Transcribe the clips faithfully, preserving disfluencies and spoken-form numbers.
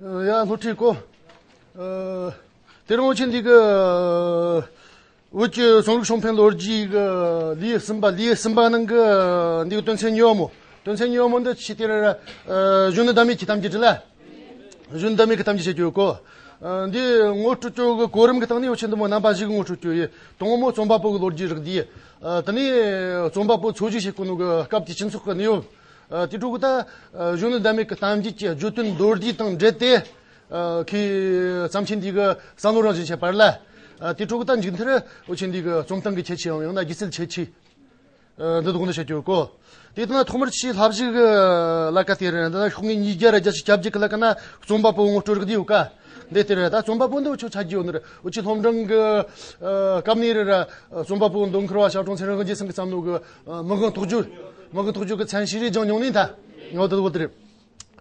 ཡ། སློབ་ཁྲིད་གོ། ཨ། དེ་རིང་འུ་ཆོ་འདི་གི་བོད་ཀྱི་རྩོམ་རིག་སྲུང་འཕེལ་ལོ་རྒྱུས་ཀྱི་ལེའུ་གསུམ་པ། ལེའུ་གསུམ་པ་ནང་གི་འདི་གི་དོན་ཚན་གཉིས་པ་མོ། དོན་ཚན་གཉིས་པ་མོ་འདི་ཆི་དེ་ར། ཨ། གཞོན་ནུ་ཟླ་མེད་ཀྱི་གཏམ་རྒྱུད་རེད་ལ། གཞོན་ནུ་ཟླ་མེད་ཀྱི་གཏམ་རྒྱུད་བཤད་རྒྱུ་གོ། ཨ། འདི་ངོ་སྤྲོད་རྒྱུ་གི་གོ་རིམ་གྱི་སྟེང་ནས་འུ་ཆོ་འདི་མོ་རྣམ་པ་བཞི་གི་ངོ་སྤྲོད་རྒྱུ་ཡིན། དང་པོ་རྩོམ་པ་པོ་གི་ལོ་རྒྱུས་རག་དུས། ཨ། དེ་ནས་རྩོམ་པ་པོ་འཚོ་བཞུགས་བྱེད་གོ་ནོ་གི་སྐབས་དེའི་སྤྱི་ཚོགས་ཀྱི་གནས་བབ། ཨ། དེ་འཕྲོ་གི་ད། ཨ། གཞོན་ནུ་ཟླ་མེད་ཀྱི་གཏམ་རྒྱུད་ཀྱི་བརྗོད་དོན་མདོར་བསྡུས་དང་འབྲེལ་ཏེ། ཨ། ཁོས་བརྩམས་ཆོས་འདི་གི་བསམ་བློ་རང་བཞིན་བཤད་པ་རེད་ལ། ཨ། དེ་འཕྲོ་གི་ད་མཇུག་མཐར་འུ་ཆོ་འདི་གི་རྩོམ་སྟངས་ཀྱི་ཁྱད་ཆོས་ཡང་ཡང་ན་སྒྱུ་རྩལ་ཁྱད་ཆོས། ཨ། འདི་དག་འདི་བཤད་རྒྱུ་གོ། དེ་ལྟ་ན་ཐོག་མར་ཆེས་ལྷ་བཞུགས་ཀྱི་ལ་ཀ་དེ་རེད། འདི་ན་ཤོག་ངོས་ཉིས་བརྒྱ་ར་བརྒྱད་ཅུ་གྱ་བརྒྱད་ཀྱི་ལ་ཀ་ན་རྩོམ་པ་པོ་ངོ་སྤྲོད་རག་དུས་ཡོད་ཀ། འདི་དེ་རེད། ད་རྩོམ་པ་པོ་འདི་འུ་ཆོ་ཆ་རྒྱུ་ཡོད་ནི་རེད། འུ་ཆོ་སློབ་འབྲིང་གི། ཨ། སྐབས་ནས་རེད་ར། རྩོམ་པ་པོ་མདོ་མཁར་བ་ཞབས་དྲུང་ཚེ་རིང་དབང་རྒྱལ་ཚང་གིས་བརྩམས་ནོ་གི། ཨ། མི་གང་རྟོགས་བརྗོད། མི་གང་རྟོགས་བརྗོད་ཀྱི་མཚན་ཤས་རེ་སྦྱངས་མྱོང་ནི་ད། ངོ་དེ་བོ་དེ་རེད།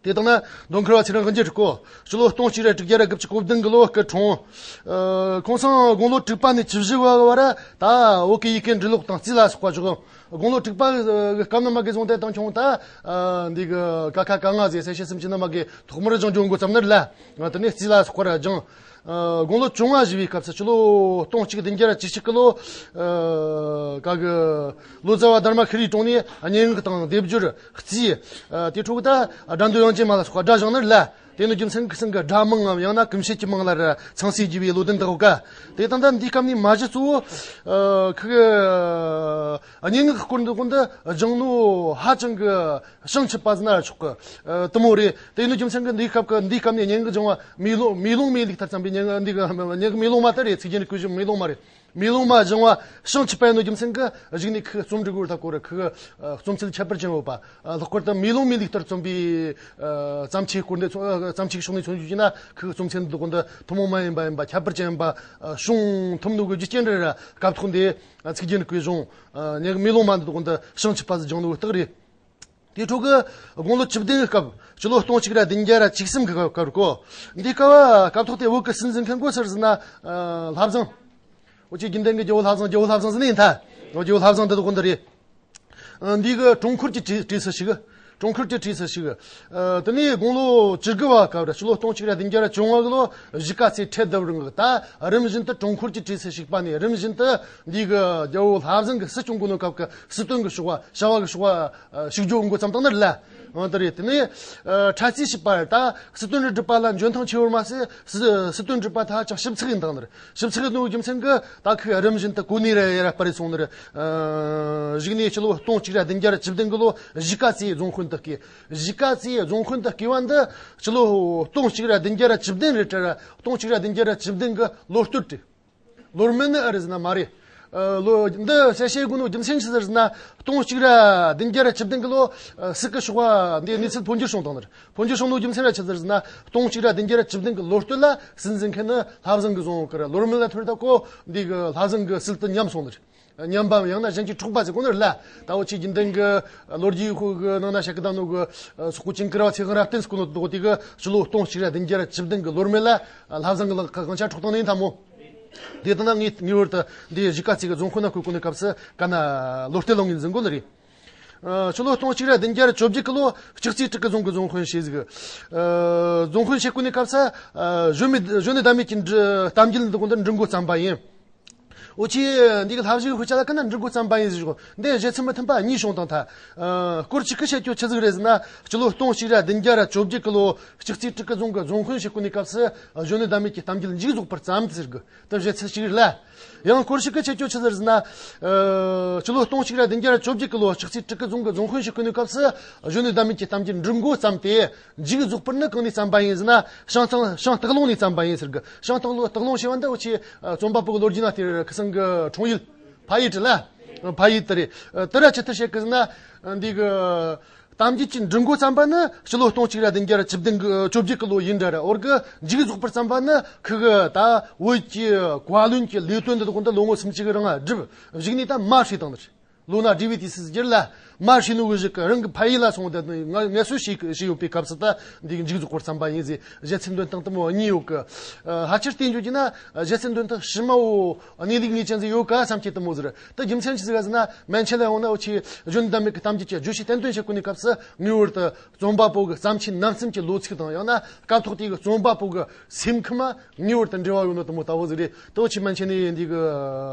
དེ་དང་ན་མདོ་མཁར་བ་ཚེ་རིང་དབང་རྒྱལ་གོ། སྤྱི་ལོ་སྟོང་གཅིག་ར་དྲུག་བརྒྱ་ར་དགུ་བཅུ་གོ་བདུན་གི་ལོ་སྐུ་འཁྲུངས། ཨ། ཁོང་སང་དགུང་ལོ་དྲུག་པ་ནས་བཅུ་བཞི་བ་བར་ད་བོད་ཀྱི་ཡི་གེ་འབྲི་ཀློག་དང་རྩིས་ལ་སོགས་པ་སྦྱངས། དགུང་ལོ་དྲུག་པ་གི་སྐབས་ནས་མ་གི་བཟུང་སྟེ་ད་ཁྱོང་ད། ཨ། འདི་གི་ཀ་ཁ་ག་ང་ཟེར་གསལ་བྱེད་སུམ་ཅུ་ནས་མ་གི་ཐོག་མར་སྦྱང་སྦྱོང་འགོ་བརྩམས་ནི་རེད་ལ། དེ་ནས་རྩིས་ལ་སོགས་པ་ར་སྦྱངས། ཨ། དགུང་ལོ་བཅོ་ལྔ་བཞེས་པའི་སྐབས་སུ་སྤྱི་ལོ་སྟོང་གཅིག་བདུན་བརྒྱ་ར་བཅུ་གཅིག་གི་ལོ། ཨ། ག་གི་ལོ་ཙཱ་བ་དྷརྨ་ཤྲཱིའི་དྲུང་ནས་སྙན་ངག་དང་སྡེབ་སྦྱོར། རྩིས། ཨ། དེ་འཕྲོ་གི་ད་སྒྲ་འདོན་དབྱངས་ཅན་མ་ལ་སོགས་པ་སྒྲ་སྦྱངས་ནི་རེད་ལ། དེ་ནི་རྒྱུ་མཚན་གི་སང་གི་སྒྲ་མང་ངམ་ཡང་ན་གོམས་གཤིས་ཀྱི་མང་ལ་ར་ཚང་སེ་བགྱིས་པའི་བློ་ལྡན་དག་ག། དེ་དང་ད་འདིའི་སྐབས་ནས་མ་གཞི་གཙོ་བོ། ཨ། ཁི་གི་སྙན་ངག་སྐོར་འདི་ཀུན་ཏུ་སྦྱངས་ནོ་ཧ་ཅང་གི་བྱང་ཆུབ་པ་ཟེར་ན་ཆོག་གི། ཨ། དེ་མོ་རེད། དེ་ནི་རྒྱུ་མཚན་གི་འདིའི་སྐབས་གི་འདིའི་སྐབས་ནས་སྙན་ངག་སྦྱང་བ་མེ་ལོང་མེ་ལོང་མའི་ལུགས་ལྟར་བརྩམས་པའི་སྙན་ངག་འདི་གི་སྙན་ངག་མེ་ལོང་མ་ལྟར་རེད། ཚིག་རྒྱན་རིག་པའི་གཞུང་མེ་ལོང་མ་རེད། མེ་ལོང་མ་སྦྱང་བ་བྱང་ཆུབ་པ་ཡིན་ནོ་རྒྱུ་མཚན་གྱིས་གཞུག་ནས་ཁོས་རྩོམ་འབྲི་དགོས་ད་གོ་ར། ཁོས་རྩོམ་ཚུལ་ཁྱད་པར་ཅན་ཡོད་པ། ལྷག་པར་དུ་མེ་ལོང་མའི་ལུགས་ལྟར་རྩོམ་པའི་བརྩམས་ཆོས་སྐོར་འདི། བརྩམས་ཆོས་ཀྱི་ཕྱོགས་ནས་མཚོན་རྒྱུ་ན་ཁོའི་རྩོམ་ཚན་འདི་དག་འདི་ཐུན་མོང་མ་ཡིན་པ་ཡིན་པ། ཁྱད་པར་ཅན་ཡིན་པ་བྱུང་ཐུབ་ནོ་གི་རྒྱུ་རྐྱེན་རེད་ར། སྐབས་ཐོག་འདི་ཚིག་རྒྱན་རིག་པའི་གཞུང་། ཨ། མེ་ལོང་མ་འདི་དག་འདི་བྱང་ཆུབ་པ་ཟིག་སྦྱངས་ནོ་གི་རྟགས་རེད། དེའི་འཕྲོ་གི་དགུང་ལོ་བཅུ་བདུན་གི་སྐབས། སྤྱི་ལོ་སྟོང་གཅིག་ར་བདུན་བརྒྱ་ར་བཅུ་གསུམ་གི་སྐབས་རེད་གོ། འདིའི་སྐབས་སྐབས་ཐོག་དེ་བོད་ཀྱི་སྲིད་འཛིན་མཁན་གོ་སར་ཟེར་ན། ཨ། ལྷ་བཟང་། འུ་ཆོ་རྒྱུན་ལྡན་གི་རྒྱལ་བོ་ལྷ་བཟང་། རྒྱལ་བོ་ལྷ་བཟང་ཟེར་ནི་ཡིན་ད། རྒྱལ་བོ་ལྷ་བཟང་འདི་དག་འདི་རེད། ཨ། འདི་གི་དྲུང་འཁོར་གྱི་གྲས་གྲས་སུ་ཞུགས། དྲུང་འཁོར་གྱི་གྲས་སུ་ཞུགས། ཨ། དེ་ནས་དགུང་ལོ་བཅུ་དགུ་བ་སྐབས་ར། སྤྱི་ལོ་སྟོང་གཅིག་ར་བདུན་བརྒྱ་ར་བཅོ་ལྔ་གི་ལོ་གཞིས་ཀ་རྩེ་ཁྲལ་བསྡུ་བར་མངགས། ད་རིམ་བཞིན་དུ་དྲུང་འཁོར་གྱི་གྲས་སུ་ཞུགས་པ་ནས་རིམ་བཞིན་དུ་འདི་གི་རྒྱལ་བོ་ལྷ་བཟང་གི་སྲིད་སྐྱོང་གོ་ནོ་སྐབས་ཀྱི་སྲིད་དོན་གྱི་ཕྱོགས་པ། བྱ་བ་གི་ཕྱོགས་པ་ཞུགས་རྒྱུ་འགོ་བརྩམས་བཏང་ནི་རེད་ལ། འོ་དེ་རེད། དེ་ནས་ཨ་འཕྲལ་རྩིས་བྱས་པ་རེད། ད་སྲིད་དོན་རིག་སྒྲུབ་པ་ལ་འཇོན་ཐང་ཆེ་བར་མ་ཟད། སྲིད་སྲིད་དོན་རིག་པ་ད་ཧ་ཅང་ཞིབ་ཚགས་ཡིན་བཏང་ནི་རེད། ཞིབ་ཚགས་ཡིན་ནོ་རྒྱུ་མཚན་གྱིས་ད་ཁོས་རིམ་བཞིན་དུ་གོ་གནས་ར་ཡར་སྤར་རེ་སོང་ནི་རེད། ཨ་གཞུག་ནས་སྤྱི་ལོ་སྟོང་གཅིག་ར་བདུན་བརྒྱ་ར་བཅུ་བདུན་གི་ལོ་གཞིས་ཀ་རྩེའི་རྫོང་དཔོན་དུ་བསྐོས། གཞིས་ཀ་རྩེའི་རྫོང་དཔོན་དུ་བསྐོས་པ་འདི་སྤྱི་ལོ་སྟོང་གཅིག་ར་བདུན་བརྒྱ་ར་བཅུ་བདུན་རེད་དྲ་ར། སྟོང་གཅིག་ར་བདུན་བརྒྱ་ར་བཅུ་བདུན་གི་ལོ་སྟོད་རེད། ལོ་སྨད་ནི་ཨེ་རེད་ཟེར་ན་མ་རེད། ཨ་ལོ་འདི་གསལ་བཤད་དགོས་ནོ་རྒྱུ་མཚན་ཅི་ཟེར་ཟེར་ན། སྟོང་གཅིག་ར་བདུན་བརྒྱ་ར་བཅུ་བདུན་གི་ལོ། ཨ་སྲིད་ཀྱི་ཕྱོགས་པ་འདི་གནས་ཚུལ་འཕོ་འགྱུར་བྱུང་བཏང་ནི་རེད། འཕོ་འགྱུར་བྱུང་ནོ་རྒྱུ་མཚན་ར་ཅི་ཟེར་ཟེར་ན། སྟོང་གཅིག་ར་བདུན་བརྒྱ་ར་བཅུ་བདུན་གི་ལོ་སྟོད་ལ་སྲིད་འཛིན་མཁན་ནི་ལྷ་བཟང་གིས་བཟུང་ཡོད་ཀི་ར། ལོ་སྨད་ལ་ཐོར་ད་ཀོ་འདི་གི་ལྷ་བཟང་གི་སྲིད་དུ་ཉམས་སོང་ནི་རེད། ཉམས་པའམ་ཡང་ན་གཞན་གྱིས་འཕྲོག་པ་ཟེར་གོ་ནི་རེད་ལ། ད་འུ་ཆོས་རྒྱུན་ལྡན་གི་ལོ་རྒྱུས་ཁོ་གི་ནང་ན་བཤད་གི་བསྡད་ནོ་གི་སོག་པོ་ཇིང་གི་ར་བ་ཚེ་དབང་རབ་བརྟན་ཟེར་གོ་ནོ་དེ་གི་སྤྱི་ལོ་སྟོང་གཅིག་ར་བདུན་བརྒྱ་ར་བཅུ་བདུན་གི་ལོ་སྨད་ལ་ལྷ་བཟང་གི་ལག་གི་དབང་ཆ་འཕྲོག་བཏང་ནི་ཡིན་ད་མོ། དེ་ལྟ་ན་ངས་ངེས་པར་དུ་འདི་གཞིས་ཀ་རྩེ་གི་རྫོང་དཔོན་ན་བསྐོས་གོ་ནི་སྐབས་སུ་ག་ན་ལོ་སྟོད་ལོ་ངོས་འཛིན་དགོས་ནི་རེད། ཨ་སྤྱི་ལོ་སྟོང་གཅིག་ར་བདུན་བརྒྱ་ར་བཅོ་བརྒྱད་གི་ལོ་ལྕགས་རྩེ་སྤྲུལ་སྐུ་རྫོང་གི་རྫོང་དཔོན་བྱས་ཟིག། ཨ་རྫོང་དཔོན་བྱེད་གོ་ནི་སྐབས་སུ་ཨ་གཞོན་མི་གཞོན་ནུ་ཟླ་མེད་ཀྱི་འབྲི་གཏམ་རྒྱུད་འདི་གོ་འདི་འབྲི་འགོ་བརྩམས་པ་ཡིན། འུ་ཆོས་འདི་གི་ལྷ་བཞུགས་ཤུལ་ལ་ཀ་ན་འབྲི་འགོ་བརྩམས་པ་ཡིན་ཟེར་གོ། འདི་བཞེད་ཚུལ་མི་མཐུན་པ་གཉིས་བྱུང་བཏང་ཐལ། ཨ་སྐོར་གཅིག་གི་བཤད་རྒྱུ་ཆི་ཟིག་རེད་ཟེར་ན། སྤྱི་ལོ་སྟོང་གཅིག་ར་བདུན་བརྒྱ་ར་བཅོ་བརྒྱད་གི་ལོ་ལྕགས་རྩེ་སྤྲུལ་སྐུ་རྫོང་གི་རྫོང་དཔོན་བྱེད་གོ་ནི་སྐབས་སུ་གཞོན་ནུ་ཟླ་མེད་ཀྱི་གཏམ་རྒྱུད་མཇུག་རྫོགས་པར་བརྩམས་ཟེར་གི། དེ་བཞེད་ཚུལ་གཅིག་རེད་ལ། ཡང་སྐོར་ཞིག་གི་ཆེད་ཆོ་ཆི་ཟེར་ཟེར་ན། ཨ་སྤྱི་ལོ་སྟོང་གཅིག་ར་བདུན་བརྒྱ་ར་བཅོ་བརྒྱད་གི་ལོ་ལྕགས་རྩེ་སྤྲུལ་སྐུ་རྫོང་གི་རྫོང་དཔོན་བྱེད་གོ་ནི་སྐབས་སུ་གཞོན་ནུ་ཟླ་མེད་ཀྱི་གཏམ་རྒྱུད་འབྲི་འགོ་བརྩམས་ཏེ། མཇུག་རྫོགས་པར་ནི་གང་ནས་བརྩམས་པ་ཡིན་ཟེར་ན། བྱང་སྟག་བྱང་སྟག་ལུང་ནས་བརྩམས་པ་ཡིན་ཟེར་གི། བྱང་སྟག་ལུང་སྟག་ལུང་ཞེས་པ་འདི་འུ་ཆོས་ཨ་རྩོམ་པ་པོ་གི་ལོ་རྒྱུས་ན་དེར་ཁི་སང་གི་འཁྲུངས་ཡུལ་ཕ་ཡུལ་དེ་ལ། ཕ་ཡུལ་དེ་རེད། ཨ་དེ་ར་ཆི་ལྟར་བཤད་གི་ཟེར་ན། འདི་གི་གཏམ་རྒྱུད་ཀྱི་འབྲི་འགོ་བརྩམས་པ་ནི་སྤྱི་ལོ་སྟོང་གཅིག་ར་བདུན་བརྒྱ་ར་བཅུ་བདུན་གི་བཅོ་བརྒྱད་གི་ལོ་ཡིན་འདྲ་ར། འོར་གི་མཇུག་རྫོགས་པར་བརྩམས་པ་ནི་ཁི་གི་ད་བོད་ཀྱི་བཀའ་བློན་གྱི་ལས་དོན་འདི་དག་འདི་ལོ་ངོ་སུམ་ཅུ་གི་རིང་བསྒྲུབས། གཞུག་ནས་ད་མ་བསྲེས་བཏང་ནི་རེད། ལོ་ན་བགྲེས་པའི་དུས་སུ་སྒེར་ལ་མ་ཤེས་ནོ་གི་ཞིག་གི་རང་གི་ཕ་ཡུལ་ལ་སོང་སྟེ་ང་ངལ་གསོ་བྱས་བྱས་ཡོད་པའི་སྐབས་སུ་ད་འདི་གི་མཇུག་རྫོགས་པར་བརྩམས་པ་ཡིན་ཟེར། གཞས་ཚིག་འདོན་སྟངས་དེ་མོ་གཉིས་ཡོད་གི། ཨ། ཕལ་ཆེར་བལྟས་འཇོག་རྒྱུ་ན་གཞས་ཚིག་འདོན་སྟངས་ཕྱི་མ་བོ་གནས་ལུགས་ངེས་ཅན་ཟིག་ཡོད་ག་བསམ་གྱི་དེ་མོ་ཟིག་རེད། ད་རྒྱུ་མཚན་ཅི་ཟིག་ག་ཟེར་ན། མན་ཆད་ལ་ཡོང་ན་འུ་ཆོས་གཞོན་ནུ་ཟླ་མེད་ཀྱི་གཏམ་རྒྱུད་ཀྱི་བརྗོད་གཞི་གཏན་འདོན་བྱེད་གོ་ནི་སྐབས་སུ་ངེས་པར་དུ་རྩོམ་པ་པོ་གི་བརྩམས་ཆོས་རྣམ་གསུམ་གྱི་ལོ་ཚིགས་དང་ཡང་ན་སྐབས་ཐོག་དེ་གི་རྩོམ་པ་པོ་གི་སེམས་ཁམས་ངེས་པར་དུ་འབྲེལ་བ་ཡོད་ནོ་དེ་མོ་ལྟ་བུ་ཟིག་རེད། ད་འུ་ཆོས་མན་ཆད་ནས་འདི་གི་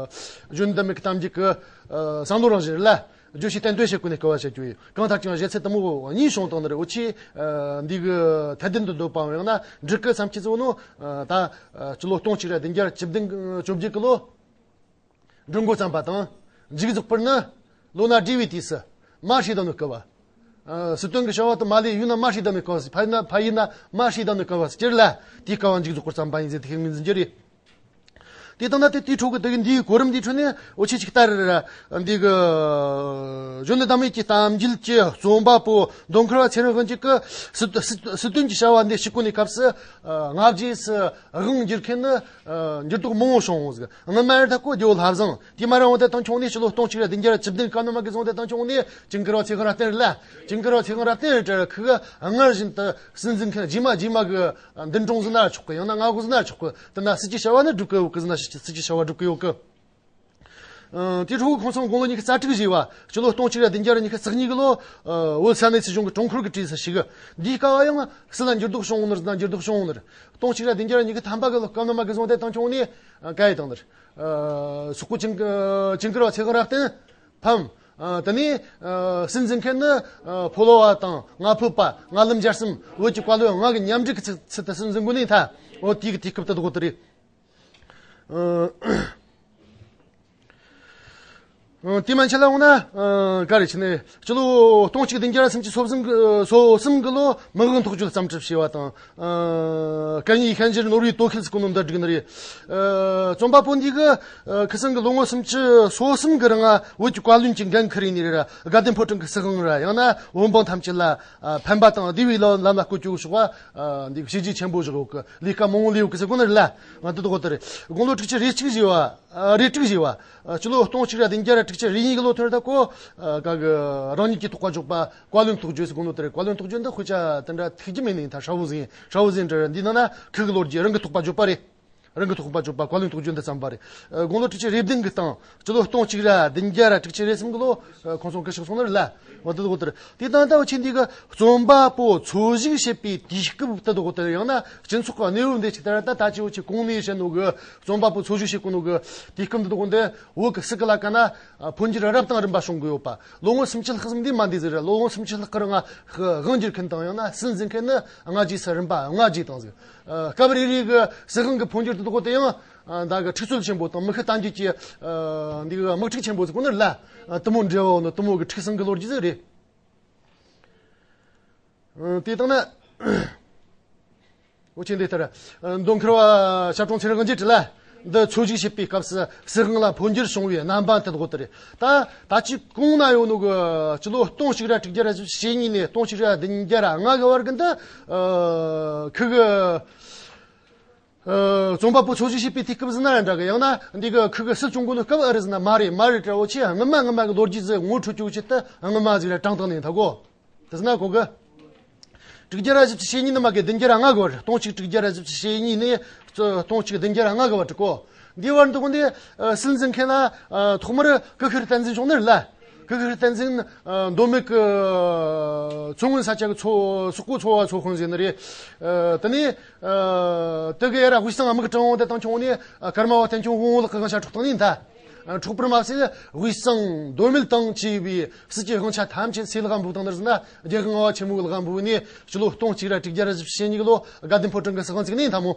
གཞོན་ནུ་ཟླ་མེད་ཀྱི་གཏམ་རྒྱུད་ཀྱི་བསམ་བློ་རང་བཞིན་རེད་ལ། བརྗོད་གཞི་གཏན་འདོན་བྱེད་གོ་ནས་སྐུལ་བ་བྱེད་རྒྱུ་ཡིན། གང་ལྟར་ཀྱང་གཞས་ཚིག་དེ་མོ་གཉིས་བྱུང་བཏང་ནི་རེད། འུ་ཆོས་འདི་གི་ཐད་ལྡན་དུ་འདོད་པའམ་ཡང་ན་འགྲིག་གི་བསམ་གྱི་ཟིག་ནོ། ད་སྤྱི་ལོ་སྟོང་གཅིག་ར་བདུན་བརྒྱ་བཅུ་བདུན་བཅོ་བརྒྱད་གི་ལོ་འབྲི་འགོ་བརྩམས་པ་དང་། མཇུག་རྫོགས་པར་ནི་ལོ་ན་བགྲེས་པའི་དུས་སུ་མ་ཤེས་དང་ནི་སྐུལ་བ། ཨ། སྲིད་དོན་གྱི་བྱ་བ་དུ་མ་ལས་ཡུལ་ན་མ་ཤེས་དང་ནི་སྐུལ་བ། ཕ་ཡུལ་ན་ཕ་ཡུལ་ན་མ་ཤེས་དང་ནི་སྐུལ་བ་སྤྱིར་ལ་དེའི་སྐུལ་བ་མཇུག་རྫོགས་པར་བརྩམས་པ་ཡིན་ཟེར། དེ་ཁས་ངོས་འཛིན་རྒྱུ་རེད། དེ་ལྟ་ན་དེ་དེའི་ཁྲོད་ཀྱི་དེ་གི་འདིའི་གོ་རིམ་འདིའི་ཁྲོད་ནས་འུ་ཆོས་ཅིག་ལྟར་འདི་གི་གཞོན་ནུ་ཟླ་མེད་ཀྱི་གཏམ་རྒྱུད་ཀྱི་རྩོམ་པ་པོ་མདོ་མཁར་བ་ཚེ་རིང་དབང་ཕྱུག་གི་སྲིད་སྲིད་སྲིད་དོན་གྱི་བྱ་བ་འདི་ཞུ་གོ་ནས་སྐབས་སུ། ཨ། སྔ་རྗེས་སུ་དབང་བསྒྱུར་མཁན་ནི། ཨ། འགྱུར་ལྡོག་མང་བོ་བྱུང་ཟིག། སྔོན་མ་ར་ད་ཀོ་རྒྱལ་བོ་ལྷ་བཟང་དེ་མ་ར་འོང་དེ་དང་ཁྱོང་ནས་ཕྱི་ལོ་སྟོང་གཅིག་ར་བདུན་བརྒྱ་ར་བཅུ་བདུན་ག་ནོ་མ་གི་བཟུང་དེ་དང་ཁྱོང་ནས་ཇུན་གར་བ་ཚེ་དབང་རབ་བརྟན་རེད་ལ། ཇུན་གར་བ་ཚེ་དབང་རབ་བརྟན་རེད་དྲ་ཁི་གི་སྔར་བཞིན་དུ་སྲིད་འཛིན་མཁན་རྗེས་མ་རྗེས་མ་གི་མདུན་དྲུང་ཟིན་ན་ཆོག་གི། ཡང་ན་མངའ་འོག་ཟིན་ན་ཆོག་གི། དེ་ན་སྲིད་ཀྱི་བྱ་བ་ནི་སྒྲུབ་གི་ཡོད་གི་ཟིན་ན་སྲིད་ཀྱི་བྱ་བ་སྒྲུབ་གི་ཡོད་གི། ཨ། དེ་འཕྲོ་ཁོང་ཚོ་དགུང་ལོ་ཉི་ཤུ་རྩ་དྲུག་བཞེས་པ། སྤྱི་ལོ་སྟོང་གཅིག་ར་བདུན་བརྒྱ་ར་ཉི་ཤུ་རྩ་གཉིས་གི་ལོ། ཨ། བོད་ས་གནས་སྲིད་གཞུང་གི་དྲུང་འཁོར་གྱི་གྲས་སུ་ཞུགས། འདིའི་སྐབས་ཡང་སྲིད་ལ་འགྱུར་ལྡོག་བྱུང་ནི་རེད་ན་འགྱུར་ལྡོག་བྱུང་ནི་རེད། སྟོང་གཅིག་ར་བདུན་བརྒྱ་ར་ཉི་ཤུ་ཐམ་པ་གི་ལོ་སྐབས་ནང་མ་གི་བཟུང་དེ་དང་ཁྱོང་ནས། ཨ། ག་ཡི་དང་ནི་རེད། ཨ། སོག་པོ་ཇུན་ཨ། ཇུན་གར་བ་ཚེ་དབང་རབ་བརྟན་ཕམ། ཨ། དེ་ནས། ཨ། སྲིད་འཛིན་མཁན་ནི། ཨ། ཕོ་ལོ་བ་དང་ང་ཕོད་པ་ང་ལམ་རྒྱལ་གསུམ་བོད་ཀྱི་བཀའ་བློན་ལྔ་གི་མཉམ་འབྲེལ་གྱི་ཚུལ་ཚུལ་དུ་སྲིད་འཛིན་འགོ་ནས་མཐའ། འོ་དེའི་གི་དུས་སྐབས་དེ་དགོ་དེ་རེད། ཨ། ཨ། དེ་མན་ཆད་ལ་འོང་ན། ཨ། ག་རེ་བྱས་ནས་སྤྱི་ལོ་སྟོང་གཅིག་བདུན་བརྒྱ་སུམ་ཅུ་སོ་གསུམ་གི་སོ་གསུམ་གི་ལོ་མི་དབང་ཐོག་གཅོད་བརྩམས་གྲུབ་བྱས་པ་དང་། ཨ། སྐད་གཉིས་ཤན་སྦྱར་ནོར་བུའི་དོ་ཤལ་ཟེར་གོ་ནོ་འདི་བསྒྲིགས་ནི་རེད། ཨ། རྩོམ་པ་པོ་འདི་གི། ཨ། ཁི་སང་གི་ལོ་ངོ་སུམ་ཅུ་སོ་གསུམ་གི་རིང་ང་བོད་ཀྱི་བཀའ་བློན་གྱི་འགན་འཁུར་ནས་རེད། དགའ་ལྡན་ཕོ་བྲང་གི་སྲིད་དབང་ར་ཡང་ན་བོད་འབངས་ཐམས་ཅད་ལ། ཨ། ཕན་པ་དང་བདེ་བའི་ལམ་ལམ་ལ་བཀོད་སྤྱོད་ཕྱོགས་པ། ཨ། འདི་བྱས་རྗེས་ཆེན་པོ་བཞག་ཡོད་གི། ལས་ཀ་མང་བོ་ལས་ཡོད་གི་ཟེར་གོ་ནི་རེད་ལ། ང་འདི་དག་དེ་རེད། དགུང་ལོ་དྲུག་ཅུ་རེ་གཅིག་བཞེས་པ། ཨ། རེ་དྲུག་བཞེས་པ། ཨ། སྤྱི་ལོ་སྟོང་གཅིག་ར་བདུན་བརྒྱ་ར་དྲུག་ཅུ་རེ་གཉིས་གི་ལོ་ཐོན་ད་ཀོ། ཨ། ག་གི་རང་ཉིད་ཀྱི་ཐོག་པ་བརྗོད་པ་བཀའ་བློན་ཐོག་གཅོད་ཟེར་གོ་ནོ་དེ་རེད། བཀའ་བློན་ཐོག་གཅོད་འདི་དཔེ་ཆ་དེ་འདྲ་ཐུག་རྒྱུ་མེད་ནི་ཡིན། ད་ཧྲ་བོ་ཟིན་ཧྲ་བོ་ཟིན་འདྲ་འདི་ནང་ན་ཁི་གི་ལོ་རྒྱུས་རང་གི་ཐོག་པ་བརྗོད་པ་རེད། རང་གི་ཐོག་པ་བརྗོད་པ་བཀའ་བློན་ཐོག་གཅོད་འདི་བརྩམས་པ་རེད། ཨ། དགུང་ལོ་དྲུག་ཅུ་རེ་བདུན་གི་སྟེང་སྤྱི་ལོ་སྟོང་གཅིག་ར་བདུན་བརྒྱ་ར་དྲུག་ཅུ་རེ་གསུམ་གི་ལོ། ཨ། ཁོང་ཚོ་གི་ཕྱག་སོང་ནི་རེད་ལ། འོ་དེ་དག་དེ་རེད། དེ་དང་ད་འུ་ཆོས་འདི་གི་རྩོམ་པ་པོ་འཚོ་བཞུགས་བྱེད་པའི་དུས་སྐབས་དེ་དག་དེ་ཡང་ན་སྤྱི་ཚོགས་ཀྱི་གནས་བབ་འདི་ཅིག་ལྟར་ད་ད་ཅི་འུ་ཆོས་གོང་ནས་བཤད་ནོ་གི་རྩོམ་པ་པོ་འཚོ་བཞུགས་བྱེད་གོ་ནོ་གི་དུས་སྐབས་འདི་དག་འདི་བོད་ཀྱི་སྲིད་ཀྱི་ལ་ཀ་ན། ཨ། འཕོ་འགྱུར་རབ་དང་རིམ་པ་བྱུང་གི་ཡོད་པ། ལོ་ངོ་སུམ་ཅུ་ལྷག་ཙམ་འདི་མ་འདི་ཟིག་རེད། ལོ་ངོ་སུམ་ཅུ་ལྷག་གི་རིང་ང་དབང་བསྒྱུར་མཁན་དང་ཡང་ན་སྲིད་འཛིན་མཁན་ནི་སྔ་རྗེས་སུ་རིམ་པ་སྔ་རྗེས་དང་ཟིག། ཨ། སྐབས་རེ་རེ་གི་སྲིད་དབང་གི་འཕོ་འགྱུར་དེ་དག་དེ་ཡང་། ཨ། ད་གི་འཁྲུག་རྩོད་ཆེན་པོ་དང་མི་ཤི་རྟ་འགྱེལ་གྱི། ཨ། འདི་གི་དམག་འཁྲུག་ཆེན་པོ་ཟིག་གོ་ནི་རེད་ལ། ཨ། དེ་མོ་འབྲེལ་བ་ནི་དེ་མོ་གི་འཁྲུག་ཟིང་གི་ལོ་རྒྱུས་ཟིག་རེད། ཨ། དེ་དང་ན། འུ་ཆོས་འདི་ལྟར། ཨ། མདོ་མཁར་བ་ཞབས་དྲུང་ཚེ་རིང་དབང་རྒྱལ་ལ། འདི་འཚོ་བཞུགས་བྱེད་པའི་སྐབས་སུ་སྲིད་དབང་ལ་འཕོ་འགྱུར་བྱུང་བའི་རྣམ་པ་དེ་དག་དེ་རེད། ད་ད་ཅི་གོང་ན་ཡོད་ནོ་གི་སྤྱི་ལོ་སྟོང་གཅིག་ར་དྲུག་བརྒྱ་ར་བཞི་བཅུ་ཞེ་གཉིས་ནས་སྟོང་གཅིག་ར་བདུན་བརྒྱ་ར་ལྔ་གི་བར་གི་འདི། ཨ། ཁི་གི། ཨ། རྩོམ་པ་པོ་འཚོ་བཞུགས་བྱེད་པའི་དུས་སྐབས་ཟིན་ན་འདྲ་གི། ཡང་ན་འདི་གི་ཁི་གི་སྲིད་སྐྱོང་གོ་ནོ་སྐབས་ཨེ་རེད་ཟེར་ན་མ་རེད། མ་རེད་དྲ་འུ་ཆོས་སྔོན་མ་སྔོན་མ་གི་ལོ་རྒྱུས་ཟིག་ངོ་འཕྲོད་རྒྱུ་ཆེད་དུ་སྔོན་མ་ཟིག་ར་དྲངས་བཏང་ནས་ད་གོ། དེ་ཟེར་ན་གོ་གི། དྲུག་བརྒྱ་ར་བཞི་བཅུ་ཞེ་གཉིས་ནས་མ་གི་བདུན་བརྒྱ་ར་ལྔ་གི་བར། སྟོང་གཅིག་དྲུག་བརྒྱ་ར་བཞི་བཅུ་ཞེ་གཉིས་ནས་སྟོང་གཅིག་བདུན་བརྒྱ་ར་ལྔ་གི་བར་དུ་གོ། འདིའི་བར་འདུག་འདི། ཨ། སྲིད་འཛིན་མཁན་ལ། ཨ། ཐོག་མར་ཀུ་ཤུ་རི་བསྟན་འཛིན་བྱུང་ནི་རེད་ལ། ཀུ་ཤུ་རི་བསྟན་འཛིན། ཨ། མདོ་སྨད་ཀྱི། ཨ། མཚོ་སྔོན་ས་ཆ་གི་མཚོ་སོག་པོ་ཚོ་བ་ཚོ་དཔོན་ཟེར་ནི་རེད། ཨ། དེ་ནས། ཨ། དེ་གི་ཡ་ར་དབུས་གཙང་དམག་དྲངས་འོང་དེ་དང་ཁྱོང་ནས། ཨ། ཀརྨ་པ་བསྟན་སྐྱོང་དབང་ལགས་ཀྱི་དབང་ཆ་འཕྲོག་བཏང་ནི་ད། ཨ། འཕྲོག་པར་མ་ཟད་དབུས་གཙང་མདོ་སྨད་དང་བཅས་པའི་སྲིད་ཀྱི་དབང་ཆ་ཐམས་ཅད་སུའི་ལག་འབུལ་བཏང་ནི་ཟེར་ན་རྒྱལ་དབང་ལྔ་པ་ཆེན་མོའི་ལག་འབུལ་ནས་སྤྱི་ལོ་སྟོང་གཅིག་ར་དྲུག་བརྒྱ་ར་བཞི་བཅུ་ཞེ་གཉིས་གི་ལོ་དགའ་ལྡན་ཕོ་བྲང་གི་སྲིད་དབང་བཙུགས་ནི་ད་མོ།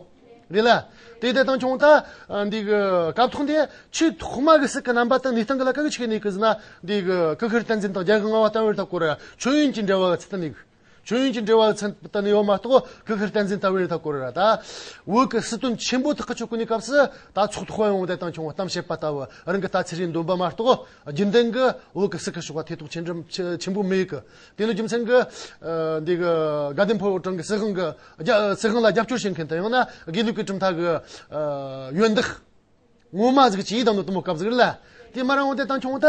རེད་ལ། དེ་དེ་དང་ཁྱོང་ད། ཨ། འདི་གི་སྐབས་ཐོག་འདི་ཆེས་ཐོག་མ་གི་སྲིད་ཀྱི་རྣམ་པ་དང་གནས་སྟངས་གི་ལ་ཀ་གི་ཆི་གནས་གི་ཟེར་ན། འདི་གི་ཀུ་ཤུ་རི་བསྟན་འཛིན་དང་རྒྱལ་དབང་ལྔ་པ་ལྟ་བུར་ད་སྐོར་མཆོད་ཡོན་གྱི་འབྲེལ་བ་གི་ཚུལ་དུ་གནས་གི། མཆོད་ཡོན་གྱི་འབྲེལ་བ་ཚུལ་དུ་ནི་ཡོད་མ་གཏོགས་ཀུ་ཤུ་རི་བསྟན་འཛིན་ལྟ་བུར་ད་སྐོར་ར་ད། བོད་ཀྱི་སྲིད་དོན་ཆེན་པོ་ཐག་གི་ཆོད་གོ་ནི་སྐབས་སུ་ད་ཚོགས་ཐོག་ཡོང་དེ་དང་ཁྱོང་གཏམ་བཤད་པ་ལྟ་བུ་རང་གི་ལྟ་ཚུལ་རེ་འདོན་པ་མ་གཏོགས་རྒྱུན་ལྡན་གི་བོད་ཀྱི་སྲིད་ཀྱི་ཕྱོགས་ལ་ཐེ་གཏོགས་ཆེན་འགྲམ་ཆེ་ཆེན་པོ་མེད་གི། དེ་ནི་རྒྱུ་མཚན་གི། ཨ། འདི་གི་དགའ་ལྡན་ཕོ་བྲང་གི་སྲིད་དབང་གི་རྒྱ་སྲིད་དབང་ལ་རྒྱབ་སྐྱོར་བྱེད་མཁན་དང་ཡང་ན་དགེ་ལུགས་ཀྱི་གྲུབ་མཐའ་གི། ཨ། ཡོན་བདག་ངོ་མ་ཟིག་ཅིག་ཡིན་དང་ནོ་དེ་མོ་སྐབས་ཟིག་རེད་ལ། དེ་མ་རང་འོང་དེ་དང་ཆུང་ད་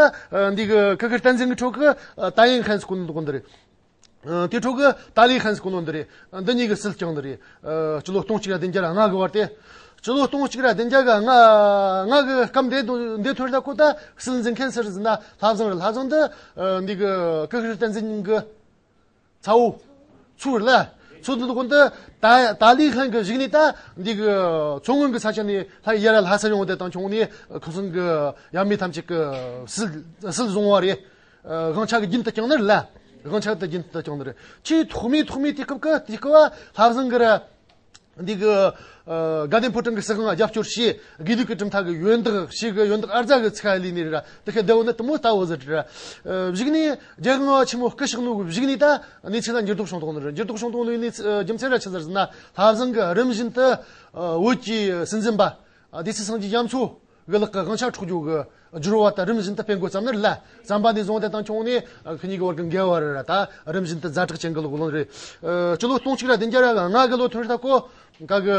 འདི་གི་ཀི་ཁི་བསྟན་འཛིན་གི་ཕྲུ་གུ་ཏཱ་ཡིན་ཧན་སི་ཀུན་འདུག་འདི་རེད། དེ་ཕྲུ་གུ་ཏཱ་ལི་ཧན་སི་ཀུན་འདི་རེད། འདི་གཉིས་གི་སྲིད་སྐྱོང་འདི་རེད། སྤྱི་ལོ་སྟོང་གཅིག་ར་བདུན་བརྒྱ་ར་ལྔ་གི་བར་དེ། སྤྱི་ལོ་སྟོང་གཅིག་ར་བདུན་བརྒྱ་ག་ལྔ་ལྔ་གི་སྐབས་འདི་འདི་ཐོན་ད་ཁོ་ད་སྲིད་འཛིན་མཁན་སུ་རེད་ཟེར་ན་ལྷ་བཟང་རེད། ལྷ་བཟང་འདི་འདི་གི་ཀི་ཁི་བསྟན་འཛིན་གི་ཚ་བོ། ཚུར་ལ། ཚུར་འདུག་གོ་འདི། ད་ད་ལི་ཧན་གི་གཞུག་ནས་ད་འདི་གི་མཚོ་སྔོན་གི་ས་ཆ་ནས་ལྷ་ཡ་ར་ལྷ་ས་ཡོང་དེ་དང་ཆུང་ནས་ཁོ་ཚང་གི་ཡབ་མེས་ཐམས་ཅད་གི་སྲིད་སྲིད་བཟུང་བ་རེད། དབང་ཆ་གི་རྒྱུན་དུ་བསྐྱངས་ནི་རེད་ལ། དབང་ཆ་དེ་རྒྱུན་དུ་བསྐྱངས་ནི་རེད། ཆེས་ཐོག་མའི་ཐོག་མའི་དུས་སྐབས་གི་དུས་སྐབས་བ་ལྷ་བཟང་གི་ར། འདི་གི་དགའ་ལྡན་ཕོ་བྲང་གི་སྲིད་དབང་རྒྱབ་སྐྱོར་བྱས། དགེ་ལུགས་ཀྱི་གྲུབ་མཐའ་གི་ཡོན་བདག་ཞིག་གི་ཡོན་བདག་ཨར་ཛ་གི་ཚིག་ལས་ནི་ར་དེ་ཁའི་བདེ་བོ་ནི་དུ་མོ་ལྟ་བུ་ཟེར་ར། གཞུག་ནས་རྒྱལ་དབང་ཆེན་མོ་སྐུ་གཤེགས་ནོ་གི་གཞུག་ནས་ད་གནས་ཚུལ་ལ་འགྱུར་ལྡོག་བྱུང་ཐོག་ནི་ར། འགྱུར་ལྡོག་བྱུང་ཐོག་ནི་ནི་རྒྱུ་མཚན་ར་ཆི་ཟེར་ཟེར་ན་ལྷ་བཟང་གི་རིམ་བཞིན་དུ་བོད་ཀྱི་སྲིད་འཛིན་པ་སྡེ་སྲིད་སངས་རྒྱས་རྒྱ་མཚོ་གི་ལག་གི་དབང་ཆ་འཕྲོག་རྒྱུ་གི་སྦྱོར་བ་དང་རིམ་བཞིན་དུ་སྤེལ་འགོ་བརྩམས་ནི་རེད་ལ། བརྩམས་པ་ནས་བཟུང་དེ་དང་ཆུང་ནས་ཁི་གཉིས་ཀྱི་བར་གྱི་འགལ་བ་རེད་ར། ད་རིམ་བཞིན་དུ་ཛ་དྲག་ཅན་གྱི་ལོག་ལོང་རེད། སྤྱི་ལོ་སྟོང་གཅིག་ར་བདུན་བརྒྱ་ར་ལྔ་གི་ལོ་ཐོན་རེད་ད་ཀོ་ག་གི་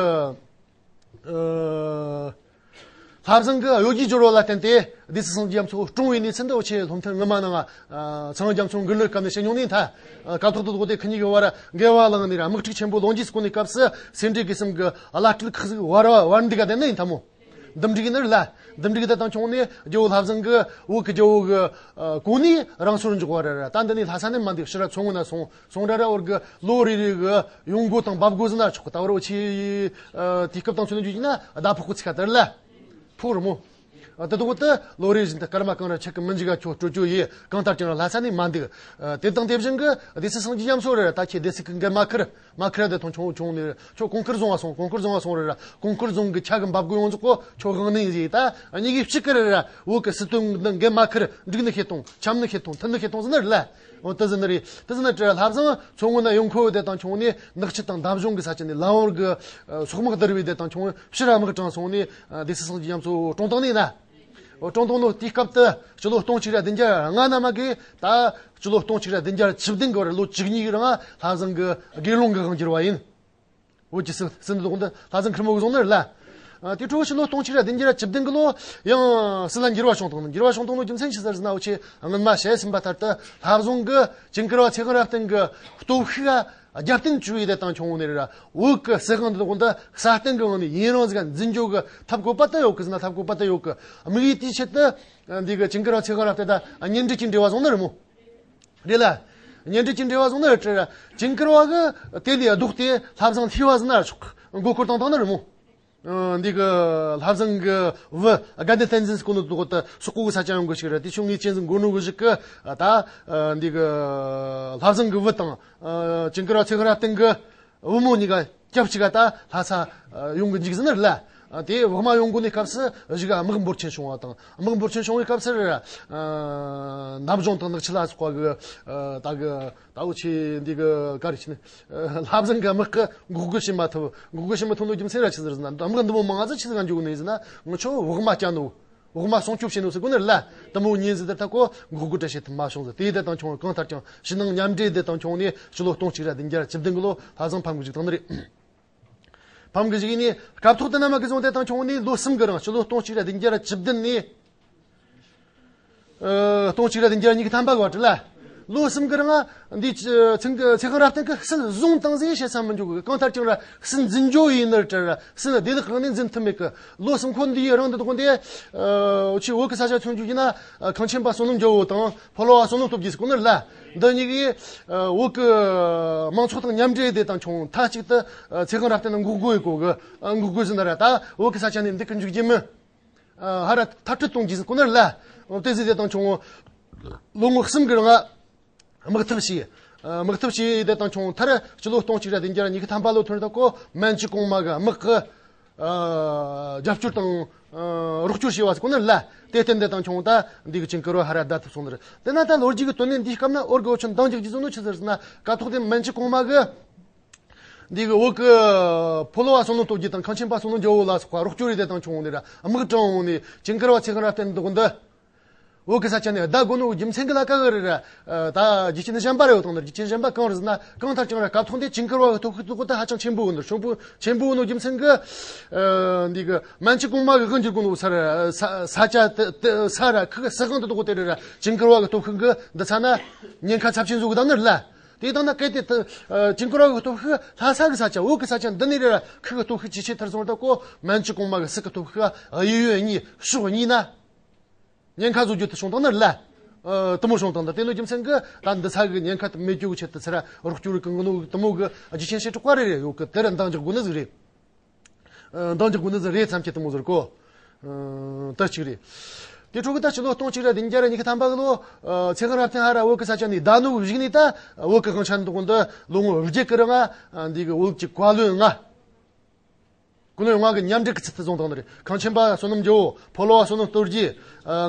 ལྷ་བཟང་གི་གཡོ་སྒྱུའི་སྦྱོར་བ་ལ་བརྟེན་ཏེ་སྡེ་སྲིད་སངས་རྒྱས་རྒྱ་མཚོ་བཀྲོངས་པའི་གནས་ཚུལ་འདི་འུ་ཆེ་སློབ་ཐོན་སྔ་མ་ནང་ཚངས་རྒྱ་མཚོ་འགུ་ལུ་སྐབས་ནས་བཤད་མྱོང་ནས་ད་སྐབས་ཐོག་ཏུ་ལོག་སྟེ་ཁི་གཉིས་ཀྱི་བར་འགལ་བ་ལངས་ནས་ར་དམག་འཁྲུག་ཆེན་པོ་ལོ་རྒྱུས་སུ་གོ་ནས་སྐབས་སུ་སེ་འབྲས་དགེ་གསུམ་གྱི་བླ་སྤྲུལ་ཁག་ཟིག་བར་བར་འདུག་ག་དེ་ནི་ཡིན་ཐ་མོ། འདུམ་འགྲིག་ནི་རེད་ལ། འདུམ་འགྲིག་དེ་དང་ཆུང་ནས་རྒྱལ་བོ་ལྷ་བཟང་གི་བོད་ཀྱི་རྒྱལ་བོ་གི་གོ་ནས་རང་སོར་འཇོག་པ་རེད་ར། ད་འདི་ནས་ལྷ་ས་ནས་མ་འདུག་ཕྱི་ར་མཚོ་སྔོན་ན་སོང་སོང་ར་ར་བར་གི་ལོ་རེ་རེ་གི་ཡོང་སྒོ་དང་འབབ་སྒོ་ཟིན་ན་ཆོག་གི། ད་བར་འུ་ཆེ་དུས་སྐབས་དང་ཚོད་ནས་འཇུག་ཡིན་ན་ཟླ་ཕོག་གི་ཚིག་ཁ་དར་ལ་ཕོག་རི་མོ། དེ་དག་དེ་ལོ་རེ་བཞིན་དུ་སྐར་མ་གང་ར་ཆག་གི་མི་འཇིག་ག་ཁྱོད་སྤྲོད་རྒྱུ་ཡིས་གང་ལྟར་ཀྱང་ལྷ་ས་ནས་མ་འདུག་དེ་དང་དེ་བཞིན་གི་སྡེ་སྲིད་སངས་རྒྱས་རྒྱ་མཚོ་རེད་ར། ད་ཁྱེད་སྡེ་སྲིད་ཀྱི་འགན་མ་ཁུར། མ་ཁུར་དེ་དང་ཆུང་ཆུང་ནས་ཁྱོད་གོང་ཁུར་བཟུང་བ་སོང་། གོང་ཁུར་བཟུང་བ་སོང་རེད་ར། གོང་ཁུར་བཟུང་གི་ཆ་གི་འབབ་དགོས་ཡོང་ཟིག་གོ་ཁྱོད་དབང་ནས་ཡིན་ཟིག་ད་གཉིས་ཀྱི་གཅིག་གི་རེད་ར། བོད་ཀྱི་སྲིད་དོན་འདི་འགན་མ་ཁུར། འགྲིག་ནི་ཤེས་དང་འཆམ་ནི་ཤེས་དང་མཐུན་ནི་ཤེས་དང་ཟེར་ནི་རེད་ལ། འོ་དེ་ཟེར་ནི་རེད། དེ་ཟེར་ནི་བྲེ་ལྷ་བཟང་མཚོ་སྔོན་ན་ཡོང་ཁོ་དེ་དང་ཆུང་ནས་ནག་ཆུ་དང་འདམ་གཞུང་གི་ས་ཆ་ནས་ལམ་བར་གི་སོག་དམག་བསྡུར་བའི་དེ་དང་ཆུང་ཕྱིར་དམག་དྲངས་སོང་ནས་སྡེ་སྲིད་སངས་རྒྱས་རྒྱ་མཚོ་བཀྲོངས་བཏང་ནས་ན། འོ་བཀྲོངས་བཏང་ནོ་དེའི་སྐབས་དུ་སྤྱི་ལོ་སྟོང་གཅིག་ར་བདུན་བརྒྱ་ལྔ་ན་མ་གི་ད་སྤྱི་ལོ་སྟོང་གཅིག་ར་བདུན་བརྒྱ་བཅུ་བདུན་གི་བར་ལོ་བཅུ་གཉིས་གི་རིང་ལྷ་བཟང་གི་དགེ་སློང་གི་དབང་བསྒྱུར་བ་ཡིན། བོད་ཀྱི་སྲིད་སྲིད་འདི་ལོག་འདི་ལྷ་བཟང་ཁེར་མོ་གི་བཟུང་ནི་རེད་ལ། དེ་འཕྲོ་ཕྱི་ལོ་སྟོང་གཅིག་ར་བདུན་བརྒྱ་བཅུ་བདུན་གི་ལོ་ཡང་སྲིད་ལ་འགྱུར་བ་བྱུང་བཏང་ནི། འགྱུར་བ་བྱུང་བཏང་ནོ་རྒྱུ་མཚན་ཅི་ཟེར་ཟེར་ན་འུ་ཆེ་སྔོན་མ་བཤད་ཟིན་པ་ལྟར་དུ་ལྷ་བཟང་གི་ཇིང་གུར་བ་ཚེ་དབང་རབ་བརྟན་གི་སྟོབས་ཤུགས་རྒྱབ་རྟེན་བཅོལ་བའི་དེ་དང་ཆུང་ནས་ར་བོད་ཀྱི་སྲིད་དབང་འདི་ལོག་འདི་སྲ་བརྟན་གི་ངང་ནས་ཡུན་རིང་ཟིག་འཛིན་སྐྱོང་གི་ཐབས་བཀོད་པ་ལྟ་ཡོད་གི་ཟེར་ན་ཐབས་བཀོད་པ་ལྟ་ཡོད་གི། དམིགས་ཡུལ་དེའི་ཆེད་དུ་འདི་གི་ཇིང་གུར་བ་ཚེ་དབང་རབ་བརྟན་དང་གཉེན་སྒྲིག་གི་འབྲེལ་བ་བཟུང་ནི་རེད་མོ། རེད་ལ། གཉེན་སྒྲིག་གི་འབྲེལ་བ་བཟུང་ནི་རེད་དྲ། ཇིང་གུར་བ་གི་དེ་ལས་ལྡོག་སྟེ་ལྷ་བཟང་ལྷའི་བ་ཟིན་ན་ཆོག་མགོ་སྐོར་བཏང་བཏང་ནི་རེད་མོ། འདི་གི་ལྷ་བཟང་གི་བུ་དགའ་ལྡན་བསྟན་འཛིན་སྐུ་ནུ་དུ་དུ་སོག་པོ་གི་ས་ཆ་ཡོང་གི་ཞིག་རེད། དེ་ཆུང་ངེས་ཅན་ཟིག་མགོ་ནུ་གི་ཞིག་གི་ད་འདི་གི་ལྷ་བཟང་གི་བུ་དང་ཇིང་གུར་བ་ཚེ་དབང་རབ་བརྟན་གི་བུ་མོ་གཉིས་ཀ་སྐྱབས་གཅིག་ག་ད་ལྷ་ས་ཡོང་གི་འཇུག་ཟིན་ནི་རེད་ལ། དེ་བག་མ་ཡོང་གོ་ནས་སྐབས་སུ་གཞུག་ག་དམག་འབོར་ཆེན་བྱུང་བ་དང་དམག་འབོར་ཆེན་བྱུང་བའི་སྐབས་སུ་ནམ་བྱུང་དང་ནག་ཆུ་ལ་སོགས་པ་གི་ད་གི་ད་འུ་ཆེ་འདི་གི་ག་རེ་ཆེ་ནི་ལྷ་བཟང་གི་དམག་གི་འགོག་རྒོལ་བྱེད་མ་ཐུབ། འགོག་རྒོལ་བྱེད་མ་ཐུབ་ནོ་རྒྱུ་མཚན་ར་ཆི་ཟེར་ཟིན་ན་དམག་འདི་མོ་མང་ང་ཟིག་ཆི་ཟིག་ག་འཇུག་ནི་ཟིན་ན་ངུ་ཆོ་བག་མ་བསྐྱལ་ནོ། འོག་མ་སྲུང་སྐྱོབ་བྱས་ནོ་ཟེར་གོ་ནི་རེད་ལ། དེ་མོ་ཉིན་ཟིག་དེར་ཐག་གོ་འགོག་རྒོལ་བྲལ་བྱེད་ཐུབ་མ་བྱུང་ཟེར། དེ་དེ་དང་ཆུང་གང་ལྟར་ཀྱང་ཕྱི་ནང་མཉམ་འབྲེལ་དེ་དང་ཆུང་ནས་ཕྱི་ལོ་སྟོང་གཅིག་ར་བདུན་བརྒྱ་བཅུ་བདུན་གི་ལོ་ལྷ་བཟང་ཕམ་གི་བཅུག་བཏང་ནི་རེད། ཕམ་གི་བཅུག་ནས་སྐབས་ཐོག་དེ་ན་མ་གི་བཟུང་དེ་དང་ཆུང་ནས་ལོ་གསུམ་གི་རིང་ཕྱི་ལོ་སྟོང་གཅིག་ར་བདུན་བརྒྱ་བཅུ་བདུན་ནས་སྟོང་གཅིག་ར་བདུན་བརྒྱ་ཉི་ཤུ་ཐམ་པ་གི་བར་དུ་ལ། ལོ་གསུམ་གི་རིང་འདི་ཚེ་ཚེ་དབང་རབ་བརྟན་གི་སྲིད་བཟུང་བཏང་ཟིག་བཤད་ས་མི་འཇུག་གི། གང་ལྟར་ཀྱང་ར་སྲིད་འཛིན་སྐྱོང་ཡིན་ནི་རེད་དྲ། སྲིད་བདེ་བླག་གང་ནས་འཛིན་ཐུབ་མེད་གི། ལོ་གསུམ་འཁོར་འདི་ཡི་རིང་འདི་དགོན་དེ་ཆེ་བོད་གི་ས་ཆ་ཚུན་ཆུ་གི་ན་ཁང་ཆེན་པ་བསོད་ནམས་རྒྱལ་བོ་དང་ཕོ་ལོ་བ་བསོད་ནམས་སྟོབས་རྒྱས་སུ་གོ་ནི་ལ། འདི་གཉིས་ཀྱིས་བོད་གི་མང་ཚོགས་དང་མཉམ་འབྲེལ་དེ་དང་ཆུང་མཐའ་གཅིག་ཏུ་ཚེ་དབང་རབ་བརྟན་ལ་འགོག་རྒོལ་ཡི་གོ་གི་འགོག་རྒོལ་ཟིན་ན་ར་ད་བོད་གི་ས་ཆ་ནས་འདི་གི་འཇུག་རྒྱུ་མིན། ཧ་ར་མཐར་སྐྲོད་གཏོང་རྒྱུ་ཟིན་གོ་ནི་ལ། དེ་ཟིག་དེ་དང་ཆུང་ལོ་ངོ་གསུམ་གི་རིང་དམག་འཐབ་བྱས། དམག་འཐབ་བྱས་དེ་དང་ཆུང་མཐར་སྤྱི་ལོ་སྟོང་གཅིག་ར་བདུན་བརྒྱ་ཉི་ཤུ་ཐམ་པ་ལོ་ཐོན་དུས་ཀོ་མན་ཇུ་གོང་མ་གི་དམག་གི་རྒྱབ་སྐྱོར་དང་རོགས་སྐྱོར་བྱས་པ་ཟིག་གོ་ནི་ལ། དེ་བརྟེན་དེ་དང་ཆུང་ད་འདི་གི་ཅིང་ཀི་རོ་ཧ་ར་བདའ་ཐུབ་སོང་ནི་རེད། དེ་ན་ད་ལོ་རྒྱུས་ཀྱི་དོན་ནས་འདིའི་སྐབས་ན་འོར་གི་འོ་ཆུ་འདང་རྒྱག་རྒྱུ་བཟོ་ནོ་ཆི་ཟེར་ཟེར་ན་སྐབས་ཐོག་དེ་མན་ཇུ་གོང་མ་གི་འདི་གི་བོད་གི་ཕོ་ལོ་བ་བསོད་ནམས་སྟོབས་རྒྱས་དང་ཁང་ཆེན་པ་བསོད་ནམས་རྒྱལ་བོ་ལ་སོགས་པ་རོགས་སྐྱོར་རེ་དེ་དང་ཆུང་ནི་ར་དམག་དྲངས་འོང་ནི་ཅིང་ཀི་རོ་བ་ཚེ་དབང་རབ་བརྟན་འདུག་འདི། བོད་གི་ས་ཆ་ནས་བསྡད་དགོས་ནོ་རྒྱུ་མཚན་གི་ལ་ཀ་གི་རེད་ར། ད་རྒྱུ་རྐྱེན་གཞན་པ་རེ་ཡོད་དང་ནི། རྒྱུ་རྐྱེན་གཞན་པ་གང་རེད་ཟེར་ན། གང་ལྟར་ཀྱང་ར་སྐབས་ཐོག་འདི་ཇིང་གུར་བ་གི་སྟོབས་ཤུགས་དེ་ཀོ་ད་ཧ་ཅང་ཆེན་པོ་ཡོད་ནོ། ཆེན་པོ་ཆེན་པོ་ཡོད་ནོ་རྒྱུ་མཚན་གི། འདི་གི་མན་ཇུ་གོང་མ་གི་དབང་སྒྱུར་གོ་ནོ་ས་ར་ས་ས་ཆ་དེ་དེ་ས་ར་ཁུ་གི་སྲིད་དབང་དེ་དོག་དེ་རེད་ར། ཇིང་གུར་བ་གི་སྟོབས་ཤུགས་གི་འདི་ཚ་ན་ཉེན་ཁ་ཚབས་ཆེན་བཟོ་གི་དང་ནི་རེད་ལ། དེ་དང་ན་གལ་ཏེ་དེ་ཅིང་ཀོ་ར་གི་སྟོབས་ཤུགས་ལྷ་ས་གི་ས་ཆ་བོད་གི་ས་ཆ་འདི་ནས་རེ་ར་ཁུ་གི་སྟོབས་ཤུགས་ཇེ་ཆེ་མཐར་སོང་ད་ཀོ་མན་ཇུ་གོང་མ་གི་སྲིད་གི་སྟོབས་ཤུགས་གཡས་གཡོན་གཉིས་ཕྱོགས་གཉིས་ན་ཉེན་ཁ་བཟོ་རྒྱུ་དེ་བྱུང་དང་ནི་རེད་ལ། དེ་མོ་བྱུང་དང་ད་དེ་ནོ་རྒྱུ་མཚན་གི་ད་འདི་ས་གི་ཉེན་ཁ་དེ་མེད་རྒྱུ་གི་ཆེད་དུ་ཚེ་ར་རོགས་སྐྱོར་གི་ངོ་ནོ་དེ་མོ་གི་རྒྱུ་ཆེན་ཞེ་དྲག་པ་རེ་རེ་ཡོད་གི། དེ་ར་འདང་རྒྱག་དགོས་ནི་ཟིག་རེད། འདང་རྒྱག་དགོས་ནི་ཟིག་རེད་བསམ་གྱི་དེ་མོ་ཟེར་གོ། ད་གཅིག་རེད། དེ་འཕྲོ་གི་ད་ཕྱི་ལོ་སྟོང་གཅིག་ར་བདུན་བརྒྱ་ར་ཉི་ཤུ་ཐམ་པ་གི་ལོ། ཚེ་དབང་རབ་བརྟན་ཧ་ར་བོད་གི་ས་ཆ་ནས་ད་ནུ་གཞུག་ནས་ད་བོད་གི་དབང་ཆ་འདུག་གོ་འདི་ལོ་ངོ་བརྒྱད་གི་རིང་ང་འདི་གི་བོད་ཀྱི་བཀའ་བློན་ལྔ། བཀའ་བློན་ལྔ་གི་མཉམ་འབྲེལ་གི་ཚུལ་དུ་བཟུང་བཏང་ནི་རེད། ཁང་ཆེན་པ་བསོད་ནམས་རྒྱལ་པོ། ཕོ་ལོ་བ་བསོད་ནམས་སྟོབས་རྒྱས།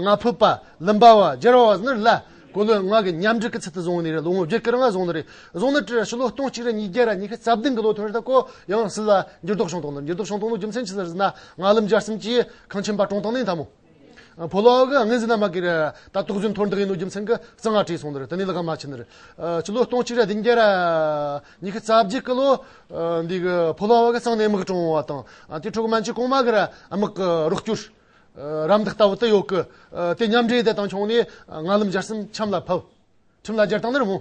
ང་ཕོད་པ། ལུམ་པ་བ། རྒྱལ་བ་བ་ཟེར་ནི་རེད་ལ། བཀའ་བློན་ལྔ་གི་མཉམ་འབྲེལ་གི་ཚུལ་དུ་བཟུང་ནི་རེད། ལོ་ངོ་བརྒྱད་གི་རིང་ང་བཟུང་ནི་རེད། བཟུང་ནི་དེ་ཕྱི་ལོ་སྟོང་གཅིག་ར་ཉིས་བརྒྱ་ར་ཉི་ཤུ་རྩ་བདུན་གི་ལོ་ཐོན་རེད་ད་ཀོ་ཡང་སྲིད་ལ་འགྱུར་ལྡོག་བྱུང་བཏང་ནི། འགྱུར་ལྡོག་བྱུང་བཏང་ནོ་རྒྱུ་མཚན་ཅི་ཟེར་ཟེར་ན། ང་ལམ་རྒྱལ་གསུམ་གྱིས་ཁང་ཆེན་པ་བཀྲོངས་བཏང་ནི་ཡིན་ད་མོ། ཕོ་ལོ་བ་གི་ངན་ཟིན་ན་མ་གི་ར་ད་དོགས་ཟོན་ཐོར་འདེགས་ཡིན་ནོ་རྒྱུ་མཚན་གི་གཙང་ང་བྲིས་སོང་ནི་རེད། དེ་ནས་ལག་མ་ཆི་ནི་རེད། ཕྱི་ལོ་སྟོང་གཅིག་ར་བདུན་བརྒྱ་ར་ཉི་ཤུ་རྩ་བརྒྱད་གི་ལོ། འདི་གི་ཕོ་ལོ་བ་གི་གཙང་ནས་དམག་དྲངས་བ་དང་དེ་འཕྲོ་གི་མན་ཇུ་གོང་མ་གི་ར་དམག་གི་རོགས་སྐྱོར། རམ་འདེགས་ལྟ་བུ་དེ་ཡོད་གི། དེ་མཉམ་འབྲེལ་དེ་དང་ཆུང་ནས་ང་ལམ་རྒྱལ་གསུམ་ཁྲིམས་ལ་ཕབ། ཁྲིམས་ལ་སྦྱར་བཏང་ནི་རེད་མོ།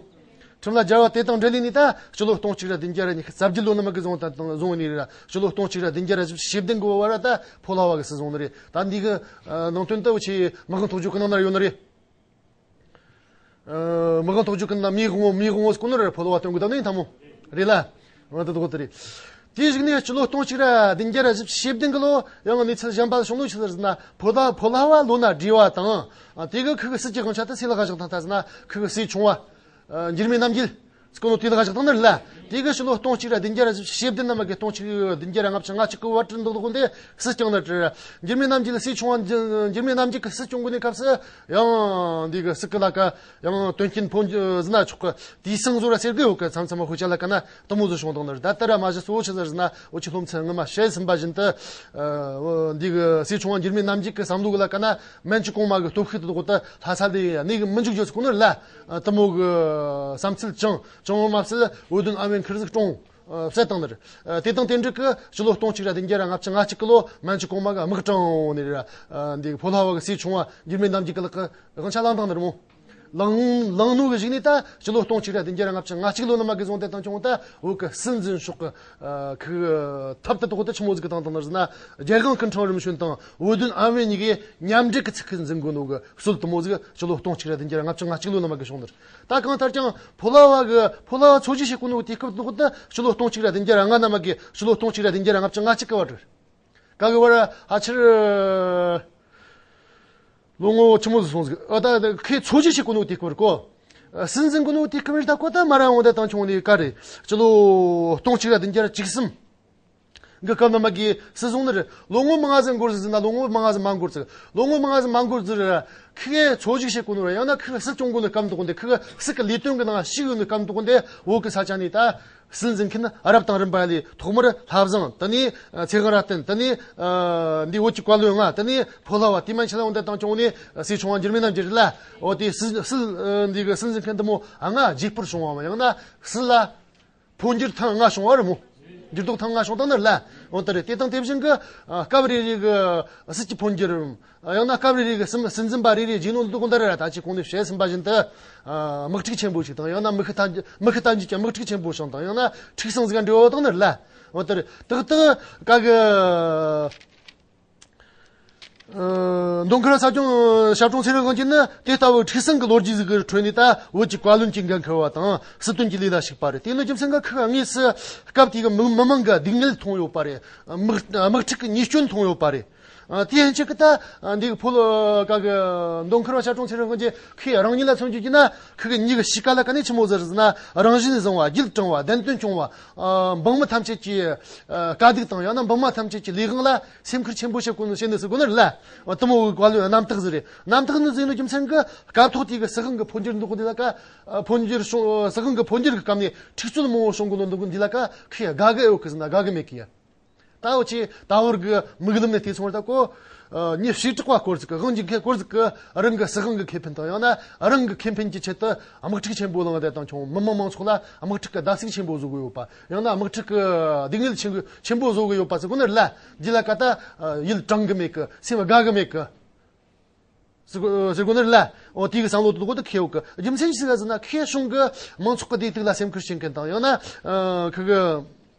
ཁྲིམས་ལ་སྦྱར་བ་དེ་དང་འབྲེལ་ལས་ནས་ད་ཕྱི་ལོ་སྟོང་གཅིག་ར་བདུན་བརྒྱ་ར་ཉི་ཤུ་རྩ་བརྒྱད་ལོ་ནི་མ་གི་བཟུང་ད་བཟུང་ནི་རེད། ཕྱི་ལོ་སྟོང་གཅིག་ར་བདུན་བརྒྱ་ར་བཞི་བཅུ་ཞེ་བདུན་གི་བར་ད་ཕོ་ལོ་བ་གི་སྲིད་བཟུང་ནི་རེད། ད་འདི་གི་ནང་དོན་ད་འུ་ཆི་མི་དབང་ཐོག་བརྗོད་གི་ནང་ན་ཡོད་ནི་རེད། མི་དབང་ཐོག་བརྗོད་གི་ནང་ན་མི་དབང་མི་དབང་སྐོར་ནི་རེད། ཕོ་ལོ་བ་སྟོན་གི་ད་ནི་ཡིན་ད་མོ། རེད་ལ། འོ་ད་དོ་དེ་རེད། དེའི་གཞུག་ནས་ཕྱི་ལོ་སྟོང་གཅིག་ར་བདུན་བརྒྱ་ར་བཞི་བཅུ་ཞེ་བདུན་གི་ལོ་ཡང་གནས་ཚུལ་གཞན་པ་བྱུང་ནོ་ཆི་ཟེར་ན། ཕོ་ལ་ཕོ་ལྷ་བ་ལོ་ན་བགྲེས་བ་དང་དེ་གི་ཁུ་གི་སྲིད་ཀྱི་དབང་ཆ་དེ་སུའི་ལག་ག་བཞག་བཏང་ད་ཟེར་ན། ཁུ་གི་སྲས་ཆུང་བ་འགྱུར་མེད་རྣམ་རྒྱལ་སྐུ་ནོ་དེའི་ལག་ག་བཞག་བཏང་ནི་རེད་ལ། དེ་གི་ཕྱི་ལོ་སྟོང་གཅིག་ར་བདུན་བརྒྱ་ར་བཞི་བཅུ་ཞེ་བདུན་ན་མ་གི་སྟོང་གཅིག་བདུན་བརྒྱ་ར་ལྔ་བཅུ་ང་གཅིག་གི་བར་དུ་འདུག་འདུག་འདི་སྲིད་སྐྱོང་ནི་རེད། འགྱུར་མེད་རྣམ་རྒྱལ་སྲས་ཆུང་བ་འགྱུར་མེད་རྣམ་རྒྱལ་གི་སྲིད་སྐྱོང་གི་གནས་སྐབས་སུ་ཡང་འདི་གི་སྲིད་ཀྱི་ལ་ཀ་ཡང་དོན་རྐྱེན་འཕོ་འགྱུར་ཟིན་ན་ཆོག་གི། དེའི་སང་བཟོ་ར་ཟེར་གི་ཡོད་གི། མཚམས་མཚམས་ཧུ་ཅ་ལ་ཀ་ན་དེ་མོ་ཟིག་བྱུང་བཏང་ནི་རེད། ད་ལྟ་ར་མ་གཞི་གཙོ་བོ་ཆི་ཟིག་ཟེར་ན། འུ་ཆི་སློབ་ཚན་སྔོན་མ་བཤད་ཟིན་པ་བཞིན་དུ་འདི་གི་སྲས་ཆུང་བ་འགྱུར་མེད་རྣམ་རྒྱལ་གི་བསམ་བློ་གི་ལ་ཀ་ན་མན་ཇུ་གོང་མ་གི་སྟོབས་ཤུགས་དེ་དག་ད་ལྷ་ས་ལས་གནས་གི་མི་འཇུག་རྒྱུ་ཟིག་གོ་ནི་རེད་ལ། དེ་མོ་གི་བསམ་ཚུལ་བཅངས། བཅངས་པ་མ་ཟད་འོས་བསྡུ་ཨམ་བན་ཁུར་ཟིག་བཀྲོངས། ཨ་བསད་བཏང་ནི་རེད། ཨ་དེ་དང་དེ་འབྲེལ་གྱི་ཕྱི་ལོ་སྟོང་གཅིག་ར་བདུན་བརྒྱ་ར་ལྔ་བཅུ་ང་གཅིག་གི་ལོ་མན་ཇུ་གོང་མ་གི་དམག་དྲངས་འོང་ནི་རེད། ཨ་འདི་ཕོ་ལྷ་བ་གི་སྲས་ཆུང་བ་འགྱུར་མེད་རྣམ་རྒྱལ་གྱི་ལག་གི་དབང་ཆ་བླངས་བཏང་ནི་རེད་མོ། བླངས་བླངས་ནོ་གི་གཞུག་ནས་ད་ཕྱི་ལོ་སྟོང་གཅིག་ར་བདུན་བརྒྱ་ར་ལྔ་བཅུ་ང་གཅིག་ལོ་ནི་མ་གི་བཟུང་དེ་དང་བྱུང་ད་བོད་གི་སྲིད་འཛིན་ཤོག་གི་ཨ་ཁུ་ཐབས་དེ་དོག་དེ་ཆི་མོ་ཟིག་གི་བཏང་བཏང་ནི་རེད་ཟེར་ན། རྒྱལ་དབང་སྐུ་ཕྲེང་རིམ་བྱོན་དང་འོས་བསྡུ་ཨམ་བན་གཉིས་ཀས་མཉམ་འབྲེལ་གྱི་ཚིག་གི་འཛིན་དགོས་ནོ་གི་སྲོལ་དེ་མོ་ཟིག་ཕྱི་ལོ་སྟོང་གཅིག་ར་བདུན་བརྒྱ་ར་ལྔ་བཅུ་ང་གཅིག་ལོ་ནི་མ་གི་བྱུང་ནི་རེད། ད་གང་ལྟར་ཀྱང་ཕོ་ལྷ་བ་གི་ཕོ་ལྷ་བ་འཚོ་བཞུགས་བྱེད་གོ་ནོ་དུས་སྐབས་དེ་དག་ད་ཕྱི་ལོ་སྟོང་གཅིག་ར་བདུན་བརྒྱ་ར་ལྔ་ནས་མ་གི་ཕྱི་ལོ་སྟོང་གཅིག་ར་བདུན་བརྒྱ་ར་ལྔ་བཅུ་ང་གཅིག་གི་བར་རེད། ག་གི་བར་ཧ་ཆེར་ལོ་ངོ་ཆི་མོ་ཟིག་སོང་ཟིག་ཨ་ད་ཁོས་འཚོ་བཞུགས་བྱེད་གོ་ནོ་དུས་སྐབས་རེད་གོ། སྲིད་འཛིན་གོ་ནོ་དུས་སྐབས་རེད། ད་ཁོ་ད་མ་ར་འོང་དེ་དང་བྱུང་ནི་ག་རེད། ཕྱི་ལོ་སྟོང་གཅིག་ར་བདུན་བརྒྱ་ར་བཅུ་གསུམ། གི་སྐབས་ན་མ་གི་སྲིད་བཟུང་ནི་རེད། ལོ་ངོ་མང་ང་ཟིག་འགོར་ཟིག་ཟེར་ན་ལོ་ངོ་མང་ང་ཟིག་མ་འགོར་ཟིག་ལོ་ངོ་མང་ང་ཟིག་མ་འགོར་ཟིག་རེད། ཁི་གེ་འཚོ་བཞུགས་བྱེད་གོ་ནོ་རེད། ཡང་ན་ཁི་གེ་སྲིད་སྐྱོང་གོ་ནི་སྐབས་འདུག་འདི་ཁི་གེ་སྲིད་ཀྱི་ལས་དོན་གི་ནང་ཞུགས་ཡོད་ནི་སྐབས་འདུག་འདི་བོད་གི་ས་ཆ་ནས་ད་སྲིད་འཛིན་མཁན་རབ་དང་རིམ་པ་ལས་ཐོག་མར་ལྷ་བཟང་དེ་ནས་ཚེ་དབང་རབ་བརྟན་དེ་ནས་འདི་བོད་ཀྱི་བཀའ་བློན་ལྔ་དེ་ནས་ཕོ་ལྷ་བ་དེ་མན་ཆད་ལ་འོང་དེ་དང་བྱུང་ནས་སྲས་ཆུང་བ་འགྱུར་མེད་རྣམ་རྒྱལ་ལ་འོ་དེ་སྲིད་སྲིད་འདི་གི་སྲིད་འཛིན་མཁན་དེ་མོ་ལྔ་བརྗེ་སྤོར་བྱུང་བ་ཡང་ན་སྲིད་ལ། འཕོ་འགྱུར་ཐེངས་ལྔ་བྱུང་བ་རེད་མོ། འགྱུར་ལྡོག་ཐེངས་ལྔ་བྱུང་དང་ནི་ལ། འོ་དེ་རེད། དེ་དང་དེ་བཞིན་གྱི་ཨ་སྐབས་རེ་རེ་གི་སྲིད་ཀྱི་འཕོ་འགྱུར། ཡང་ན་སྐབས་རེ་རེ་གི་སྲིད་སྲིད་འཛིན་པ་རེ་རེ་རྗེས་ནོ་འདུག་འདི་རེད། ད་ཅི་གོང་ནས་བཤད་ཟིན་པ་བཞིན་དུ་ཨ་དམག་འཁྲུག་ཆེན་པོ་ཞིག་དང་ཡང་ན་མི་ཤི་ཐམས་ཅད་མི་ཤི་ཐམས་ཅད་ཀྱི་དམག་འཁྲུག་ཆེན་པོ་བྱུང་དང་ཡང་ན་འཁྲུག་ཟིང་ཟིག་འབྲེལ་བ་དང་ནི་ལ། འོ་དེ་རེད། ཏག་ཏག་ག་གི་མདོ་ཁམས་ར་ས་སྐྱོང་ཞབས་དྲུང་ཚེ་རིང་དབང་རྒྱལ་ནི་དེ་ལྟ་བུའི་འཁྲུག་ཟིང་གི་ལོ་རྒྱུས་ཟིག་གི་ཁྲོད་ནས་ད་བོད་ཀྱི་བཀའ་བློན་གྱི་འགན་འཁུར་བ་དང་སྲིད་དོན་གྱི་ལས་ལ་ཞུགས་པ་རེད། དེ་ནི་རྒྱུ་མཚན་གྱིས་ཁོས་དངོས་སུ་སྐབས་དེ་གི་མི་མི་མང་གི་སྡུག་བསྔལ་མཐོང་ཡོད་པ་རེད། དམག་དམག་འཁྲུག་གི་ཉེས་སྐྱོན་མཐོང་ཡོད་པ་རེད། དེ་ཡན་ཆད་ཀྱི་ད་འདི་གི་ཕོ་ལོ་ག་གི་མདོ་ཁམས་ར་ས་སྐྱོང་ཚེ་རིང་དབང་རྒྱལ་ཁོས་རང་ཉིད་ལ་མཚོན་རྒྱུ་བགྱིས་ན་ཁོ་གི་མྱིག་གི་ཕྱི་ཀ་ལ་ག་ནས་ཆི་མོ་ཟེར་ཟེར་ན་རང་བཞིན་བཟང་བ་རྒྱུད་དྲང་བ་བདེན་དོན་སྐྱོང་བ། འབངས་མི་ཐམས་ཅད་ཀྱི་དཀའ་སྡུག་དང་ཡང་ན་འབངས་མི་ཐམས་ཅད་ཀྱི་ལས་དབང་ལ་སེམས་ཁུར་ཆེན་པོ་བྱེད་དགོས་ནོ་བྱེད་ནི་ཟེར་དགོས་ནི་རེད་ལ། དེ་མོ་གི་བཀའ་བློན་རྣམ་དག་ཟིག་རེད། རྣམ་དག་ནི་ཟེར་ནོ་རྒྱུ་མཚན་གྱིས་སྐབས་ཐོག་དེ་གི་སྲིད་དབང་གི་འཕོ་འགྱུར་འདུག་འདི་ལ་ཀ་འཕོ་འགྱུར་བྱུང་སྲིད་དབང་གི་འཕོ་འགྱུར་གི་སྐབས་ནས་འཁྲུག་རྩོད་མང་བོ་བྱུང་དགོས་ནོ་འདུག་འདི་ལ་ཀ་ཁོས་དགའ་གི་ཡོད་གི་ཟེར་ན་དགའ་གི་མེད་གི་ཡ། ད་འུ་ཆི་ད་བར་གི་མིག་ལམ་ནས་བལྟས་སོང་བ་ད་ཀོ། ཨ། མྱི་བྱེ་བྲག་པ་སྐོར་ཟིག་གི། དབང་སྒྱུར་མཁན་སྐོར་ཟིག་གི་རང་གི་སྲིད་དབང་གི་ཁེ་ཕན་དང་། ཡང་ན་རང་གི་ཁེ་ཕན་གྱི་ཆེད་དུ་དམག་འཁྲུག་ཆེན་པོ་བསླངས་དེ་དང་བྱུང་། མི་མང་མང་ཚོགས་ལ་དམག་འཁྲུག་གི་བརྡབ་གསིག་ཆེན་པོ་བཟོ་གི་ཡོད་པ། ཡང་ན་དམག་འཁྲུག་གི་སྡུག་བསྔལ་ཆེན་ཆེན་པོ་བཟོ་གི་ཡོད་པ་ཟེར་གོ་ནི་རེད་ལ། རྒྱུད་ལ་ཀ་ད་ཡིད་དྲང་གི་མེད་གི། སེམས་དགའ་གི་མེད་གི། ཟེར་གོ་ཟེར་གོ་ནི་རེད་ལ། འོ། དེ་གི་བསམ་བློ་དེ་གོ་ད་འཁྱེར་ཡོད་གི། རྒྱུ་མཚན་ཅི་ཟིག་ཟེར་ན། ཁོས་གཞུང་གི་མང་ཚོགས་གི་བདེ་སྡུག་ལ་སེམས་ཁུར་བྱེད་མཁན་དང་། ཡང་ན། ཨ། ཁོ་གི།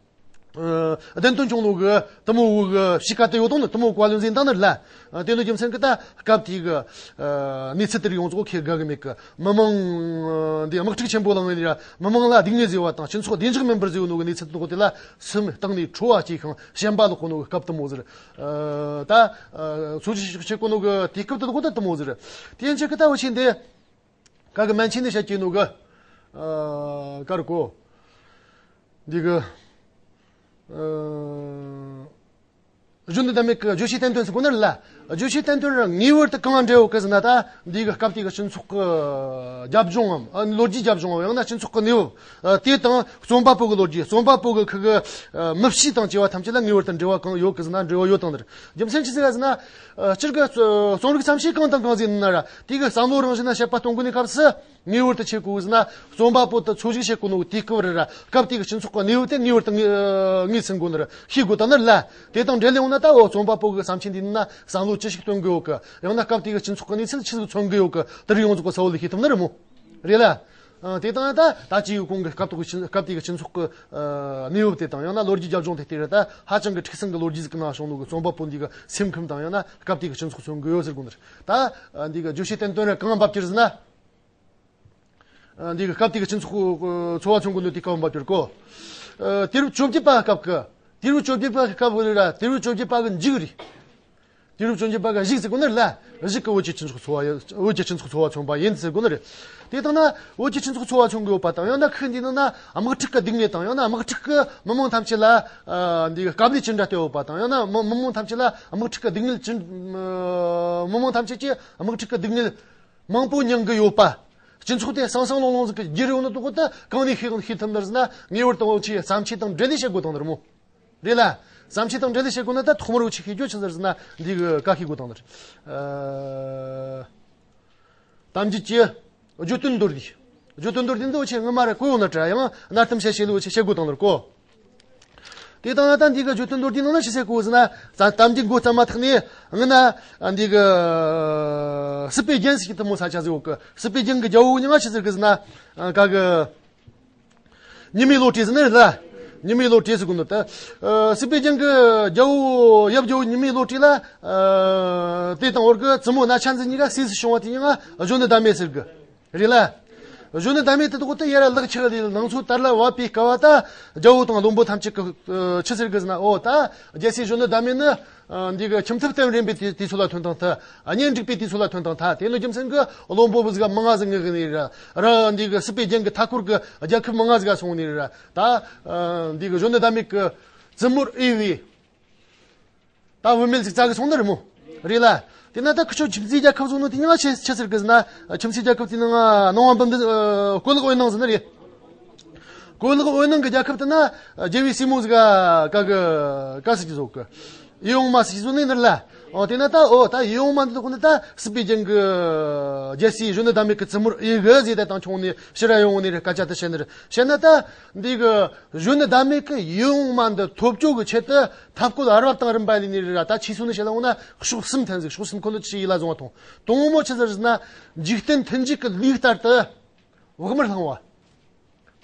ཨ། བདེན་དོན་སྐྱོང་ནོ་གི་དེ་མོ་བོ་གི་གཤིས་ཀ་དེ་ཡོད་དང་ནི། དེ་མོ་བཀའ་བློན་ཟིན་དང་ནི་རེད་ལ། ཨ། དེ་ནི་རྒྱུ་མཚན་གི་ད་སྐབས་དེ་གི། ཨ། གནས་ཚུལ་དེ་རིགས་ཡོངས་རྫོགས་ཁོས་དགའ་གི་མེད་གི། མི་མང་འདི་དམག་འཁྲུག་ཆེན་པོ་བསླངས་ནི་ར། མི་མང་ལ་སྡུག་བསྔལ་བཟོས་པ་དང་། སྤྱི་ཚོགས་བདེ་འཇགས་མེད་པར་བཟོས་ནོ་གི་གནས་ཚུལ་དེ་གོ་དེ་ལ་སེམས་གཏིང་ནས་ཁྲོ་བ་སྐྱེས་ཤིང་ཞེན་པ་ལོག་གོ་ནོ་གི་སྐབས་དེ་མོ་ཟིག་རེད། ཨ། ད། ཨ། ཚོ་ཆུ་ཞིག་ཆེ་གོ་ནོ་གི་དུས་སྐབས་དེ་གོ་ད་དེ་མོ་ཟིག་རེད། དེ་ཡན་ཆད་གི་ད་འུ་ཆོ་འདི་ག་གི་མན་ཆད་ནས་བཤད་ཀྱི་ནོ་གི། ཨ། ག་རེ་གོ། འདི་གི། ཨ། གཞོན་ནུ་ཟླ་མེད་ཀྱི་བརྗོད་བྱའི་བསྟན་དོན་ཟེར་གོ་ནི་རེད་ལ། བརྗོད་བྱའི་བསྟན་དོན་ར་ངེས་པར་དུ་གང་འབྲེལ་ཡོད་གི་ཟེར་ན། ད་འདི་གི་སྐབས་དེ་གི་སྤྱི་ཚོགས་ཀྱི་རྒྱབ་ལྗོངས་ངམ། ཨ། ལོ་རྒྱུས་རྒྱབ་ལྗོངས་ངམ། ཡང་ན་སྤྱི་ཚོགས་ཀྱི་གནས་བབ། ཨ། དེ་དང་རྩོམ་པ་པོ་གི་ལོ་རྒྱུས། རྩོམ་པ་པོ་གི་ཁོ་གི། ཨ། མི་གཤིས་དང་བཅས་པ་ཐམས་ཅད་ལ་ངེས་པར་དུ་འབྲེལ་བ་གང་ཡོད་གི་ཟེར་ན། འབྲེལ་བ་ཡོད་དང་ནི་རེད། རྒྱུ་མཚན་ཅི་ཟིག་ཟེར་ན། ཨ། སྤྱིར་གི་རྩོམ་རིག་བརྩམས་ཆོས་གང་དང་གང་ཟིག་ཡིན་ན་ར། དེ་གི་བསམ་བློ་རང་བཞིན་ན་དཔྱད་པ་གཏོང་དགོས་ནི་སྐབས་སུ། ངེས་པར་དུ་ཆི་བྱེད་དགོས་ཟེར་ན། རྩོམ་པ་པོ་དེ་འཚོ་བཞུགས་བྱེད་གོ་ནོ་དུས་སྐབས་རེ་ར། སྐབས་དེ་གི་སྤྱི་ཚོགས་ཀྱི་གནས་བབ་དེ་ངེས་པར་དུ་ངེས་ངེས་ཟིན་དགོས་ནི་རེད། ཤེས་དགོས་དང་ནི་རེད་ལ། དེ་དང་འབྲེལ་ལས་ཡོང་ན་ད། འོ། རྩོམ་པ་པོ་གི་བརྩམས་ཆོས་འདི་ནི་ན་བསམ་བློ་ཅི་ཞིག་སྟོན་གི་ཡོད་གི། ཡང་ན་སྐབས་དེ་གི་སྤྱི་ཚོགས་ཀྱི་གནས་ཚུལ་ཆི་ཟིག་མཚོན་གི་ཡོད་གི། དེ་རིགས་ཡོངས་རྫོགས་གི་གསལ་བོ་ལས་ཤེས་ཐུབ་ནི་རེད་མོ། རེད་ལ། ཨ། དེ་དང་ད་ད་ཅི་ཡོད་གོང་གི་སྐབས་དེ་གི་སྤྱི། སྐབས་དེ་གི་སྤྱི་ཚོགས་ཀྱི། ཨ། གནས་བབ་དེ་དང་། ཡང་ན་ལོ་རྒྱུས་རྒྱབ་ལྗོངས་དེ་དེ་ར། ད་ཧ་ཅང་གི་འཁྲུག་ཟིང་གི་ལོ་རྒྱུས་ཟིག་གི་ནང་བྱུང་ནོ་གི་རྩོམ་པ་པོ་འདི་གི་སེམས་ཁམས་དང་། ཡང་ན་སྐབས་དེ་གི་སྤྱི་ཚོགས་མཚོན་གི་ཡོད་ཟེར་དགོས་ནི་རེད། ད། ཨ། འདི་གི་བརྗོད་བྱའི་བསྟན་དོན་ར་གང་འབབ་ཀྱི་རེད་ཟེར་ན། ཨ། འདི་གི་སྐབས་དེ་གི་སྤྱི་ཚོགས་འཚོ་བ་མཚོན་གོ་ནོ་དེ་གང་འབབ་ཀྱི་རེད་གོ། ཨ། དུས་རབས་བཅོ་བརྒྱད་པ་སྐབས་གི། དུས་རབས་བཅོ་བརྒྱད་པ་སྐབས་རེད་ར། དུས་རབས་བཅོ་བརྒྱད་པ་གི་མཇུག་རེད། དུས་རབས་བཅོ་བརྒྱད་པ་གི་གཞུག་ཟེར་གོ་ནི་རེད་ལ། གཞུག་གི་བོད་ཀྱི་སྤྱི་ཚོགས་འཚོ་བ། བོད་ཀྱི་སྤྱི་ཚོགས་འཚོ་བ་མཚོན་པ་ཡིན་ཟེར་གོ་ནི་རེད། དེ་ལྟ་ན་བོད་ཀྱི་སྤྱི་ཚོགས་འཚོ་བ་མཚོན་གི་ཡོད་པ་དང་། ཡང་ན་ཁོ་འདི་ནང་ན་དམག་འཁྲུག་གི་སྡུག་བསྔལ་དང་། ཡང་ན་དམག་འཁྲུག་གི་མི་མང་ཐམས་ཅད་ལ། ཨ། འདི་གི་དཀའ་ལས་ཅི་འདྲ་སྟེར་ཡོད་པ་དང་། ཡང་ན་མི་མི་མང་ཐམས་ཅད་ལ་དམག་འཁྲུག་གི་སྡུག་བསྔལ་ཅི། མི་མང་ཐམས་ཅད་ཀྱིས་དམག་འཁྲུག་གི་སྡུག་བསྔལ་མང་པོ་མྱངས་གི་ཡོད་པ། སྤྱི་ཚོགས་དེ་སང་སང་ལོང་ལོང་ཟིག་གི་རྒྱུ་རེད་ཡོང་ནི་དེ་གོ་ད་གང་ནས་ཤེས་ཤེས་ཐུབ་ནི་རེད་ཟེར་ན། ངེས་པར་དུ་འུ་ཆོས་བརྩམས་ཆོས་དང་འབྲེལ་ལས་བཤད་དགོས་དང་ནི་རེད་མོ། རེད་ལ། བརྩམས་ཆོས་དང་འབྲེལ་ལས་བཤད་དགོས་ན་ད་ཐོག་མར་འུ་ཆོས་ཤེས་རྒྱུ་ཆི་ཟིག་རེད་ཟེར་ན། འདི་གི་ག་ཤེས་དགོས་དང་ནི་རེད། ཨ། གཏམ་རྒྱུད་ཀྱི་བརྗོད་དོན་མདོར་བསྡུས། བརྗོད་དོན་མདོར་བསྡུས་འདི་འུ་ཆོས་སྔོན་མ་ར་གོ་ཡོད་ནི་རེད། ཡང་གནའ་གཏམ་བཤད་བྱེད་ལས་འུ་ཆོས་བཤད་དགོས་དང་ནི་རེད་གོ། དེ་དང་ད་འདི་གི་བརྗོད་དོན་མདོར་བསྡུས་ནང་ན་ཆི་ཟེར་གོ་ཟེར་ན། ད་གཏམ་རྒྱུད་འགོ་བརྩམས་མ་ཐག་ནས་སྔོན་ན་འདི་གི་སྲིད་པའི་རྒྱན་ཟེར་གི་དེ་མོ་ས་ཆ་ཟིག་ཡོད་གི། སྲིད་པའི་རྒྱན་གི་རྒྱལ་པོ་མྱིང་ང་ཆི་ཟེར་གི་ཟེར་ན། ཨ། ག་གི། ཉི་མའི་བློ་གྲོས་ཟེར་ནི་རེད་ལ། ཉི་མའི་བློ་གྲོས་ཟེར་གོ་ནོ་ད། ཨ། སྲིད་པའི་རྒྱན་གི་རྒྱལ་པོ། ཡབ་རྒྱལ་པོ་ཉི་མའི་བློ་གྲོས་ལ། ཨ། དེ་དང་བར་གི་བཙུན་མོ་ན་ཆ་འཛིན་གཉིས་ཀ་སྲས་སུ་བྱུང་བ་དེ་མྱིང་ང་གཞོན་ནུ་ཟླ་མེད་ཟེར་གི། རེད་ལ། གཞོན་ནུ་ཟླ་མེད་དེ་དག་ད་ཡར་ལག་ཆགས་ལས་ནང་ཚོ་དར་ལ་བབས་པའི་སྐབས་ད་རྒྱལ་པོ་དང་བློན་པོ་ཐམས་ཅད་ཀྱིས། ཨ། ཆི་ཟེར་གི་ཟེར་ན། འོ། ད་རྒྱལ་སྲས་གཞོན་ནུ་ཟླ་མེད་ནི། ཨ། འདི་གི་ཁྱིམ་ཐབ་སྟོན་རན་པའི་དུས་དུས་ཚོད་ལ་ཐོན་དང་ཐལ། གཉེན་སྒྲིག་པའི་དུས་ཚོད་ལ་ཐོན་དང་ཐལ། དེ་ནི་རྒྱུ་མཚན་གི་བློན་པོ་བུ་ཟིག་མང་ང་ཟིག་ངུ་གི་ནི་རེད། ར་འདི་གི་སྲིད་པའི་རྒྱན་གི་མཐའ་འཁོར་གི་རྒྱལ་ཁབ་མང་ང་ཟིག་ག་སོང་ནི་རེད། ད། ཨ། འདི་གི་གཞོན་ནུ་ཟླ་མེད་གི་བཙུན་མོར་འོས་པའི། ད་བུད་མེད་ཅིག་བཙལ་གི་སོང་ནི་རེད་མོ། རེད་ལ། དེ་ན་ད་ཁི་ཆོ་ཁྱིམ་མཚེས་རྒྱལ་ཁབ་བཟོ་ནོ་དེ་མྱིང་ང་ཆི་ཆི་ཟེར་གི་ཟེར་ན། ཁྱིམ་མཚེས་རྒྱལ་ཁབ་དེ་ནང་ང་ནང་པ་འབུམ་སྡེ། ཨ། གོ་ལག་འོད་སྣང་ཟེར་ནི་རེད། གོ་ལག་འོད་སྣང་གི་རྒྱལ་ཁབ་དེ་ན། ཨ། རྒྱལ་པོའི་སྲས་མོ་ཟིག་ག་ག་གི་ག་ཟེར་གི་བཟོ་གི། ཡིད་འོང་མ་ཟེར་གི་བཟོ་ནི་ནི་རེད་ལ། འོ། དེ་ན་ད། འོ། ད་ཡིད་འོང་མ་འདི་དག་ནི་ད་སྲིད་པའི་རྒྱན་གི་རྒྱལ་སྲས་གཞོན་ནུ་ཟླ་མེད་གི་བཙུན་མོར་འོས་གི་ཟེར་ཏེ་དང་ཆུང་ནས་ཕྱིར་ར་ཡོང་ནི་རེད། སྐད་ཆ་དེ་བཤད་ནི་རེད། བཤད་ན་ད་འདི་གི་གཞོན་ནུ་ཟླ་མེད་གི་ཡིད་འོང་མ་འདི་ཐོབ་རྒྱུ་གི་ཆེད་དུ། ཐབས་བཀོད་བར་བ་དང་རིམ་པ་ལས་ནི་རེད་ར། ད་ཆི་ཟེར་ནི་བཤད་ལ་འོང་ན་ཕྱོགས་གསུམ་ཐོན་ཟིག། ཕྱོགས་གསུམ་ཁོ་ནི་ཆི་ཡིད་ལ་བཟུང་བ་དང་། དང་པོ་མོ་ཆི་ཟེར་ཟེར་ན། འཇིག་རྟེན་མཐུན་འཇུག་གི་ལུགས་ལྟར་དུ་བག་མར་བླང་བ།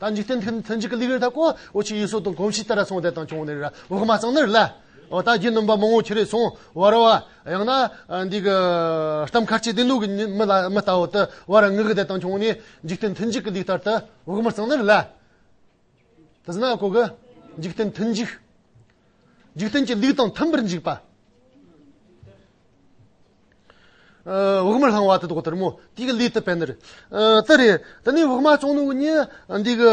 ད་འཇིག་རྟེན་མཐུན་མཐུན་འཇུག་གི་ལུགས་ལྟར་ད་གོ། འུ་ཆོས་ཡུལ་སྲོལ་དང་གོམས་གཤིས་ལྟར་སོང་དེ་དང་ཆུང་ནི་རེད་ར། བག་མ་བཙོང་ནི་རེད་ལ། འོ། ད་རྒྱུ་ནོམ་པ་མང་བོ་ཁྱེར་རེ་སོང་བར་བ། ཡང་ན་འདི་གི་གཏམ་ཁ་ལྕེ་བདེ་ནོ་གི་མི་ལ་མི་ལྟ་བུ་དེ་བར་ངུ་གི་དེ་དང་ཆུང་ནས་འཇིག་རྟེན་མཐུན་འཇུག་གི་ལུགས་ལྟར་དུ་བག་མར་བཙོང་ནི་རེད་ལ། དེ་ཟེར་ན་གོ་གི། འཇིག་རྟེན་མཐུན་འཇུག། འཇིག་རྟེན་གྱི་ལུགས་དང་མཐུན་པར་འཇུག་པ། ཨ། བག་མར་བླང་བ་དེ་དག་དེ་རེད་མོ། དེ་གི་ལུགས་དེ་བས་ནི་རེད། ཨ། དེ་རེད། དེ་ནས་བག་མ་བཙོང་ནོ་གི་ཉིན་འདི་གི་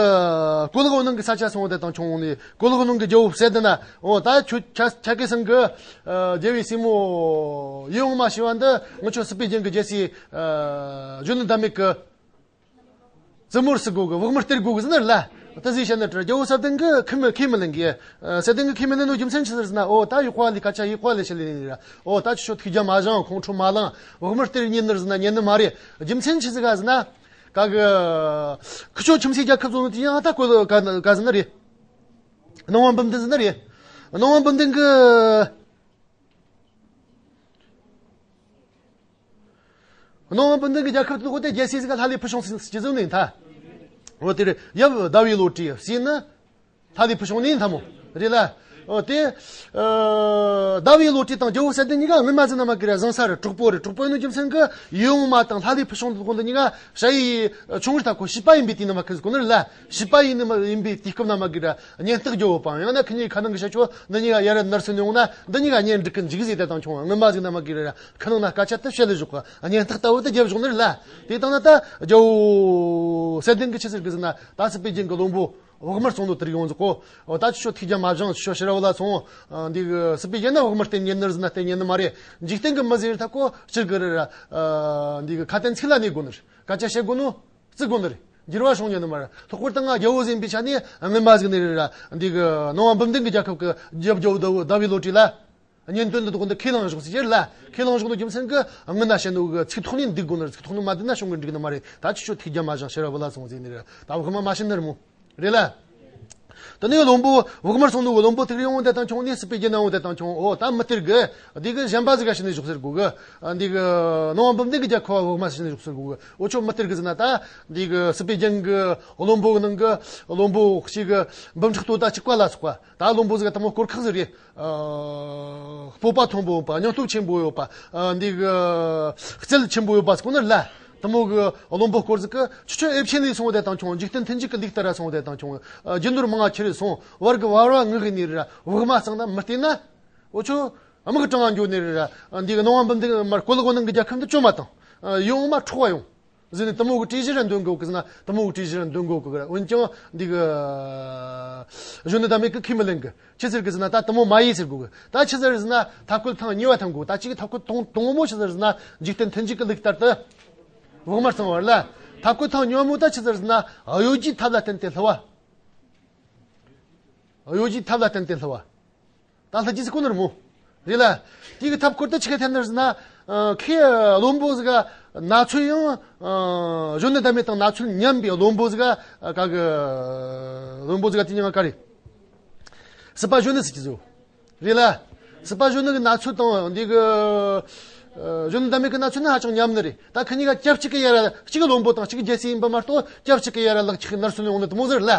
གོ་ལག་འོད་སྣང་གི་ས་ཆ་སོང་དེ་དང་ཆུང་ནས། གོ་ལག་འོད་སྣང་གི་རྒྱལ་པོ་ཟེར་དེ་ན། འོ། ད་ཁྱོད་ཁྱ་ཁྱ་སྐད་སང་གི། ཨ། རྒྱལ་པོའི་སྲས་མོ་ཡིད་འོང་མ་ཞེས་པ་འདི་ང་ཆོ་སྲིད་པའི་རྒྱན་གི་རྒྱལ་སྲས། ཨ། གཞོན་ནུ་ཟླ་མེད་གི་བཙུན་མོར་བརྩི་དགོས་གི། བག་མར་སྟེར་དགོས་གི་ཟེར་ནི་རེད་ལ། ད་ཟིག་བཤད་ན་དྲ་རྒྱལ་བོ་གསལ་ལྡན་གི་ཁས་མི་ཁས་མི་ལེན་གི། ཨ། གསལ་ལྡན་གི་ཁས་མི་ལེན་ནོ་རྒྱུ་མཚན་ཆི་ཟེར་ཟེར་ན། འོ་ད་ཡག་པ་ལས་སྐད་ཆ་ཡག་པ་ལས་བཤད་ལེ་ནི་ར། འོ་ད་ཁྱོད་ཐུགས་རྒྱལ་མ་བཞེངས། ཁོང་ཁྲོ་མ་ལངས། བོགས་མར་སྟེར་ཉན་ནི་རེད་ཟེར་ན་ཉན་ནི་མ་རེད། རྒྱུ་མཚན་ཆི་ཟིག་ག་ཟེར་ན། ག་གི། ཁི་ཆོ་ཁྱིམ་མཚེས་རྒྱལ་ཁབ་ཚོ་ནི་དེ་ཡང་ད་གོ་ག་ག་ཟེར་ན་རེད། ནང་པ་འབུམ་ལྡན་ཟེར་ན་རེད། ནང་པ་འབུམ་ལྡན་གི། ནང་པ་འབུམ་ལྡན་གི་རྒྱལ་ཁབ་དེ་ལོག་སྟེ་རྒྱལ་སྲས་ཟིག་ག་ལྷ་ལས་ཕུལ་བྱུང་ཟེར་གི་ཟེར་ནས་ད། འོ་དེ་རེད། ཡབ་ཟླ་བའི་བློ་གྲོས་ཟེར་ནི། ལྷ་ལས་ཕུལ་བྱུང་ནི་ཡིན་ད་མོ། རེད་ལ། འོ་དེ། ཨ། ཟླ་བའི་བློ་གྲོས་དང་རྒྱལ་བོ་གསལ་ལྡན་གཉིས་ཀ་སྔོན་མ་ཟིག་ན་མ་གི་ར་བཟང་ས་རེད། གྲོགས་པོ་རེད། གྲོགས་པོ་ཡིན་ནོ་རྒྱུ་མཚན་གི་ཡུལ་འོག་མ་དང་ལྷ་ལས་ཕུལ་བྱུང་དེ་ཁོང་དེ་གཉིས་ཀ་ཞ་ཡི་ཆུང་རིགས་ད་ཁོ་བྱིས་པ་ཡིན་པའི་དུས་ན་མ་གི་ཟིག་གོ་ནི་རེད་ལ། བྱིས་པ་ཡིན་ནི་མ་ཡིན་པའི་དུས་སྐབས་ན་མ་གི་ར་གཉེན་རྟགས་རྒྱལ་བོ་པ་ཡང་ན་ཁི་གཉིས་ཁ་ནང་གི་བྱ་ཆོ་འདི་གཉིས་ཀ་ཡ་ར་ནར་སོན་ཡོང་ན་འདི་གཉིས་ཀ་གཉེན་སྒྲིག་གི་འཇུག་ཟེར་ད་དང་ཆུང་སྔོན་མ་ཟིག་ན་མ་གི་ར་ཁ་ནང་ན་སྐད་ཆ་དེ་བཤད་ལ་བཞག་གི་གཉེན་རྟགས་ལྟ་བུ་དེ་རྒྱབ་བཞག་ནི་རེད་ལ། དེ་དང་ན་ད་རྒྱལ་བོ་གསལ་ལྡན་གི་ཆི་ཟེར་གི་ཟེར་ན། ད་སྲིད་པའི་རྒྱན་གི་བློན་པོ་བོགས་མར་སོང་ནོ་དེར་ཡོང་ཟིག་གོ། འོ་ད་ཁྱོད་ཐུགས་རྒྱལ་མ་བཞེངས། ཁྱོད་ཕྱི་ར་བུད་ལ་སོང་། ཨ། འདི་གི་སྲིད་པའི་རྒྱན་ན་བོགས་མར་སྟེར་ཉན་ནི་རེད་ཟེར་ན་སྟེར་ཉན་ནི་མ་རེད། འཇིག་རྟེན་གི་མི་ཟེར་ད་ཁོ་སྤྱིར་གི་རེད་ར། ཨ། འདི་གི་ཁ་དན་ཚིག་ལ་གནས་དགོས་ནི་རེད། སྐད་ཆ་བཤད་དགོས་ནོ། བརྩི་དགོས་ནི་རེད། འགྱུར་བ་བྱུང་ཉན་ནི་མ་རེད། ལྷག་པར་དུ་ང་རྒྱལ་བོ་ཟིག་ཡིན་པའི་ཆ་ནས་སྔོན་མ་ཟིག་ནས་རེད་ར། འདི་གི་ནང་པ་འབུམ་ལྡན་གི་རྒྱལ་ཁབ་གི་རྒྱབ་རྒྱལ་བོ་ཟླ་བའི་བློ་གྲོས་ལ། གཉེན་དོན་འདི་དག་འདི་ཁས་བླངས་བཞག་ཟེར་རྒྱུ་རེད་ལ། ཁས་བླངས་བཞག་ནོ་རྒྱུ་མཚན་གི་སྔོན་ན་བཤད་ནོ་གི་ཚིག་ཐོག་ནས་འདུག་དགོས་ནི་རེད། ཚིག་ཐོག་ནས་མ་འདུག་ན་བྱུང་གི་འགྲིག་ནི་མ་རེད། ད་ཁྱོད་ཁྱོད་ཐུགས་རྒྱལ་མ་བཞེངས། ཕྱི་ར་བུད་ལ་སོང་ཟེར་ནི་རེད། ད་བོགས་མ་མ་བྱིན་ནི་རེད་མོ། རེད་ལ། དེ་ནས་བློན་པོ་བོགས་མར་སོང་ནོ་གི་བློན་པོ་དེ་གི་ཡོང་དེ་དང་ཁྱོང་ནས་སྲིད་པའི་རྒྱན་ན་ཡོང་དེ་དང་ཁྱོང་། འོ་ད་མི་སྟེར་གི། འདི་གི་གཞན་པ་ཟིག་ག་བྱིན་ནས་བཞག་ཟེར་གོ་གི། འདི་གི་ནང་པ་འབུམ་ལྡན་གི་རྒྱལ་ཁབ་བོགས་མ་བྱིན་ནས་བཞག་ཟེར་གོ་གི། འོ་ཁྱོད་མི་སྟེར་གི་ཟེར་ན། ད་འདི་གི་སྲིད་པའི་རྒྱན་གི་བློན་པོ་གི་ནང་གི་བློན་པོ་གཅིག་གི་འབུམ་ཕྲག་དོ་ད་གཅིག་པ་ལ་སོགས་པ། ད་བློན་པོ་ཟིག་ག་དེ་མོ་དཀོར་ཁག་ཟིག་རེད། ཨ། སྤོབས་པ་མཐོན་པོ་ཡོད་པ། སྙིང་སྟོབས་ཆེན་པོ་ཡོད་པ། ཨ། འདི་གི་རྩལ་ཆེན་པོ་ཡོད་པ་ཟེར་གོ་ནི་རེད་ལ། དེ་མོ་གི་བློན་པོ་སྐོར་ཟིག་གི་ཆུ་ཆུ་ཨེབ་ཆེན་ལས་སོང་དེ་དང་ཁྱོང་། འཇིག་རྟེན་མཐུན་འཇུག་གི་ལུགས་ལྟར་ར་སོང་དེ་དང་ཁྱོང་། ཨ། རྒྱུ་ནོར་མང་ང་ཁྱེར་རེ་སོང་། བར་གི་བར་བ་ངུ་གི་ནི་རེད་ར། བོགས་མ་བཙངས་ན་མི་སྟེར་ན། འོ་ཆོ་དམག་གི་གྲང་ང་འགྱོ་ནི་རེད་ར། འདི་གི་ནང་པ་འདི་མར་གོ་ལ་གོ་ནང་གི་རྒྱལ་ཁབ་འདི་བཅོ་མ་བཏང་། ཨ། ཡོང་མ་འཕྲོག་པ་ཡོང་། ཟེར་ནས་དེ་མོ་གི་གྲོས་གཞི་ར་འདོན་དགོས་གི་ཟེར་ན། དེ་མོ་གི་གྲོས་གཞི་ར་འདོན་དགོས་གི་ར། འོན་ཀྱང་འདི་གི་གཞོན་ནུ་ཟླ་མེད་གི་ཁས་མི་ལེན་གི། ཆི་ཟེར་གི་ཟེར་ན། ད་དེ་མོ་མ་ཡིན་ཟེར་གོ་གི། ད་ཆི་ཟེར་ཟེར་ན། ཐབས་བཀོད་ཐེངས་གཉིས་པ་ཐོན་གོ། ད་གཅིག་གི་ཐབས་བཀོད་དང་དང་པོ་ཆི་ཟེར་ཟེར་ན། འཇིག་རྟེན་མཐུན་འཇུག་གི་ལུགས་ལྟར་དུ་བོགས་མར་བཙངས་པ་རེད་ལ། ཐབས་བཀོད་ཐེངས་གཉིས་པ་མོ་ད་ཆི་ཟེར་ཟེར་ན། གཡོ་སྒྱུའི་ཐབས་ལ་བརྟེན་ཏེ་བསླུ་བ། གཡོ་སྒྱུའི་ཐབས་ལ་བརྟེན་ཏེ་བསླུ་བ། ད་ལྷ་རྗེ་ཟེར་གོ་ནི་རེད་མོ། རེད་ལ། དེ་གི་ཐབས་བཀོད་དེ་ཆི་ག་འཐེན་ནི་རེད་ཟེར་ན། ཨ། ཁོས་བློན་པོ་ཟིག་ག་ན་ཚོད་ཡང་། ཨ། གཞོན་ནུ་ཟླ་མེད་དང་ན་ཚོད་མཉམ་པའི་བློན་པོ་ཟིག་ག། ཨ། ག་གི་བློན་པོ་ཟིག་ག་དེ་ཉིད་ང་ག་རེ། སྲིད་པ་གཞོན་ནུ་ཟེར་གི་ཟེར། རེད་ལ། སྲིད་པ་གཞོན་ནུ་གི་ན་ཚོད་དང་འདི་གི། ཨ། གཞོན་ནུ་ཟླ་མེད་གི་ན་ཚོད་ནི་ཧ་ཅང་མཉམ་ནི་རེད། ད་ཁི་གཉིས་ཀ་སྐབས་གཅིག་གི་ཡ་ར། གཅིག་བློན་པོ་དང་གཅིག་རྒྱལ་སྲས་ཡིན་པ་མ་གཏོགས། སྐབས་གཅིག་གི་ཡ་ར་ལག་ཆགས་ནར་སོན་ཡོང་ནི་དེ་མོ་ཟིག་རེད་ལ།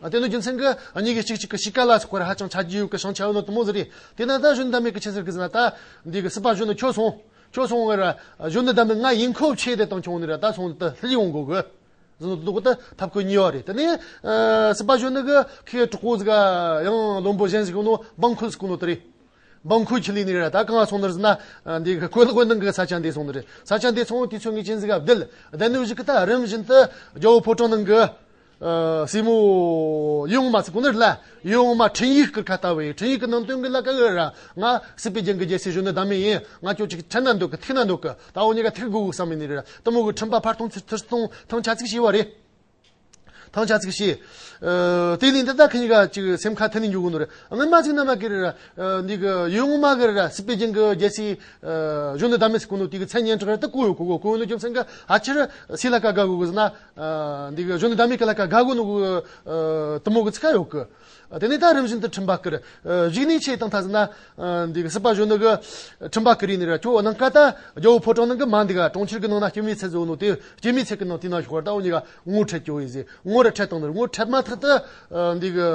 ཨ། དེ་ནི་རྒྱུ་མཚན་གི་གཉིས་ཀྱི་གཅིག་གཅིག་གི་གཤིས་ཀ་ལ་སོགས་པར་ཧ་ཅང་ཆ་རྒྱུས་ཡོད་གི། ཞེན་ཆགས་ཡོད་ནི་དེ་མོ་ཟིག་རེད། དེ་ན་ད་གཞོན་ནུ་ཟླ་མེད་གི་ཆི་ཟེར་གི་ཟེར་ན། ད་འདི་གི་སྲིད་པ་གཞོན་ནུ་ཁྱོད་སོང་། ཁྱོད་སོང་བས་ར། གཞོན་ནུ་ཟླ་མེད་ང་ཡིན་ཁོ་ཆེ་དེ་དང་ཁྱོང་ནི་ར། ད་སོང་དུ་ལྷིད་ཡོང་དགོས་གི། ཟེར་ནོ་དེ་ད་ཐབས་བཀོད་གཉིས་པ་རེད། དེ་ནས། ཨ། སྲིད་པ་གཞོན་ནུ་གི་ཁོའི་གྲོགས་པོ་ཟིག་ག་ཡང་བློན་པོ་གཞན་ཟིག་ཡོད་ནོ། འབངས་འཁོལ་ཟེར་གོ་ནོ་དེ་རེད། འབངས་འཁོལ་ཁྲིད་ལས་ནི་ར། ད་གང་སོང་ནི་རེད་ཟེར་ན། ཨ། འདི་གི་གོ་ལ་གོ་ནང་གི་ས་ཆ་འདི་སོང་ནི་རེད། ས་ཆ་འདི་སོང་དུས་ཚོད་ངེས་ཅན་ཟིག་ག་བསྡད། བསྡད་ནི་ཟིག་གི་ད་རིམ་བཞིན་དུ་རྒྱལ་བོ་ཕོ་བྲང་ནང་གི། ཨ། སྲས་མོ་ཡུལ་འོག་མ་ཟེར་གོ་ནི་རེད་ལ། ཡུལ་འོག་མ་འཕྲིན་ཡིག་སྐུར་ཁ་ལྟ་བུ་ཡིན། འཕྲིན་ཡིག་གི་ནང་དོན་གི་ལ་ཀ་གི་ར། ང་སྲིད་པའི་རྒྱན་གི་རྒྱལ་སྲས་གཞོན་ནུ་ཟླ་མེད་ཡིན། ང་ཁྱོད་ཅིག་འཕྲད་ན་འདོད་གི། ཐུག་ན་འདོད་གི། ད་འོ་གཉིས་ཀ་ཐུག་དགོས་བསམ་ནི་རེད། དེ་མོ་གི་འཕྲིན་པ་ཕར་གཏོང་ཚུལ་ཐུར་གཏོང་ཐང་ཆ་ཚིག་བྱས་པ་རེད། ཐང་ཆ་ཚིག་བྱས། ཨ། དེ་ལས་འདི་ད་ཁི་གཉིས་ཀ་ཅིག་སེམས་ཁ་མཐུན་ནས་འཇོག་གི་ནོ་རེད། སྔོན་མ་ཟིག་ན་མ་གི་རེད་ར། ཨ། འདི་གི་ཡུལ་འོག་མ་གི་རེད་ར། སྲིད་པའི་རྒྱན་གི་རྒྱལ་སྲས། ཨ། གཞོན་ནུ་ཟླ་མེད་ཟེར་གོ་ནོ་དེ་གི་མཚན་སྙན་གྲགས་རེད། དེ་གོ་ཡོད་གོ་གོ་གོ་ཡོད་ནོ་རྒྱུ་མཚན་གི་ཨ་ཕྱིར་སུ་ལ་ཀ་དགའ་གོ་གི་ཟེར་ན། ཨ། འདི་གི་གཞོན་ནུ་ཟླ་མེད་གི་ལ་ཀ་དགའ་གོ་ནོ་གི། ཨ། དེ་མོ་གི་ཚིག་ཡོད་གི། ཨ། དེ་ནས་ད་རིམ་བཞིན་དུ་འཕྲིན་པ་བསྐུར། ཨ། གཞུག་ནས་ཆི་བཏང་ཐལ་ཟེར་ན། ཨ། འདི་གི་སྲིད་པ་གཞོན་ནུ་གི་འཕྲིན་པ་བསྐུར་ཡིན་ནི་ར། ཁྱོད་ནངས་ཀ་ད་རྒྱལ་བོ་ཕོ་བྲང་ནང་གི་མ་འདི་ག་གྲོང་ཁྱེར་གི་ནང་ན་སྐྱེད་མོས་ཚལ་ཟེར་ནོ་དེ། སྐྱེད་མོས་ཚལ་གི་ནང་དེ་ན་ཞོག་པར་ད་འོ་གཉིས་ཀ་ངོ་འཕྲད་ཀྱི་ཡོད་ཟེར། ངོ་ར་འཕྲད་བཏང་ནི་ར། ངོ་འཕྲད་མ་ཐག་ཏུ། ཨ། འདི་གི་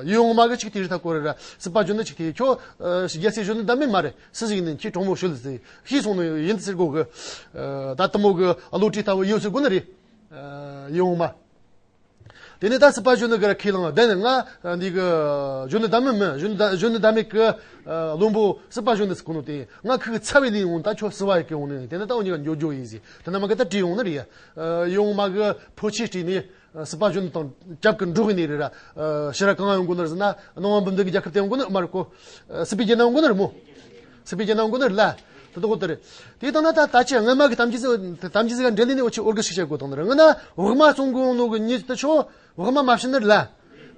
ཡུལ་འོག་མ་གི་ཅིག་དེ་རི་ཐ་སྐོར་ར། སྲིད་པ་གཞོན་ནུ་ཅིག་དེ་ཁྱོད། ཨ། རྒྱལ་སྲས་གཞོན་ནུ་ཟླ་མེད་མ་རེད། སུ་ཞིག་ཡིན་ནི། ཁྱེད་གྲོགས་མོ་ཤོད་ཟེར། ཤེས་སོང་ནི་ཡིན་ཟེར་གོ་གི། ཨ། ད་དེ་མོ་གི་བློ་གྲོས་ལྟ་བུ་ཡོད་ཟེར་གོ་ནི་རེད། ཨ། ཡུལ་འོག་མ། དེ་ནས་ད་སྲིད་པ་གཞོན་ནུ་གི་ར་ཁས་བླངས་བསྡད་ནས། ང་འདི་གི་གཞོན་ནུ་ཟླ་མེད་མིན། གཞོན་ནུ་ཟླ་གཞོན་ནུ་ཟླ་མེད་གི། ཨ། བློན་པོ་སྲིད་པ་གཞོན་ནུ་ཟེར་གོ་ནོ་དེ་ང་ཁུ་གི་ཚབ་བྱས་ལས་འོང་། ད་ཁྱོད་བསུ་བ་ཡི་གེ་འོང་ནས། དེ་ནས་ད་འོ་གཉིས་ཀ་འགྱོ་འགྱོ་ཡིན་ཟེར། དེ་ན་མ་གི་ད་བྲོས་ཡོང་ནི་རེད་ཡ། ཨ། ཡུལ་འོག་མ་གི་ཕོ་ཆས་སྤྲས་ནས། ཨ། སྲིད་པ་གཞོན་ནུ་དང་རྒྱབ་ཀྱི་འགྲོགས་ནས་རེད་ར། ཨ། ཕྱིར་ར་གང་ཡོང་གོ་ནི་རེད་ཟེར་ན། ནང་པ་འབུམ་ལྡན་གི་རྒྱལ་ཁབ་དེ་ཡོང་གོ་ནི་མ་རེད་གོ། ཨ། སྲིད་པའི་རྒྱལ་ན་ཡོང་གོ་ནི་རེད་མོ། སྲིད་པའི་རྒྱལ་ན་ཡོང་གོ་ནི་རེད་ལ། དེ་དག་དེ་རེད། དེ་དང་ན་ད་ད་ཅི་སྔ་མ་གི་གཏམ་རྒྱུད་ཟིག་གཏམ་རྒྱུད་ཟིག་ག་འབྲེལ་ནས་འུ་ཆོས་འོར་གི་ཞིག་བྱེད་དགོས་དང་ནི་རེད། ང་ན་བག་མ་བཙོང་གོ་ནོ་གི་མྱི་དེ་ཆོ་བག་མ་མ་བྱིན་ནི་རེད་ལ།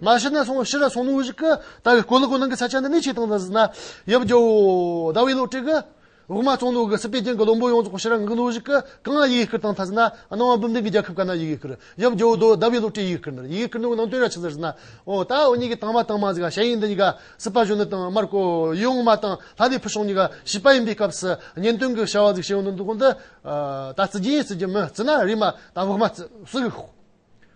མ་བྱིན་ན་སོང་ཕྱིར་ར་སོང་ནོ་ཞིག་གི་ད་གི་གོ་ལ་གོ་ནང་གི་ས་ཆ་འདི་ནས་ཆེ་དང་ད་ཟིན་ན། ཡབ་རྒྱལ་བོ་ཟླ་བའི་བློ་གྲོས་གི་བག་མ་བཙོང་ནོ་གི་སྲིད་པའི་རྒྱན་གི་བློན་པོ་ཡོངས་རྫོགས་ཕྱིར་ར་འགུག་ནོ་ཞིག་གི་གང་ཡི་གེ་བསྐུར་བཏང་ཐ་ཟིན་ན། ཨ་ནང་བ་འབུམ་ལྡན་གི་རྒྱལ་ཁབ་ག་ན་ཡི་གེ་བསྐུར། ཡབ་རྒྱལ་བོ་ཟླ་བའི་བློ་གྲོས་ཡི་གེ་བསྐུར་ནི་རེད། ཡི་གེ་བསྐུར་ནོ་གི་ནང་དོན་ར་ཆི་ཟེར་ཟིན་ན། འོ་ད་འུ་གཉིས་ཀྱི་དང་མ་དང་མ་ཟིག་ག་ཞ་ཡིས་འདི་གཉིས་ཀ་སྲིད་པ་གཞོན་ནུ་དང་མར་ཀོ་ཡིད་འོང་མ་དང་ལྷ་ལས་ཕུར་བྱུང་གཉིས་ཀ་བྱིས་པ་ཡིན་པའི་སྐབས་སུ་གཉེན་སྟོན་གྱི་བྱ་བ་ཟིག་བྱེད་འོང་དུ་འདུག་གོ་འདི། ད་བརྩི་རྒྱུ་ཡིན་བརྩི་རྒྱུ་མིན་བརྩི་ན་རེམ་མ་ད་བག་མ་བརྩི་སུ་གི་ཤོག་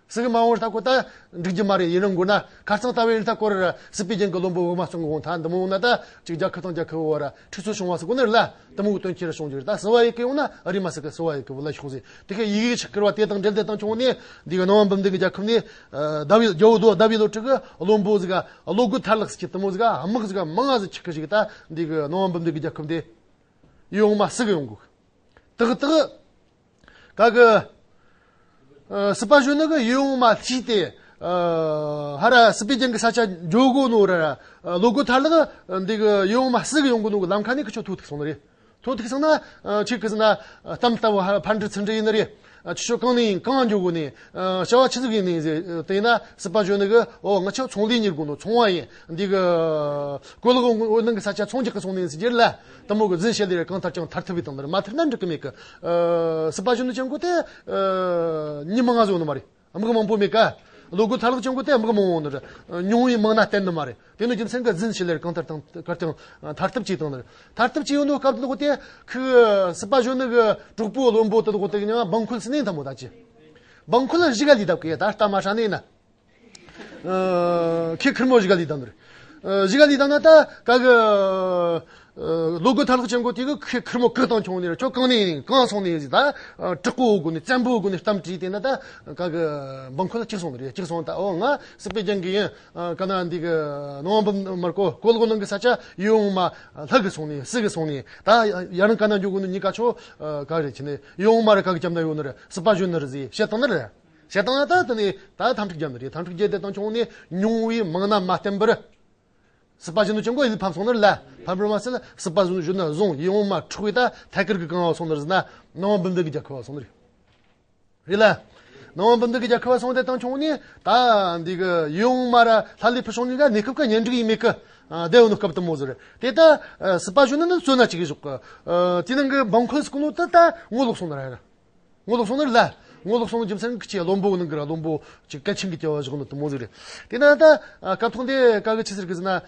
སུ་གི་མ་འོང་ར་ད་ཁོ་ད་འགྲིག་རྒྱུ་མ་རེད། ཡིན་རུང་དགོས་ན་ཁ་རྩང་ལྟ་བའི་རིན་ཐག་སྐོར་ར་སྲིད་པའི་རྒྱན་གྱི་བློན་པོ་བག་མ་བཙོང་གི་འོང་ཐ་འདི་མོ་འོང་ན་ད་ཅིག་རྒྱལ་ཁབ་དང་རྒྱལ་ཁབ་བར་ར་འཁྲུག་རྩོད་བྱུང་བ་སུ་གོ་ནི་རེད་ལ། དེ་མོ་གི་དོན་ཁྱེར་ར་བྱུང་རྒྱུ་རེད། ད་སུ་བ་ཡི་གེ་ཡོང་ན་རེམ་མ་སུ་གི་སུ་བ་ཡི་གེ་བུ་ལ་ཤོག་ཟེར་དེ་ཁ་ཡི་གེ་ཆག་སྐུར་བ་དེ་དང་འབྲེལ་དེ་དང་བྱུང་ནས་འདི་གི་ནང་བ་འབུམ་ལྡན་གྱི་རྒྱལ་ཁབ་ནས། ཟླ་བའི་རྒྱལ་བོ་ཟླ་བའི་བློ་གྲོས་གི་བློན་པོ་ཟིག་ག་བློ་རྒོད་ཐར་ལགས་ཀྱི་དེ་མོ་ཟིག་ག་དམག་ཟིག་ག་མང་ང་ཟིག་ཆག་གི་ཞིག་ད་འདི་གི་ནང་བ་འབུམ་ལྡན་གྱི་རྒྱལ་ཁབ་འདི་ཡོང་མ་སུ་གི་ཡོང་གི་ཏག་ཏག་ག་གི་སྲིད་པ་གཞོན་ནུ་གི་ཡོང་མ་ལྷིས་ཏེ་ཧ་ར་སྲིད་པའི་རྒྱན་གི་ས་ཆ་འཇོག་གོ་ནོ་ར་བློ་རྒོད་ཐར་ལགས་འདི་གི་ཡོང་མ་སུ་གི་ཡོང་གོ་ནོ་གི་ལམ་ཁ་ནས་ཁི་ཆོ་ཐུག་ཐུག་སོང་ནི་རེད། ཐོ་ཐིག་སང་ན་ཆིག་གི་ཟིན་ན་གཏམ་ལྟ་བུ་ཕར་འདྲི་ཚུར་འདྲི་ཡིན་ནི་རེད། ཆུ་ཤོག་གང་ནས་ཡིན་གང་འཇོག་གོ་ནས་བྱ་བ་ཆི་ཟིག་ཡིན་ནས་ཟེར་དེ་ཡིན་ན་སྲིད་པ་གཞོན་ནུ་གི་འོ་ང་ཆོ་ཚོང་ལས་གཉེར་གོ་ནོ་ཚོང་བ་ཡིན་འདི་གི་གོ་ལོག་འོ་ནང་གི་ས་ཆ་ཚོང་རྒྱག་གི་སོང་ནས་ཟེར་རྒྱུ་ལ་དེ་མོ་གི་རྫུན་བཤད་ལས་རེད། གང་ཐར་ཀྱང་ཐར་ཐུབ་པའི་དང་ནི་མ་ཐར་ན་འགྲིག་གི་མེད་གི། སྲིད་པ་གཞོན་ནུ་ཅན་གོ་དེ་མྱི་མང་ང་བཟོ་ནི་མ་རེད། དམག་མང་པོ་མེད་ཀ། བློ་རྒོད་ཐར་ལགས་ཀྱང་གོ་དེ་དམག་མང་བོ་ནི་རེད། ཉུང་བའི་མང་ན་བརྟེན་ནི་མ་རེད། དེ་ནི་རྒྱུ་མཚན་གི་རྫུན་ཞིག་ལེར་གང་ལྟར་དང་གར་ཀྱང་ཐར་ཐབས་ཅིག་དང་ནི་རེད། ཐར་ཐབས་ཅིག་ཡོད་ནོ་སྐབས་དེ་གོ་དེ་ཁི་སྲིད་པ་གཞོན་ནུ་གི་གྲོགས་པོ་བློན་པོ་དེ་གོ་དེ་ཉང་འབངས་འཁོལ་སི་ནས་འཐམ་མོ་ད་ཅི། འབངས་འཁོལ་གཞིས་ཀ་ལི་དབ་གི་ད་ལྟ་མ་ཧྲ་ནས་ན། ཁི་ཁིར་མོ་གཞིས་ཀ་ལི་དབ་ནི་རེད། གཞིས་ཀ་ལི་དབ་ན་ད་ག་གི། བློ་རྒོད་ཐར་ལགས་ཅན་གོ་དེ་གི་ཁི་ཁིར་མོ་གི་དང་ཆུང་ནས་ཁྱོད་གང་ནས་ཡིན་གང་སོང་ནས་ཡིན་ཟེར་ད། དྲག་པོ་དགོ་ནས་བཙན་པོ་དགོ་ནས་གཏམ་དྲིས་དེ་ན་ད་ག་གི་འབངས་འཁོལ་གཅིག་སོང་ནས་རེད། གཅིག་སོང་ད་འོ་ང་སྲིད་པའི་རྒྱན་གི་ཡིན། ག་ན་འདི་གི་ནང་བ་འབུམ་མར་གོ་གོ་ལོག་ནང་གི་ས་ཆ་ཡོང་མ་ལྷ་གི་སོང་ནས་སི་གི་སོང་ནས་ད་ཡ་རང་ག་ན་འཇུག་གོ་ནས་གཉིས་ཀ་ཆོ་ག་རེ་ཆི་ནས་ཡོང་མ་རེད། ག་གི་རྒྱབ་ན་ཡོད་ནི་རེད། སྲིད་པ་གཞོན་ནུ་རེད་ཟེར་བཤད་བཏང་ནི་རེད། བཤད་བཏང་ན་ད་དེ་ནས་ད་འཐབ་འཁྲུག་རྒྱབ་ནི་རེད། འཐབ་འཁྲུག་རྒྱབ་དེ་དང་ཆུང་ནས་ཉུང་བའི་མང་ན་མ་བརྟེན་པར། སྲིད་པ་གཞོན་ནུ་ཅན་གོ་ཡིད་ཕམ་སོང་ནི་ལ་ཕམ་པར་མ་ཟད་སྲིད་པ་གཞོན་ནུ་བཟུང་ཡིད་འོང་མ་འཁྲུག་པའི་ད་ཐད་ཀར་གི་གང་བ་སོང་ནི་རེད་ཟེར་ན་ནང་བ་འབུམ་ལྡན་གི་རྒྱལ་ཁབ་བ་སོང་ནི་རེད། རེད་ལ། ནང་བ་འབུམ་ལྡན་གི་རྒྱལ་ཁབ་བ་སོང་དེ་དང་ཆུང་ནས་ད་འདི་གི་ཡིད་འོང་མ་ར་ལྷ་ལས་ཕུ་སོང་གཉིས་ཀ་གནས་སྐབས་ཀ་གཉེན་སྒྲིག་ཡིན་མེད་གི། བསྡད་ཡོད་ནི་སྐབས་དུ་མོ་ཟེར་དེ་ད་སྲིད་པ་གཞོན་ནུ་ནི་བཙོན་ན་བཅུག་གི་བཞག་གི། དེ་ནང་གི་འབངས་འཁོལ་སི་གོ་ནོ་ད་ད་ངོ་ལོག་སོང་ནི་ར་ར། ངོ་ལོག་སོང་ནི་ལ། ངོ་ལོག་སོང་རྒྱུ་མཚན་གི་ཆེ་བློན་པོ་ནང་གི་ར་བློན་པོ་ཅིག་གལ་ཆེན་གི་སྐྱེ་བ་བཞག་ནི་དུ་མོ་ཟིག་རེད། དེ་ན་ད་སྐབས་ཐོག་འདི་ག་གི་ཆི་ཟེར་གི་ཟེར་ན།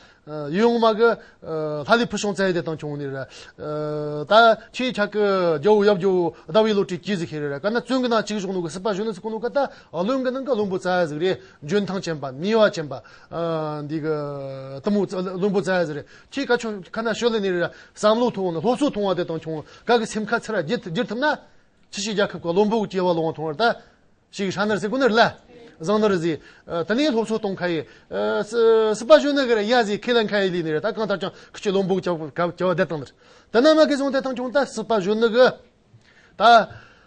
ཡིད་འོང་མ་གི་ལྷ་ལས་ཕུ་སོང་བཙལ་དེ་དང་ཆུང་ནི་ར། ད་ཁྱེད་ཆ་གི་རྒྱལ་བོ་ཡབ་རྒྱལ་བོ་ཟླ་བའི་བློ་གྲོས་ཀྱི་ཟིག་ཁེ་རེ་ར་ག་ན་བཙོན་གི་ནང་གཅིག་བཞག་ནོ་གི་སྲིད་པ་གཞོན་ནུ་ཟིག་གོ་ནོ་གི་ད་བློན་གི་ནང་གི་བློན་པོ་རྩ་ཟིག་རེད། འཇོན་ཐང་ཅན་པ་ནུས་པ་ཅན་པ། འདི་གི་དུ་མོ་བློན་པོ་རྩ་ཟིག་རེད། ཁྱེད་ག་ཆོ་ཁ་ན་ཤོད་ལེ་ནི་ར་བསམ་བློ་ཐོང་ནི་སློབ་གསོ་ཐོང་བ་དེ་དང་ཆུང་ག་གི་སེམས་ཁ་ཚུར་ར་བསྒྱུར་བསྒྱུར་ཐུབ་ན། ཕྱི་ཕྱི་རྒྱལ་ཁབ་ཀྱི་བློན་པོ་གི་སྐྱེ་བ་ལོངས་ཐོང་བར་ད། ཞིག་ཧྲ་ནར་ཟེར་གོ་ནར་ལ། བཟང་ནར་ཟེར། དེ་ནས་སློབ་གསོ་གཏོང་ཁ་ཡི། སྲིད་པ་གཞོན་ནུ་གི་ཡ་ཟེར་ཁས་ལེན་ཁ་ཡི་ལི་ནི་རེད། ད་གང་ལྟར་ཀྱང་ཁུ་ཆུ་བློན་པོ་གི་སྐྱེ་བ་བསྡད་བཏང་ནར། དེ་ན་མ་གི་བཟུང་དེ་དང་ཆུང་ད་སྲིད་པ་གཞོན་ནུ་གི། ད།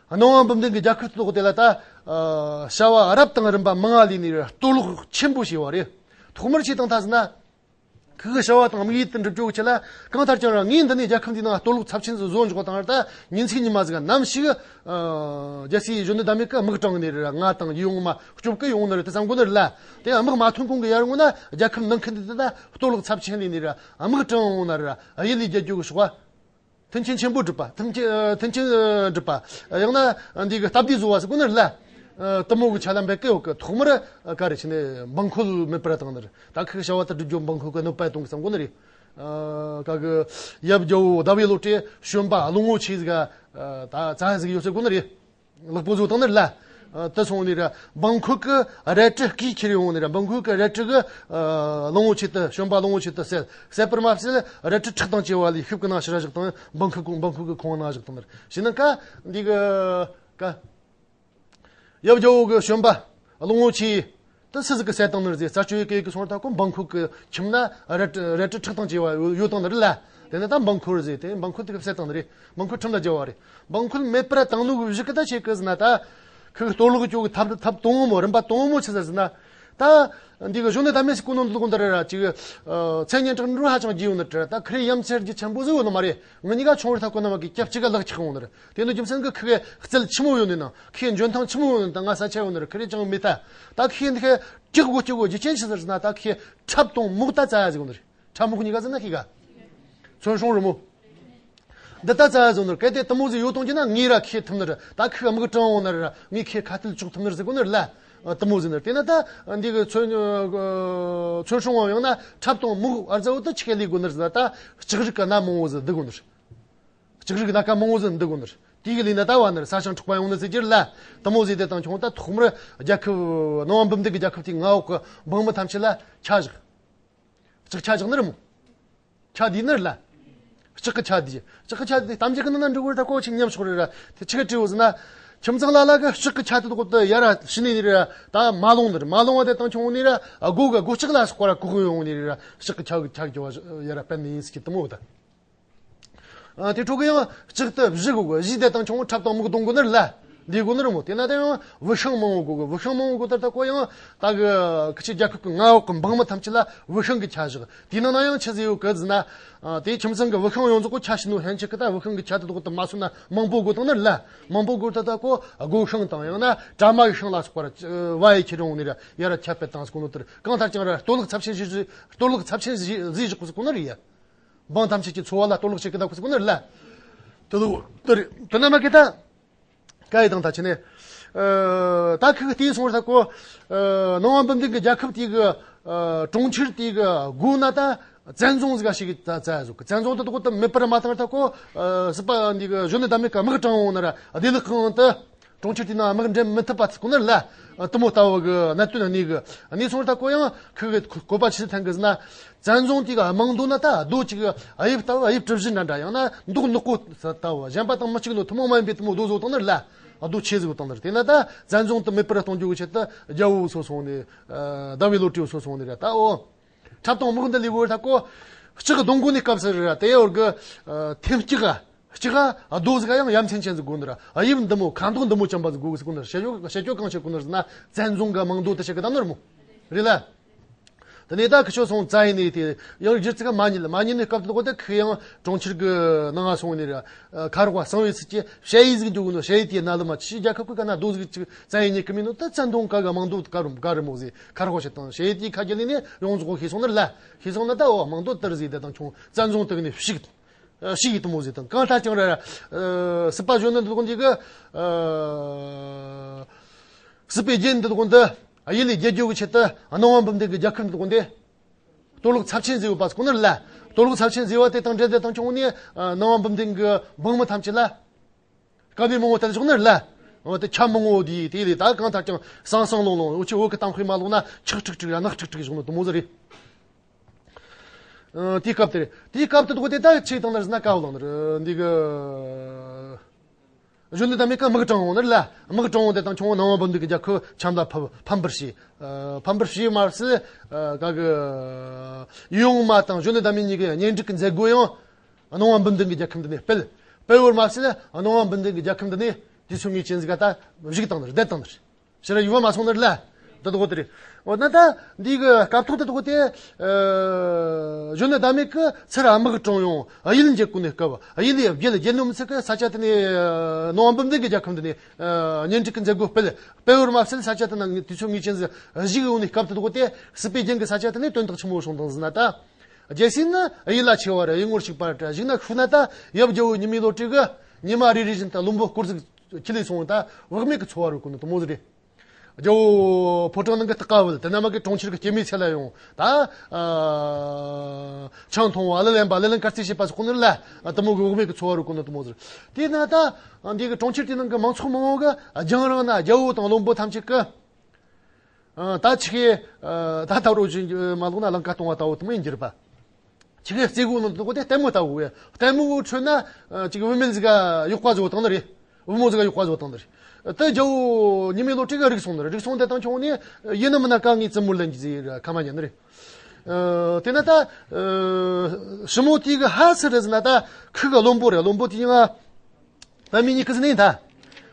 སྣང་བ་འབུམ་ལྡན་གི་རྒྱལ་ཁབ་ཏོག་དེ་ལ་ད། བྱ་བ་རབ་དང་རིམ་པ་མང་ང་ལི་ནི་རེད། གཏོར་བརླག་ཆེན་པོ་བྱས་བ་རེད། ཐོག་མར་ཆེ་དང་ད་ཟེར་ན། ཁོ་གི་བྱ་བ་དང་དམིགས་ཡུལ་དེ་འགྲུབ་རྒྱུ་ཆེད་ལ་གང་ལྟར་ཀྱང་ར་ངས་འདི་ནས་རྒྱལ་ཁབ་འདིའི་ནང་གཏོར་བརླག་ཚབས་ཆེན་ཟིག་བཟོ་འཇོག་དང་ར་ད་ཉིན་ཚིག་ཉི་མ་ཟིག་ནམ་ཞིག་རྒྱལ་སྲས་གཞོན་ནུ་ཟླ་མེད་ཀྱིས་དམག་དྲངས་ནས་ར་ང་དང་ཡིད་འོང་མ་སྐྱོབ་གི་ཡོང་ནི་རེད་དེ་བསམ་གོ་ནི་རེད་ལ། དེ་དམག་མ་ཐོན་གོང་གི་ཡར་ངོ་ན་རྒྱལ་ཁབ་ནང་ཁུལ་འདི་དེ་ད་གཏོར་བརླག་ཚབས་ཆེན་ལས་ནི་ར་དམག་དྲངས་འོང་ན་ར་གཡུལ་ལས་རྒྱལ་རྒྱུ་གི་ཤོག་པ། མཐུན་རྐྱེན་ཆེན་པོ་སྒྲུབ་པ། མཐུན་རྐྱེན་མཐུན་རྐྱེན་སྒྲུབ་པ། ཡང་ན་འདི་གི་སྟབས་བདེ་བཟོ་བ་ཟེར་གོ་ནི་རེད་ལ། དུ་མོ་གི་ཆ་ལ་འབད་ཀི་ཡོད་གི། ཐོག་མར་ག་རེ་བྱས་ནས་འབངས་འཁོལ་མེད་པར་བཏང་ནི་རེད། ད་ཁི་བྱ་བ་ད་སྒྲུབ་རྒྱུ་འབངས་འཁོལ་གི་གནོད་པ་གཏོང་གི་བསམ་གོ་ནི་རེད། ག་གི་ཡབ་རྒྱལ་བོ་ཟླ་བའི་བློ་གྲོས་བྱོན་པ་བློ་ངོ་ཆེ་ཟིག་ག་ད་རྩ་ཟིག་ཡོད་ཟེར་གོ་ནི་རེད། ལག་པོ་བཟོ་བཏང་ནི་རེད་ལ། དེ་སོང་ནི་ར་འབངས་འཁོལ་གི་རལ་གྲི་སྐེ་ཁྱེར་ཡོང་ནི་ར་འབངས་འཁོལ་གི་རལ་གྲི་གི་ལོང་བོ་ཆེད་དུ་བྱོན་པ་ལོང་བོ་ཆེད་དུ་བསད། བསད་པར་མ་བསད་རལ་གྲི་ཁྲག་དང་བཅས་པ་ལས་ཤུབས་ཀྱི་ནང་ཕྱིར་བཞག་དང་འབངས་འཁོལ་འབངས་འཁོལ་གི་ཁོང་ནང་བཞག་དང་ནི་ར་ཞེ་ན་ཀ་འདི་གི་ཀ་ཡབ་རྒྱལ་བོ་གི་བྱོན་པ་ལོང་བོ་ཆེ་དུ་སུ་ཟིག་གི་བསད་དང་ནི་ར་ཟེར་རྩ་བཅོས་ཡི་གེ་གི་སོང་ད་ཁོ་འབངས་འཁོལ་གི་ཁྱིམ་ན་རལ་གྲི་རལ་གྲི་ཁྲག་དང་བཅས་པ་ཡོད་དང་ནི་ར་ལ། དེ་ནས་ད་འབངས་འཁོལ་ཟེར་དེ་འབངས་འཁོལ་དེ་གི་བསད་བཏང་ནི་རེད། འབངས་འཁོལ་ཁྲིམས་ལ་སྦྱར་བ་རེད། འབངས་འཁོལ་མེད་པར་བཏང་ནོ་གི་གཞི་གི་ད་ཆེ་གི་ཟེར་ན་ད། ཁི་གི་གཏོར་བརླག་གི་ཐབས་ཐབས་དང་པོ་རིམ་པ་དང་པོ་ཆི་ཟེར་ཟེར་ན། ད་འདི་གི་གཞོན་ནུ་ཟླ་མེད་སི་གོ་ནོ་འདི་གོ་འདི་རེད་ར། ཅིག་མཚན་སྙན་གྲགས་འགྲོ་ཧ་ཅང་རྒྱས་ཡོད་ནི་རེད། ད་ཁི་རེ་ཡ་མཚན་རྒྱུ་ཆེན་པོ་ཟིག་ཡོད་ནི་མ་རེད། ངི་གཉིས་ཀ་ཆུང་བར་ཐག་གོ་ན་མ་གི་སྐྱབས་གཅིག་ག་ལག་ཆགས་ཡོང་ནི་རེད། དེ་ནི་རྒྱུ་མཚན་གི་ཁི་གི་རྩལ་ཆི་མོ་ཡོད་ནི་ན། ཁི་འཇོན་ཐང་ཆི་མོ་ཡོད་ནི་ད་ང་ས་ཆ་ཡོད་ནི་རེད། ཁི་རེ་ཅང་མི་ལྟ། ད་ཁི་འདི་ཁི་སྐྱག་གོ་སྐྱག་གོ་རྒྱུ་ཅན་ཆི་ཟེར་ན། ད་ཁི་ཁྲབ་དང་མོག་ད་བཙལ་ཡ་ཟིག་ཡོད་ནི་རེད། ཁྲབ་མོག་གཉིས་ཀ་ཟེར་ན་ཁི་ག་ཚོན་སྲུང་རི་མོ། འདི་ད་ཙ་ཟོ་ནོར་གལ་ཏེ་དུ་མོ་ཟིག་ཡོད་དང་གྱི་ན་ངའི་ར་ཁེ་ཐུབ་ནི་རེད། ད་ཁི་དམིགས་དྲང་འོང་ནི་རེད། ངའི་ཁེ་ཁ་གཏད་གཅོག་ཐུབ་ནི་རེད་ཟེར་གོ་ནི་རེད་ལ། དུ་མོ་ཟིག་ནི་རེད། དེ་ན་ད་འདི་གི་ཚོན་ཚོན་སྲུང་བ་ཡང་ན་ཁྲབ་དང་མོག་ཨར་ཙ་བོ་ད་ཆི་གེ་ལས་གོ་ནི་རེད་ཟེར་ན། ད་ལྕགས་རིགས་གི་སྣ་མང་བོ་ཟིག་འདི་གོ་ནི་རེད། ལྕགས་རིགས་སྣ་ཁ་མང་བོ་ཟིག་འདི་གོ་ནི་རེད། དེ་གི་ལས་ན་ད་བ་ནི་རེད། ས་ཞིང་འཕྲོག་པ་ཡོང་ནི་ཟེར་གྱི་རེད་ལ། དུ་མོ་ཟིག་དེ་དང་ཁྱོང་ད་ཐོག་མར་རྒྱལ་ཁབ་ནང་བ་འབུམ་སྡེ་གི་རྒྱལ་ཁབ་དེའི་མངའ་འོག་གི་འབངས་མི་ཐམས་ཅད་ལ་ཆ་བཞག་ལྕགས་ཆ་བཞག་ནི་རེད་མོ། ཆ་དེ་ནི་རེད་ལ། ལྕགས་ཀྱི་ཆ་དེ། ལྕགས་ཀྱི་ཆ་དེ་གཏམ་རྒྱུད་ཀྱི་ནང་ན་འབྲི་དགོས་རེད། ད་གོ་ཆེ་ཉམས་ཆོག་རེད་ར། དེ་ཆི་གི་བྲིས་ཡོད་ཟེར་ན། ཁྱིམ་ཚང་ལ་ལ་གི་ལྕགས་ཀྱི་ཆ་དེ་དག་ཏུ་ཡར་ར་ཕྱི་ནས་ནི་ར་ད་མ་ལོང་ནི་རེད། མ་ལོང་བ་དེ་དང་ཁྱོང་ནི་ར་སྒོ་གི་སྒོ་ལྕགས་ལ་སོགས་པ་ར་བཀོག་ཡོང་ནི་རེད་ར། ལྕགས་ཀྱི་ཆ་གི་ཆ་གི་ཡར་ར་སྤེལ་ནི་ཡིན་ཟེར་གྱི་དུ་མོ་ད། ཨ། དེ་འཕྲོ་གི་ཡང་ལྕགས་དེ་བཞི་དགོས་གི། བཞི་དེ་དང་ཁྱོང་ཁྲབ་དང་མོག་གདོང་དགོས་ནི་རེད་ལ། འདི་དགོས་ནི་རེད་མོ། དེ་ན་ད་ཡང་བུ་ཤིང་མང་བོ་དགོས་གི། བུ་ཤིང་མང་བོ་དགོས་ད་ད་གོ་ཡང་ད་གི་ཁི་ཆོའི་རྒྱལ་ཁབ་ཀྱི་མངའ་འོག་གི་འབངས་མི་ཐམས་ཅད་ལ་བུ་ཤིང་གི་ཆ་བཞག་དེའི་ནང་ན་ཡང་ཆི་ཟིག་ཡོད་གི་ཟེར་ན། ཨ། དེ་ཁྱིམ་ཚང་གི་བུ་ཤིང་ཡོངས་རྫོགས་གོ་ཆ་ཤི་ནོ་ཧན་ཆི་གི་ད་བུ་ཤིང་གི་ཆ་དེ་དགོས་ད་མ་སོང་ན་མང་པོ་དགོས་དང་ནི་རེད་ལ། མང་པོ་དགོས་ད་ད་གོ་སྒོ་ཤིང་དང་ཡང་ན་དྲ་མ་གི་ཤིང་ལ་སོགས་པ་ར་བ་ཡི་ཁྱེར་ཡོང་ནི་ར་ཡར་ར་ཁྱབ་སྤེལ་བཏང་ཟེར་གོ་ནོ་དེར། གང་ལྟར་ཀྱང་ར་གཏོར་བརླག་ཚབས་ཆེན་ཞིག་གཏོར་བརླག་ཚབས་ཆེན་ཞིག་ཞིག་གོ་ཟེར་གོ་ནི་རེད་ཡ། འབངས་ཐམས་ཅད་ཀྱི་འཚོ་བ་ལ་གཏོར་བརླག་བྱེད་ཀྱི་ད་ཁུ་སི་ཁོ་ན་རེད་ལ། དེ་ལོ་དེ་རེད། དེ་ན་མ་གི་ད་སྐད་ཡིག་དང་ད་ཆི་ནས། ཨ། ད་ཁི་གི་དེའི་སོང་ར་ད་གོ། ཨ། ནང་བ་འབུམ་སྡེ་གི་རྒྱལ་ཁབ་དེ་གི། ཨ། གྲོང་ཁྱེར་དེ་གི་སྒོ་ན་ད་བཙན་རྫོང་ཟིག་ག་ཞིག་གི་ད་ཙ་ཟུག་གི་བཙན་རྫོང་དེ་དག་ད་མེད་པར་མ་ཐག་ད་གོ། ཨ། སྲིད་པ་འདི་གི་གཞོན་ནུ་ཟླ་མེད་ཀ་དམག་དྲངས་འོང་ན་ར་བདེ་ལེགས་ཁང་དུ། གྲོང་ཁྱེར་དེ་ན་དམག་འདྲེན་མི་ཐུབ་པ་ཟེར་གོ་ནི་རེད་ལ། དུ་མོ་ལྟ་བུ་གི་གནད་དོན་གནས་གི་གནས་སོང་ད་གོ་ཡང་ཁི་གི་བཀོད་པ་ཆི་ཐན་གི་ཟེར་ན། བཙན་རྫོང་དེ་གི་དམངས་འདུ་ན་ད་རྡོ་གཅིག་གི་དབྱིབས་ལྟ་བུ་དབྱིབས་གྲུ་བཞི་འདྲ་འདྲ་ཡང་ན་མདོག་ནག་པོ་ལྟ་བུ་གཞན་པ་དང་མི་གཅིག་ནོ་ཐུན་མོང་མ་ཡིན་པའི་དུ་མོ་རྡོ་བཟོ་བཏང་ནི་རེད་ལ། རྡོ་ཆེ་ཟིག་བཏང་ནི་རེད། དེ་ན་ད་བཙན་རྫོང་དུ་མེད་པར་གཏོང་རྒྱུ་གི་ཆེད་དུ་རྒྱལ་བོ་སོ་སོང་ནས། ཟླ་བའི་བློ་གྲོས་སོ་སོང་ནས་རེད་ད། འོ། འཁྲབ་སྟོང་དམག་འདི་ལས་བོར་ཐག་གོ། ལྕགས་གདོང་དགོས་ནས་སྐབས་སུ་རེད་ར། དེ་ཡོར་གི་ཐེམ་སྐྱིག་ག་སྐྱིག་ག་རྡོ་ཟིག་ག་ཡང་ཡ་མཚན་ཅན་ཟིག་དགོས་ནི་ར། དབྱིབས་འདི་མོ་ཁ་མདོག་འདི་མོ་ཅན་པ་ཟིག་དགོས་ཟེར་གོ་ནི་ར། བཤད་རྒྱུ་བཤད་རྒྱུ་གང་བཤད་གོ་ནི་ར་ཟེར་ན། བཙན་རྫོང་གི་དམངས་འདུ་དེ་བཤད་གི་ད་ནི་རེད་མོ། རེད་ལ། དེ་ནས་ད་ཁི་ཆོ་སོང་ཙ་ཡིན་ནས་དེ་ཡང་རྒྱུ་ཙི་ག་མ་ཉིད་ལ་མ་ཉིད་ནས་སྐབས་དེ་གོ་ད་ཁི་ཡང་གྲོང་ཁྱེར་གི་ནང་ང་སོང་ནས་ར། ཁ་རོག་པ་གསང་བའི་ཚུལ་གྱིས་ཞ་ཡི་ཟིག་འཇོག་གི་ནོ། ཞ་ཡི་དེའི་ནང་ལ་མ་ཆི་རྒྱལ་ཁབ་ཀྱི་ག་ན་རྡོ་ཟིག་ཅིག་བཙན་ཡིན་ཉེ་གི་མིན་ནོ། ད་བཙན་རྫོང་ག་གི་དམངས་འདུ་ག་རུ་ག་རུ་མོ་ཟིག་ཁ་རོག་བྱེད་དང་ཞ་ཡི་དེའི་ཁ་རྒྱུ་ལས་ནས་ཡོངས་རྫོགས་ཤེས་སོང་ནི་རེད་ལ། ཤེས་སོང་ན་ད་འོ་དམངས་འདུ་དར་ཟིག་དེ་དང་ཁྱོང་བཙན་རྫོང་དེ་གི་ནས་ཕྱིག་ཕྱིག་ཡི་དུ་མོ་ཟིག་དང་གང་ལྟར་ཀྱང་ར། སྲིད་པ་གཞོན་ནུ་འདི་དགོན་འདི་གི། སྲིད་པའི་རྒྱན་འདི་དགོན་འདི་ཡིད་ལས་རྒྱལ་རྒྱུ་གི་ཆེད་དུ་སྣང་བ་འབུམ་ལྡན་གི་རྒྱལ་ཁབ་འདི་དགོན་འདི། གཏོར་བརླག་ཚབས་ཆེན་བཟོས་ཡོད་པ་ཟེར་གོ་ནི་རེད་ལ། གཏོར་བརླག་ཚབས་ཆེན་བཟོས་པ་དེ་དང་འབྲེལ་ཏེ་དང་ཁྱོང་ནས་སྣང་བ་འབུམ་ལྡན་གྱི་འབངས་མི་ཐམས་ཅད་ལ་དཀའ་ལས་མང་བོ་དེ་བཞག་ནི་རེད་ལ། འོ་དེ་ཁྱབ་མང་བོ་དེ་དེ་ལས་ད་གང་ལྟར་ཀྱང་སང་སང་ལོང་ལོང་འུ་ཆོ་བོད་ཀྱི་གཏམ་དཔེ་མ་ལོག་ན་ཆག་ཁྲིག་ཁྲིག་ར་ནག་ཁྲིག་ཁྲིག་བཞག་ནི་དུ་མོ་ཟིག་རེད། ཨ། དེའི་སྐབས་དེར་དེའི་སྐབས་དེ་དུ་དེ་ད་ཆེ་དང་ན་ཟིན་ན་ཀ་བ་ལང་ནི་རེད་འདི་གི། གཞོན་ནུ་ཟླ་མེད་ཀ་དམག་དྲངས་འོང་ནི་རེད་ལ། དམག་དྲངས་འོང་དེ་དང་ཁྱོང་སྣང་བ་འབུམ་ལྡན་གྱི་རྒྱལ་ཁབ་ཆམ་ལ་ཕམ་ཕམ་པར་བྱས། ཨ། ཕམ་པར་བྱས་མ་ཟད། ཨ། ག་གི་ཡུལ་ཡོངས་མ་དང་གཞོན་ནུ་ཟླ་མེད་གཉིས་ཀྱི་གཉེན་སྒྲིག་གི་མཛད་སྒོ་ཡང་སྣང་བ་འབུམ་ལྡན་གྱི་རྒྱལ་ཁབ་འདི་ནས་སྤེལ། སྤེལ་བར་མ་ཟད་སྣང་བ་འབུམ་ལྡན་གྱི་རྒྱལ་ཁབ་འདི་ནས་དུས་ཚོད་ངེས་ཅན་ཟིག་ག་ད་བཞུགས་བཏང་ནི་རེད། བསྡད་བཏང་ནི་རེད། ཕྱིར་ཡུལ་བ་མ་སོང་ནི་རེད་ལ། འདི་དགོ་དེ་རེད། འོ་ན་ད་འདི་གི་སྐབས་ཐོག་དེ་དགོ་དེ། ཨ། གཞོན་ནུ་ཟླ་མེད་ཀྱི་ཚུར་དམག་དྲངས་ཡོང་། ཨ། ཡིད་འགྱེད་གོ་ནི་སྐབས། ཨ། ཡིད་ལས་བརྒྱལ་བརྒྱལ་ནོ་མི་ཚད་ཀྱི་ས་ཆ་དེ་ནས་ནོ་འབུམ་ལྡན་གྱི་རྒྱལ་ཁབ་འདི་ནས་གཉེན་སྒྲིག་གི་མཛད་སྒོ་སྤེལ། སྤེལ་བར་མ་ཟད་ས་ཆ་དེ་ན་དུས་ཚོད་ངེས་ཅན་ཟིག་བཞུགས་ཡོང་ནི་སྐབས་དེ་དགོ་དེ་སྲིད་པའི་རྒྱན་གྱི་ས་ཆ་དེ་ནས་དོན་དག་ཆི་མོ་བྱུང་དང་ཟེར་ན་ད། རྒྱལ་སྲས་ནི་ཡིད་ལ་ཆེ་བ་རེད། ཡིད་ངོར་ཞུགས་པ་རེད། བཞུགས་ན་ཤུགས་ན་ད་ཡབ་རྒྱལ་པོ་ཉི་མའི་བློ་གྲོས་ཀྱིས་ཉི་མ་རེ་རེ་བཞིན་དུ་བློན་པོ་སྐོར་ཟིག་ཁྲིད་ལས་སོང་། ད་བག་མེད་ཀྱི་འཚོ་བ་རོལ་གོ་ནི་དུ་མོ་ཟིག་རེད། རྒྱལ་པོ་ཕོ་བྲང་ནང་གི་སྟག་ཀ་བུད་དེ་ན་མ་གི་གྲོང་ཁྱེར་གྱི་སྐྱེད་མོས་ཚལ་ལ་ཡོང་ད། ཨ། ཆང་འཐུང་བ་ལ་ལེན་པ་ལེ་ལན་དཀར་རྩིས་བྱེད་པ་སོགས་ནི་ལ་དུ་མོ་གི་བག་མེད་ཀྱི་འཚོ་བ་རོལ་གོ་ནི་དུ་མོ་ཟིག་རེད། དེ་ན་ད་འདི་གི་གྲོང་ཁྱེར་དེ་ནང་གི་མང་ཚོགས་མང་བོ་གི་རྒྱང་རིང་ན་རྒྱལ་པོ་དང་བློན་པོ་ཐམས་ཅད་ཀྱི། ཨ། ད་ཆི་གི། ཨ། ད་ད་རོ་ཅིག་མ་ལོག་ན་ལང་ཀ་གཏོང་བ་ལྟ་བུ་དུ་མ་ཡིན་གྱི་རེད་པ། ཆི་གི་རྩེ་གོ་ནང་དུ་དེ་ལྟད་མོ་ལྟ་བུ་ཡ། ལྟད་མོ་གི་ཁྲོད་ན་ཅིག་བུད་མེད་ཟིག་ག་གཡོག་པ་བཟོ་བཏང་ནི་རེད། བུ་མོ་ཟིག་ག་གཡོག་པ་བཟོ་བཏང་ནི་རེད། དེ་རྒྱལ་པོ་ཉི་མའི་བློ་གྲོས་གིས་རིག་སོང་ནི་རེད། རིག་སོང་དེ་དང་ཁྱོང་ནས་ཡིན་ནི་མིན་ན་ག་ངའི་བཙུན་མོར་ལེན་གྱི་ཟིག་ཁ་མ་ཉན་ནི་རེད། ཨ། དེ་ན་ད། ཨ། ཞི་མོ་དེ་གི་ཧ་སི་རེད་ཟེར་ན་ད་ཁི་གི་བློན་པོ་རེད། བློན་པོ་དེ་ཡང་། པདྨའི་སྙིང་ཁུ་ཟེར་ནི་ད།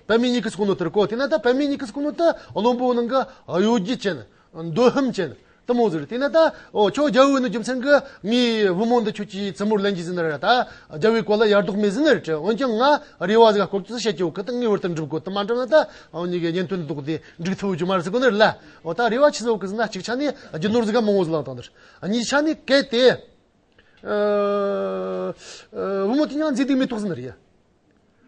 པདྨའི་སྙིང་ཁུ་ཟེར་གོ་ནོ་དེར་གོ། དེ་ན་ད་པདྨའི་སྙིང་ཁུ་ཟེར་གོ་ནོ་ད་བློན་པོ་ནང་གི་གཡོ་སྒྱུ་ཅན། འདོད་ཕམ་ཅན་དེ་མོ་ཟིག་རེད། དེ་ན་ད་འོ་ཁྱོད་རྒྱལ་བོ་ཡིན་ནོ་རྒྱུ་མཚན་གི་ངའི་བུ་མོ་འདི་ཁྱོད་ཀྱིས་བཙུན་མོར་ལེན་གྱི་ཟིན་ན་ར། ད་རྒྱལ་བོའི་སྐོར་ལ་ཡར་ལྡོག་མེད་ཟིན་ན་རེད། འོན་ཀྱང་ང་རེ་བ་ཟིག་སྐོར་གྱི་བཤད་ཀྱི་ཡོད་གི། ད་ངའི་བར་དུ་འགྲུབ་དགོས། དེ་མ་འགྲུབ་ན་ད་འོ་གཉིས་ཀའི་གཉེན་དོན་ལྡོག་སྟེ་འགྲིག་ཐུབ་རྒྱུ་མ་རེད་ཟེར་གོ་ནི་རེད་ལ། འོ་ད་རེ་བ་ཆི་ཟིག་ཡོད་གི་ཟེར་ན། གཅིག་ཆ་ནས་རྒྱུ་ནོར་ཟིག་ག་མང་བོ་ཟིག་བླངས་བཏང་ནི་རེད། གཉིས་ཆ་ནས་གལ་ཏེ། ཨ། ཨ། བུ་མོ་དེ་ཡང་མཛེས་སྡུག་མེ་ཏོག་ཟིན་ནི་རེད།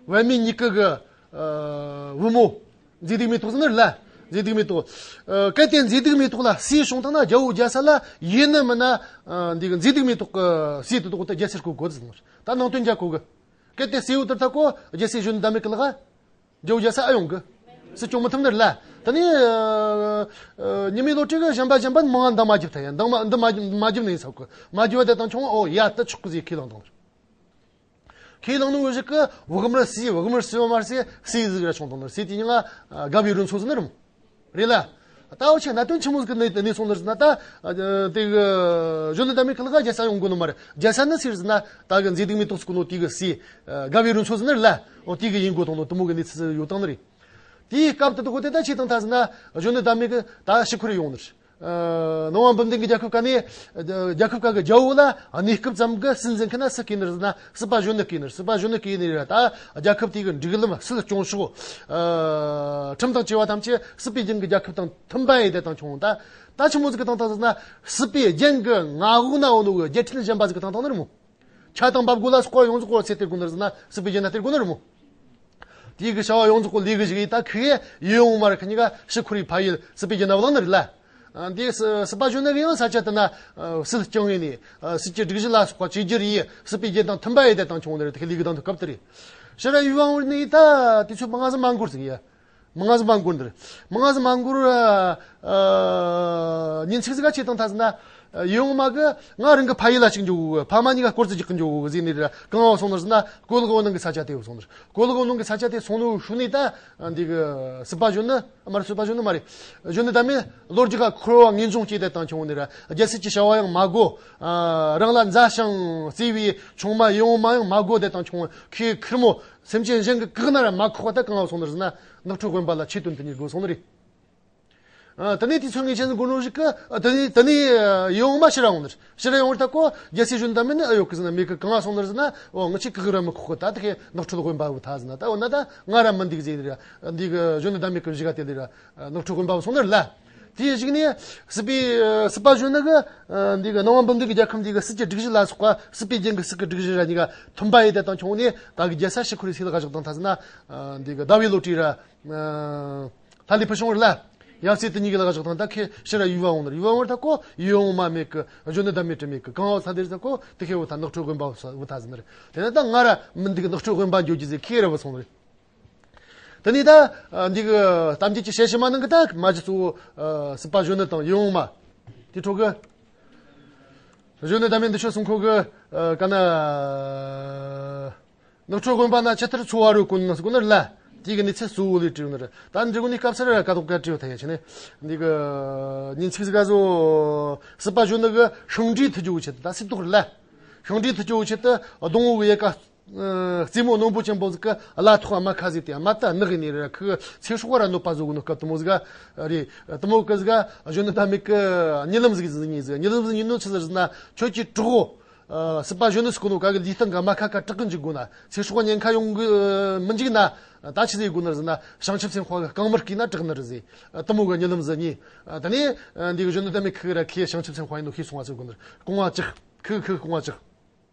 བུད་མེད་གཉིས་ཀ་གི། ཨ། བུ་མོ་མཛེས་སྡུག་མེ་ཏོག་ཟིན་ནི་རེད་ལ། མཛེས་སྡུག་མེ་ཏོག་ཨ། གལ་ཏེ་མཛེས་སྡུག་མེ་ཏོག་ལ་སྲས་བྱུང་བཏང་ན། རྒྱལ་བོ་རྒྱལ་ས་ལ་ཡིན་ནི་མིན་ན། ཨ། འདི་གི་མཛེས་སྡུག་མེ་ཏོག་གི་སྲས་དེ་དོག་ཏུ་རྒྱལ་སྲས་བསྐོ་དགོས་ཟེར་ནི་རེད། ད་ནང་དོན་རྒྱག་གོ་གི། གལ་ཏེ་སྲས་བོ་དེར་ཐག་གོ་རྒྱལ་སྲས་གཞོན་ནུ་ཟླ་མེད་ཀྱི་ལག་རྒྱལ་བོ་རྒྱལ་ས་ཨེ་ཡོང་གི། སྲིད་སྐྱོང་མི་ཐུབ་ནི་རེད་ལ། དེ་ནས། ཨ། ཨ། ཉི་མའི་བློ་གྲོས་གི་གཞན་པ་གཞན་པ་མང་ང་འདང་མ་རྒྱབ་ཐལ་ཡ། འདང་མ་འདི་མ་མ་རྒྱབ་ནི་ཡིན་ས་གི། མ་རྒྱབ་བ་དེ་དང་ཆུང་། འོ་ཡ་ད་ཆོག་གི་ཟེར་ཁས་བླངས་བཏང་ནི་རེད། ཁས་བླངས་ནོ་བོ་ཞིག་གི་བག་མར་སྲས། བག་མར་སྲས་བོ་མར་སྲས་སྲས་ཟིག་ར་བྱུང་བཏང་ནི་རེད། སྲས་དེ་ཉིད་ང་དགའ་བའི་རུ་མཚོ་ཟེར་ནི་རེད་མོ། རེད་ལ། ད་འོ་ཆེ་གནད་དོན་ཆི་མོ་ཟིག་གི་གནས་གནས་སོང་ནི་རེད་ཟེར་ན། ད་དེ་གི་གཞོན་ནུ་ཟླ་མེད་ཀྱི་ལག་རྒྱལ་ས་ཡོང་དགོས་ནི་མ་རེད། རྒྱལ་ས་ནི་སུ་རེད་ཟེར་ན། ད་གི་མཛེས་སྡུག་མེ་ཏོག་ཟེར་གོ་ནོ་དེ་གི་སྲས། ཨ། དགའ་བའི་རུ་མཚོ་ཟེར་ནི་རེད་ལ། འོ་དེ་གི་ཡིན་དགོས་བཏང་ནོ་དེ་མོ་གི་གནས་ཚུལ་ཡོད་བཏང་ནི་རེད། དེའི་སྐབས་དེ་དོག་དེ་ད་ཆི་བཏང་ཐལ་ཟེར་ན། གཞོན་ནུ་ཟླ་མེད་གི་ད་ཕྱིར་འཁོར་ཡོང་ནི་རེད། ཨ། ནང་པ་འབུམ་ལྡན་གྱི་རྒྱལ་ཁབ་ཀ་ནས། རྒྱལ་ཁབ་ཀ་གི་རྒྱལ་བོ་ལ་གནས་སྐབས་ཙམ་གི་སྲིད་འཛིན་ཁི་ན་སུ་བསྐོས་ནི་རེད་ཟེར་ན། སྲིད་པ་གཞོན་ནུ་བསྐོས་ནི་རེད། སྲིད་པ་གཞོན་ནུ་བསྐོས་ནི་རེད། ད་རྒྱལ་ཁབ་དེ་གི་སྒྲིག་ལམ། སྲིད་སྐྱོང་ཕྱོགས། ཨ། ཁྲིམས་དང་བཅས་པ་ཐམས་ཅད་སྲིད་པའི་རྒྱན་གྱི་རྒྱལ་ཁབ་དང་མཐུན་པ་ཡིན་དེ་དང་ཆུང་ད། ད་ཆི་མོ་ཟིག་གི་བཏང་བཏང་ཟེར་ན། སྲིད་པའི་རྒྱན་གྱི་མངའ་འོག་ན་ཡོད་ནོ་གི་རྒྱལ་ཕྲན་གཞན་པ་ཟིག་གི་བཏང་བཏང་ནི་རེད་མོ། ཆ་དང་འབབ་སྒོ་ལ་སོགས་པ་ཡོངས་རྫོགས་གོ་ཚེ་སྟེར་དགོས་ནི་རེད་ཟེར་ན། སྲིད་པའི་རྒྱན་ན་སྟེར་དགོས་ནི་རེད་མོ། དེའི་གི་བྱ་བ་ཡོངས་རྫོགས་གོ་ལས་གི་ཞིག་ཡིན། ད་ཁི་གེ་ཡིད་འོང་མ་རེད། ཁི་གཉིས་ཀ་ཕྱིར་འཁོར་བའི་ཕ་ཡུལ་སྲིད་པའི་རྒྱན་ན་བླངས་ནི་རེད་ལ། ཨ། འདི་སྲིད་པ་གཞོན་ནུ་གི་ཡང་ས་ཆ་དེ་ན། ཨ། སྲིད་སྐྱོང་ཡིན་ནི། ཨ། སྲིད་ཀྱི་སྒྲིག་གཞི་ལ་སོགས་པ་བཅོས་བསྒྱུར་ཡིན། སྲིད་པའི་རྒྱན་དང་མཐུན་པ་ཡིན་དེ་དང་ཆུང་ནི་རེད། དེ་གི་ལས་གི་དང་དུ་སྐབས་དེ་རེད། ཕྱིར་ར་ཡུལ་བ་འོང་ནི་ད་དུས་ཚོད་མང་ང་ཟིག་མ་འགོར་ཟིག་ཡ། མང་ང་ཟིག་མ་འགོར་འདིར། མང་ང་ཟིག་མ་འགོར། ཨ། ཨ། ཉིན་ཅིག་ཟིག་ག་ཆི་བཏང་ཐལ་ཟེར་ན། ཡིད་འོང་མ་གི་ང་རང་གི་ཕ་ཡུལ་ལ་གཅིག་འགྱོ་གོ་གི། ཕ་མ་གཉིས་ཀ་སྐོར་ཙི་རྒྱག་གི་འགྱོ་གོ་གི་ཟེར་ནི་རེད། གང་བ་སོང་ནི་རེད་ཟེར་ན། གོ་ལག་འོ་ནང་གི་ས་ཆ་དེ་བོ་སོང་ནི་རེད། གོ་ལག་འོ་ནང་གི་ས་ཆ་དེ་སོང་ནོ་ཤུལ་ནས་ད། འདི་གི་སྲིད་པ་གཞོན་ནུ། མ་རེད། སྲིད་པ་གཞོན་ནུ་མ་རེད། གཞོན་ནུ་ཟླ་མེད་ལོ་རྒྱུས་ཀ་འཁོར་བ་ངེས་འབྱུང་སྐྱེས་དེ་དང་ཆུང་ནི་རེད། རྒྱལ་སྲིད་ཀྱི་བྱ་བ་ཡང་མ་དགོས། ཨ། རང་ལ་མཛའ་ཞིང་བརྩེ་བའི་ཆུང་མ་ཡིད་འོང་མ་ཡང་མ་དགོས་དེ་དང་ཆུང་ཁའི་ཁེར་མོ། སེམས་ཅན་གཞན་གྱི་བཀག་ན་ར་མ་ཁོག་པ་ད་གང་བ་སོང་ནི་རེད་ཟེར་ན། ནགས་ཁྲོད་དབེན་པ་ལ་ཆོས་སྟོན་དུ་ཉེར་དགོས་སོང་ནི་རེད། ཨ། དེ་ནས་དུས་ཚོད་ངེས་ཅན་ཟིག་འགོར་ནོ་ཞིག་གི། ཨ། དེ་ནས་དེ་ནས་ཡིད་འོང་མ་ཕྱིར་ར་འོང་ནི་རེད། ཕྱིར་ར་ཡོང་བར་ཐག་གོ་རྒྱལ་སྲས་གཞོན་ནུ་ཟླ་མེད་ནི་ཨེ་ཡོད་གི་ཟེར་ན། མེད་གི། གང་བ་སོང་ནི་རེད་ཟེར་ན། འོ་ང་ཆོས་བཀག་ར་མི་ཁོག་གི། ད་དེ་ཁའི་ནགས་ཁྲོད་དབེན་པ་བུད་ཐལ་ཟེར་ན། ད་འོ་ན་ད་ང་ར་མི་འདུག་ཟེར་ནི་རེད། འདི་གི་གཞོན་ནུ་ཟླ་མེད་ཀྱི་གཞིས་ཀ་དེ་ལས་ར་ནགས་ཁྲོད་དབེན་པ་བུད་སོང་ནི་རེད་ལ། དེའི་གཞུག་ནས་སྲིད་པའི། སྲིད་པ་གཞོན་ནུ་གི། ཨ། འདི་གི་ནང་པ་འབུམ་ལྡན་གྱི་རྒྱལ་ཁབ་འདི་གི་སྲིད་ཀྱི་སྒྲིག་གཞི་ལ་སོགས་པ་སྲིད་པའི་རྒྱན་གྱི་སྲིད་ཀྱི་སྒྲིག་གཞི་ར་གཉིས་ཀ་མཐུན་པ་ཡིན་དེ་དང་ཆུང་ནས། ད་གི་རྒྱལ་ས་ཕྱིར་འཁོར་རེ་སྲས་ལ་ག་བཞག་བཏང་ཐལ་ཟེར་ན། ཨ། འདི་གི་ཟླ་བའི་བློ་གྲོས་ར། ཨ། ལྷ་ལས་ཕུལ་བྱུང་ར་ལ། ཡབ་སྲས་དེ་གཉིས་ཀྱི་ལག་བཞག་བཏང་། ད་ཁའི་ཕྱིར་ར་ཡུལ་བ་འོང་ནི་རེད། ཡུལ་བ་འོང་བར་ཐག་གོ་ཡིད་འོང་མ་མེད་གི། གཞོན་ནུ་ཟླ་མེད་དྲི་མེད་གི། གང་བ་ས་དེར་ཐག་གོ་དེ་ཁའི་བུད་ཐལ། ནགས་ཁྲོད་དབེན་པ་བུད་ཐལ་ཟེར་ནི་རེད། དེ་ནས་ད་ང་ར་མི་འདུག། ནགས་ཁྲོད་དབེན་པ་འགྱོ་རྒྱུ་ཟེར་ཁའི་ར་བུད་སོང་ནི་རེད། དེ་ནས་ད། ཨ། འདི་གི་གཏམ་རྒྱུད་ཀྱི་བཤད་ཕྱི་མ་ནང་གི་ད་མ་གཞི་གཙོ་བོ། ཨ། སྲིད་པ་གཞོན་ནུ་དང་ཡིད་འོང་མ། དེ་འཕྲོ་གི་གཞོན་ནུ་ཟླ་མེད་འདི་ཆོས་གསུང་ཁོ་གི། ཨ། ག་ན། ནགས་ཁྲོད་དབེན་པ་ན་ཇི་ལྟར་འཚོ་བ་རོལ་གོ་ནི་ཟེར་གོ་ནི་རེད་ལ། དེ་གི་གནས་ཚུལ་གཙོ་བོ་ལས་བྲིས་ནི་རེད། ད་འདི་གོ་ནི་སྐབས་སུ་ར་ཀ་དོག་ཀ་བྲིས་ཐལ་ཡ་ཆེ་ནས། འདི་གི་ཉིན་ཅིག་ཟིག་ག་ཟོ། སྲིད་པ་གཞོན་ནུ་གི་ཤིང་འབྲས་འཐུ་རྒྱུའི་ཆེད་དུ། ད་སྲིད་ཐོག་རེད་ལ། ཤིང་འབྲས་འཐུ་རྒྱུའི་ཆེད་དུ་སྡོང་བོ་གི་ཡལ་ག། ཨ། རྩེ་མོ་རྣོན་པོ་ཅན་པོ་ཟིག་གི་བླ་ཐོག་རྨ་ཁ་ཟིག་དེ་རྨ་ད་ནག་ཡིན་ནི་རེད། ཁི་ཚེ་སྲོག་ར་གནོད་པ་བཟོ་གི་ནོ་སྐབས་དེ་མོ་ཟིག་ག་རེད། དེ་མོ་གི་ཟིག་ག་གཞོན་ནུ་ཟླ་མེད་གི་གཉིད་ལམ་ཟིག་ཟིག་ཉལ་ཟིག། གཉིད་ལམ་ཟིག་ཉལ་ནོ་ཆི་ཟིག་ཟེར་ན། ཁྱོད་ཀྱི་གྲོགས། ཨ། སྲིད་པ་གཞོན་ནུ་ཟེར་གོ་ནོ་ག་གི་ལུས་སྟེང་གི་རྨ་ཁ་ཁ་དྲག་གི་འཇུག་དགོས་ན། ཚེ་སྲོག་ཉེན་ཁ་ཡོང་གི་མི་འཇུག་ན། ད་ཆི་ཟིག་དགོས་ནི་རེད་ཟེར་ན། བྱང་ཆུབ་སེམས་དཔའ་གི་རྐང་མར་བརྐོས་ན་དྲག་ནི་རེད་ཟེར། དེ་མོ་གི་གཉིད་ལམ་ཟིག་ཉལ། དེ་ནས་འདི་གི་གཞོན་ནུ་ཟླ་མེད་ཁི་ར་ཁི་བྱང་ཆུབ་སེམས་དཔའ་ཡིན་ནོ་ཤེས་སོང་བ་ཟེར་གོ་ནི་རེད། རྐང་བ་བཅག། ཁི་ཁི་རྐང་བ་བཅག།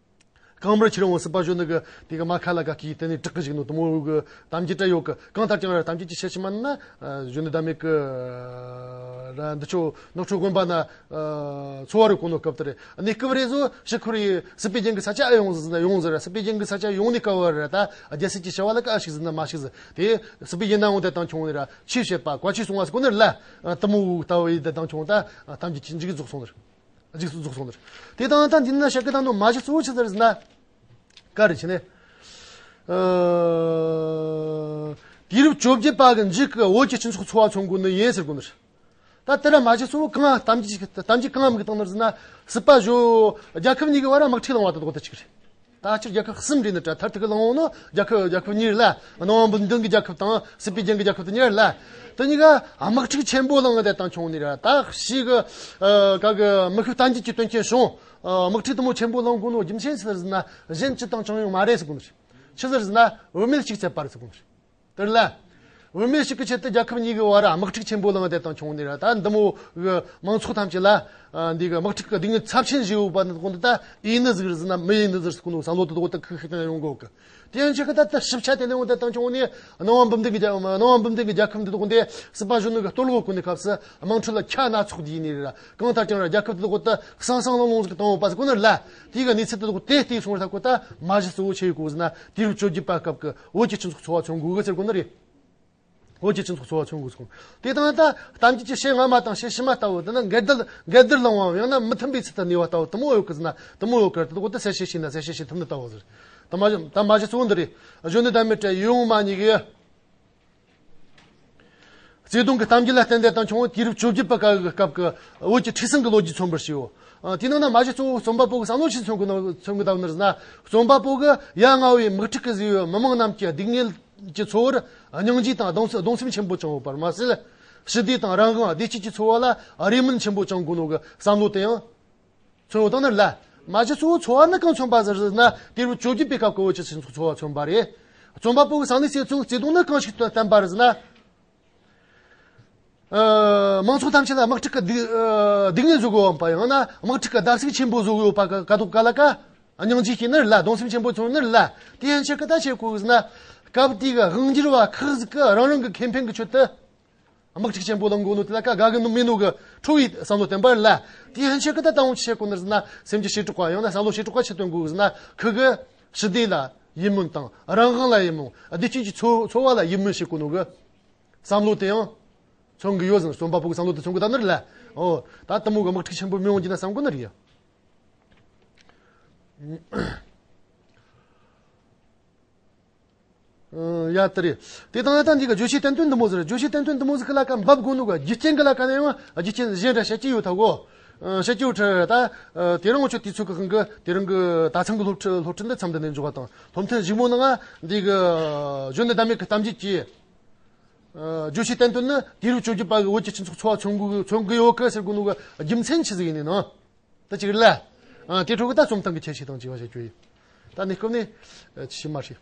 རྐང་མར་ཁྱེར་འོང་། སྲིད་པ་གཞོན་ནུ་གི་དེ་གི་རྨ་ཁ་ལ་ག་གི་དེ་ནས་དྲག་གི་བཅུག་ནོ་དེ་མོ་གི་གཏམ་རྒྱུད་ར་ཡོད་གི། གང་ལྟར་ཀྱང་ར་གཏམ་རྒྱུད་ཀྱི་བཤད་ཕྱི་མ་ན། ཨ། གཞོན་ནུ་ཟླ་མེད་གི་ར་འདི་ཆོ་ནགས་ཁྲོད་དབེན་པ་ན། ཨ། འཚོ་བ་རོལ་གོ་ནོ་སྐབས་དེ་རེད། གནས་སྐབས་རེ་ཟོ་ཕྱིར་འཁོར་རེ་སྲིད་པའི་རྒྱན་གི་ས་ཆ་ཨེ་ཡོང་ཟིག་ཟེར་ན་ཡོང་ཟིག་ར། སྲིད་པའི་རྒྱན་གི་ས་ཆ་ཡོང་ནི་སྐབས་ར་ད་རྒྱལ་སྲིད་ཀྱི་བྱ་བ་ལ་ག་ཞིག་ཟིག་ན་མ་ཞིག་ཟིག། དེ་སྲིད་པའི་རྒྱན་ན་འོང་དེ་དང་ཆུང་ནི་ར་ཆོས་བཤད་པ་བཀའ་ཆོས་གསུང་བ་ཟེར་གོ་ནི་རེད་ལ། ཨ། དེ་མོ་ལྟ་བུ་ཡིན་དེ་དང་ཆུང་ད་གཏམ་རྒྱུད་ཀྱི་མཇུག་རྫོགས་སོང་ནི་རེད། རྗེས་སུ་རྫོགས་སོང་ནི་རེད། དེ་དང་ད་འདི་ན་བཤད་གི་དང་ནོ་མ་གཞི་གཙོ་བོ་ཆི་ཟིག་རེད་ཟེར་ན། ག་རེ་ཆེ་ནས། ཨ། དུས་རབས་བཅོ་བརྒྱད་པ་གི་མཇུག་གི་བོད་ཀྱི་སྤྱི་ཚོགས་འཚོ་བ་མཚོན་དགོས་ནི་ཡིན་ཟེར་གོ་ནི་རེད། ད་དེ་ར་མ་གཞི་གཙོ་བོ་གང་གཏམ་རྒྱུད་གཏམ་རྒྱུད་གང་མིག་བཏང་ནི་རེད་ཟེར་ན། སྲིད་པ་གཞོན་རྒྱལ་ཁབ་གཉིས་ཀྱི་བར་དམག་འཁྲུག་ལངས་པ་དེ་དག་ད་ཅིག་རེད། ད་ཕྱིར་རྒྱལ་ཁབ་གསུམ་རེད་ནི་ད་མཐར་ཐུག་གི་བླངས་འོང་ནོ་རྒྱལ་ཁབ་རྒྱལ་ཁབ་གཉིས་རེད་ལ། སྣང་བ་འབུམ་ལྡན་གྱི་རྒྱལ་ཁབ་དང་སྲིད་པའི་རྒྱན་གྱི་རྒྱལ་ཁབ་དེ་གཉིས་རེད་ལ། དེ་གཉིས་ཀ་དམག་འཁྲུག་ཆེན་པོ་བསླངས་བསྡད་དང་བྱུང་ནི་རེད། ད་ཕྱིས་གི་ཨ་ག་གི་མི་ཤུགས་བརྟན་བརྒྱུད་ཀྱི་དོན་རྐྱེན་བྱུང་། ཨ་དམག་འཁྲུག་དུ་མོ་ཆེན་པོ་བསླངས་དགོས་ནོ་རྒྱུ་མཚན་ཆི་ཟེར་ཟེར་ན་གཞན་ཅི་དང་ཅང་ཡོང་མ་རེད་ཟེར་གོ་ནི་རེད། ཆི་ཟེར་ཟེར་ན་བུད་མེད་གཅིག་བཙལ་བ་རེད་ཟེར་གོ་ནི་རེད། དེར་ལ། བུད་མེད་ཞིག་གི་ཆེད་དུ་རྒྱལ་ཁབ་གཉིས་ཀྱི་བར་དམག་འཁྲུག་ཆེན་པོ་བསླངས་བསྡད་དང་བྱུང་ནི་རེད། ད་འདི་མོ་གི་མང་ཚོགས་ཐམས་ཅད་ལ་ཨ་འདི་གི་དམག་འཁྲུག་གི་སྡུག་བསྔལ་ཚབས་ཆེན་བཞེས་ཡོད་པ་འདི་ཁོང་དུ་ད་ཡིན་ནི་ཟིག་རེད་ཟེར་ན་མི་ཡིན་ནི་ཟིག་རེད་ཟེར་ཁོང་ཚོ་བསམ་བློ་དེ་དག་ད་ཁུག་ཁུག་བཏང་ཡོང་གོ་གི། དེ་ཡང་ཆེ་གི་ད་ལྟ་ཞིབ་ཆ་དེ་ལས་འོང་དེ་དང་བྱུང་ནས་སྣང་བ་འབུམ་ལྡན་གྱི་རྒྱལ་སྣང་བ་འབུམ་ལྡན་གྱི་རྒྱལ་ཁབ་འདི་དག་འདི་སྲིད་པ་གཞོན་ནུ་གི་གཏོར་བརླག་གོ་ནི་སྐབས་སུ་དམངས་ཁྲོད་ལ་ཁ་སྣ་ཚོགས་བསྡུས་ནི་རེད། གང་ལྟར་ཀྱང་རྒྱལ་ཁབ་འདི་དག་ད་གསང་གསང་ལང་ལོང་ཟིག་བཏང་ཡོད་པ་ཟིག་གོ་ནི་རེད་ལ། དེའི་གི་གནས་ཚུལ་དེ་དག་དེ་བལྟས་སོང་ར་ཁོ་ད་མ་གཞི་གཙོ་བོ་ཆེ་ཡོད་གོ་ཟེར་ན་དུས་རབས་བཅོ་བརྒྱད་པ་སྐབས་ཀྱི་བོད་ཀྱི་སྤྱི་ཚོགས་འཚོ་བ་མཚོན་དགོས་གི་ཟེར་གོ་ནི་རེད། བོད་ཀྱི་སྤྱི་ཚོགས་འཚོ་བ་མཚོན་དགོས་སོང་། དེ་དང་ད་གཏམ་རྒྱུད་ཀྱི་བཤད་སྔ་མ་དང་བཤད་ཕྱི་མ་ལྟ་བུ་དེ་ན་འགལ་ཟླར་འགལ་ཟླར་ལངས་པའམ་ཡང་ན་མི་མཐུན་པའི་ཚུལ་དུ་གནས་པ་ལྟ་བུ་དེ་མོ་ཡོད་གི་ཟེར་ན་དེ་མོ་ཡོད་གི་རེད། དེ་དག་དེ་གསལ་བཤད་བྱས་ན་གསལ་བཤད་བྱེད་ཐུབ་ནི་ལྟ་བུ་ཟེར། ད་མ་ད་མ་གཞི་གཙོ་བོ་འདི་རེད། གཞོན་ནུ་ཟླ་མེད་བཀྲ་ཡིད་འོང་མ་གཉིས་ཀྱིས། བརྩེ་དུང་གི་གཏམ་རྒྱུད་ལ་བརྟེན་ཏེ་དང་བྱུང་བའི་དུས་རབས་བཅོ་བརྒྱད་པའི་སྐབས་ཀྱི་སྐབས་ཀྱི་བོད་ཀྱི་འཁྲུག་ཟིང་གི་ལོ་རྒྱུས་མཚོན་པར་བྱས་ཡོད། ཨ་དེའི་ནང་ན་མ་གཞི་གཙོ་བོ་རྩོམ་པ་པོ་གི་བསམ་བློ་ཞིག་མཚོན་གི་ན་མཚོན་གི་བཏང་ནི་ཟེར་ན། རྩོམ་པ་པོ་གི་ཡ་ང་བའི་དམག་འཁྲུག་གི་བཟོས་པའི་མི་མང་རྣམས་ཀྱི་སྡུག་བསྔལ་གྱི་ཚོར་བར་སྙིང་རྗེ་དང་གདུང་སེམས་གདུང་སེམས་ཆེན་པོ་བཅངས་ཡོད་པར་མ་ཟད། ཞི་བདེ་དང་རང་དབང་བདེ་སྐྱིད་ཀྱི་ཚོར་བ་ལ་རེ་སྨོན་ཆེན་པོ་བཅངས་དགོས་ནོ་གི་བསམ་བློ་དེ་ཡང་མཚོན་ཡོད་བཏང་ནི་ལ། མ་གཞི་གཙོ་བོ་ཚོར་བ་ནི་གང་མཚོན་པ་ཟེར་ན་དུས་རབས་བཅོ་བརྒྱད་པའི་སྐབས་ཀྱི་བོད་ཀྱི་སྤྱི་ཚོགས་འཚོ་བ་མཚོན་པ་རེད། རྩོམ་པ་པོ་གི་བསམ་བློའི་གསལ་ཚུལ་བརྩེ་དུང་ནི་གང་ཞིག་ཏུ་བསྟན་པ་རེད་ཟེར་ན། ཨ་མང་ཚོགས་ཐམས་ཅད་ལ་དམག་འཁྲུག་གི་སྡུག་ཨ་སྡུག་བསྔལ་བཟོ་གི་ཡོད་པ་ཡང་ན་དམག་འཁྲུག་གི་བརྡབ་གསིག་ཆེན་པོ་བཟོ་གི་ཡོད་པ་ག་ག་དོག་ག་ལ་ཀ་སྙིང་རྗེ་སྐྱེ་ནི་རེད་ལ། གདུང་སེམས་ཆེན་པོ་ཚོར་ནི་རེད་ལ། དེ་ཡན་ཆད་ཀི་ད་བྱེད་དགོས་ཟེར་ན། སྐབས་དེའི་གི་དབང་སྒྱུར་བ་ཁག་ཟིག་གི་རང་རང་གི་ཁེ་ཕན་གི་ཆེད་དུ་དམག་འཁྲུག་ཆེན་པོ་བསླངས་དགོས་ནོ་དེ་ལ་ཀ་དགའ་གི་མེད་ནོ་གི་ཁྲོ་བའི་བསམ་བློ་བསྟན་པ་རེད་ལ། དེ་ཡན་ཆད་ཀི་ད་ད་འོང་ཆི་བྱེད་དགོས་ནི་ཟེར་ན་སེམས་ཀྱི་བྱེ་བྲག་པ་ཡང་ན་བསམ་བློ་བྱེ་བྲག་པ་ཆི་སྟོན་དགོས་ཟེར་ན། ཁི་གི་ཞི་བདེ་ལ་ཡིད་སྨོན་དང་རང་དབང་ལ་ཡིད་སྨོན་བདེ་སྐྱིད་ཀྱི་འཚོ་འཚོ་བ་ལ་ཡིད་སྨོན་བྱེད་དགོས་ནོ་གི་བསམ་བློ་དེ་ཡང་མཚོན་གི་ཡོད་ཟེར། རྩོམ་པ་པོ་གི་བསམ་བློ་དེ་མཚོན་གི་ད་ནི་རེད་ལ། ཨོ་ད་དེ་མོ་གི་དམག་འཁྲུག་ཆེན་པོ་མི་འོང་རྒྱུ་ན་བསམ་གི་ནི་རེད་ཡ། ཡ་དེ་རེད། དེ་དང་ཡ་ད་འདི་གི་བརྗོད་བྱའི་བསྟན་དོན་འདི་མོ་ཟེར། བརྗོད་བྱའི་བསྟན་དོན་འདི་མོ་ཟེར་གི་ལ་ཀ་འབབ་དགོས་ནོ་གི་རྒྱུ་རྐྱེན་གི་ལ་ཀ་ན་ཡང་རྒྱུ་རྐྱེན་གཞན་འདྲ་བཤད་ཀྱི་ཡོད་ཐལ་གོ། བཤད་ཀྱི་ཡོད་ཁྲི་ད། དེ་རིང་འུ་ཆོ་དུས་ཚོད་གི་དབང་གི་དེ་རིང་གི་ད་ཚང་གི་སློབ་ཁྲིད་སློབ་ཁྲིད་འདི་མཚམས་འདི་ནས་འཇོག་པ་དང་སློབ་ཐུན་གཞུག་མོ་ནང་ང་འདི་གི་གཞོན་ནུ་ཟླ་མེད་གི་གཏམ་རྒྱུད་ཀྱི། ཨ་བརྗོད་བྱའི་བསྟན་དོན་ནི་དུས་རབས་བཅོ་བརྒྱད་པ་གི་བོད་ཀྱི་སྤྱི་ཚོགས་འཚོ་བ་མཚོན་དགོས་མཚོན་གི་ཡོད་གི་ཟེར་དགོས་ནོ་གི་རྒྱུ་མཚན་ཆི་ཟིག་ཡིན་ནི་ན། ད་ཅིག་ལ། ཨ་དེ་འཕྲོ་གི་ད་རྩོམ་སྟངས་གི་ཁྱད་ཆོས་དང་བཅས་པ་བཤད་རྒྱུ་ཡིན། ད་གནས་སྐབས་ནི་ཨ་ཕྱི་མ་ཧྲི།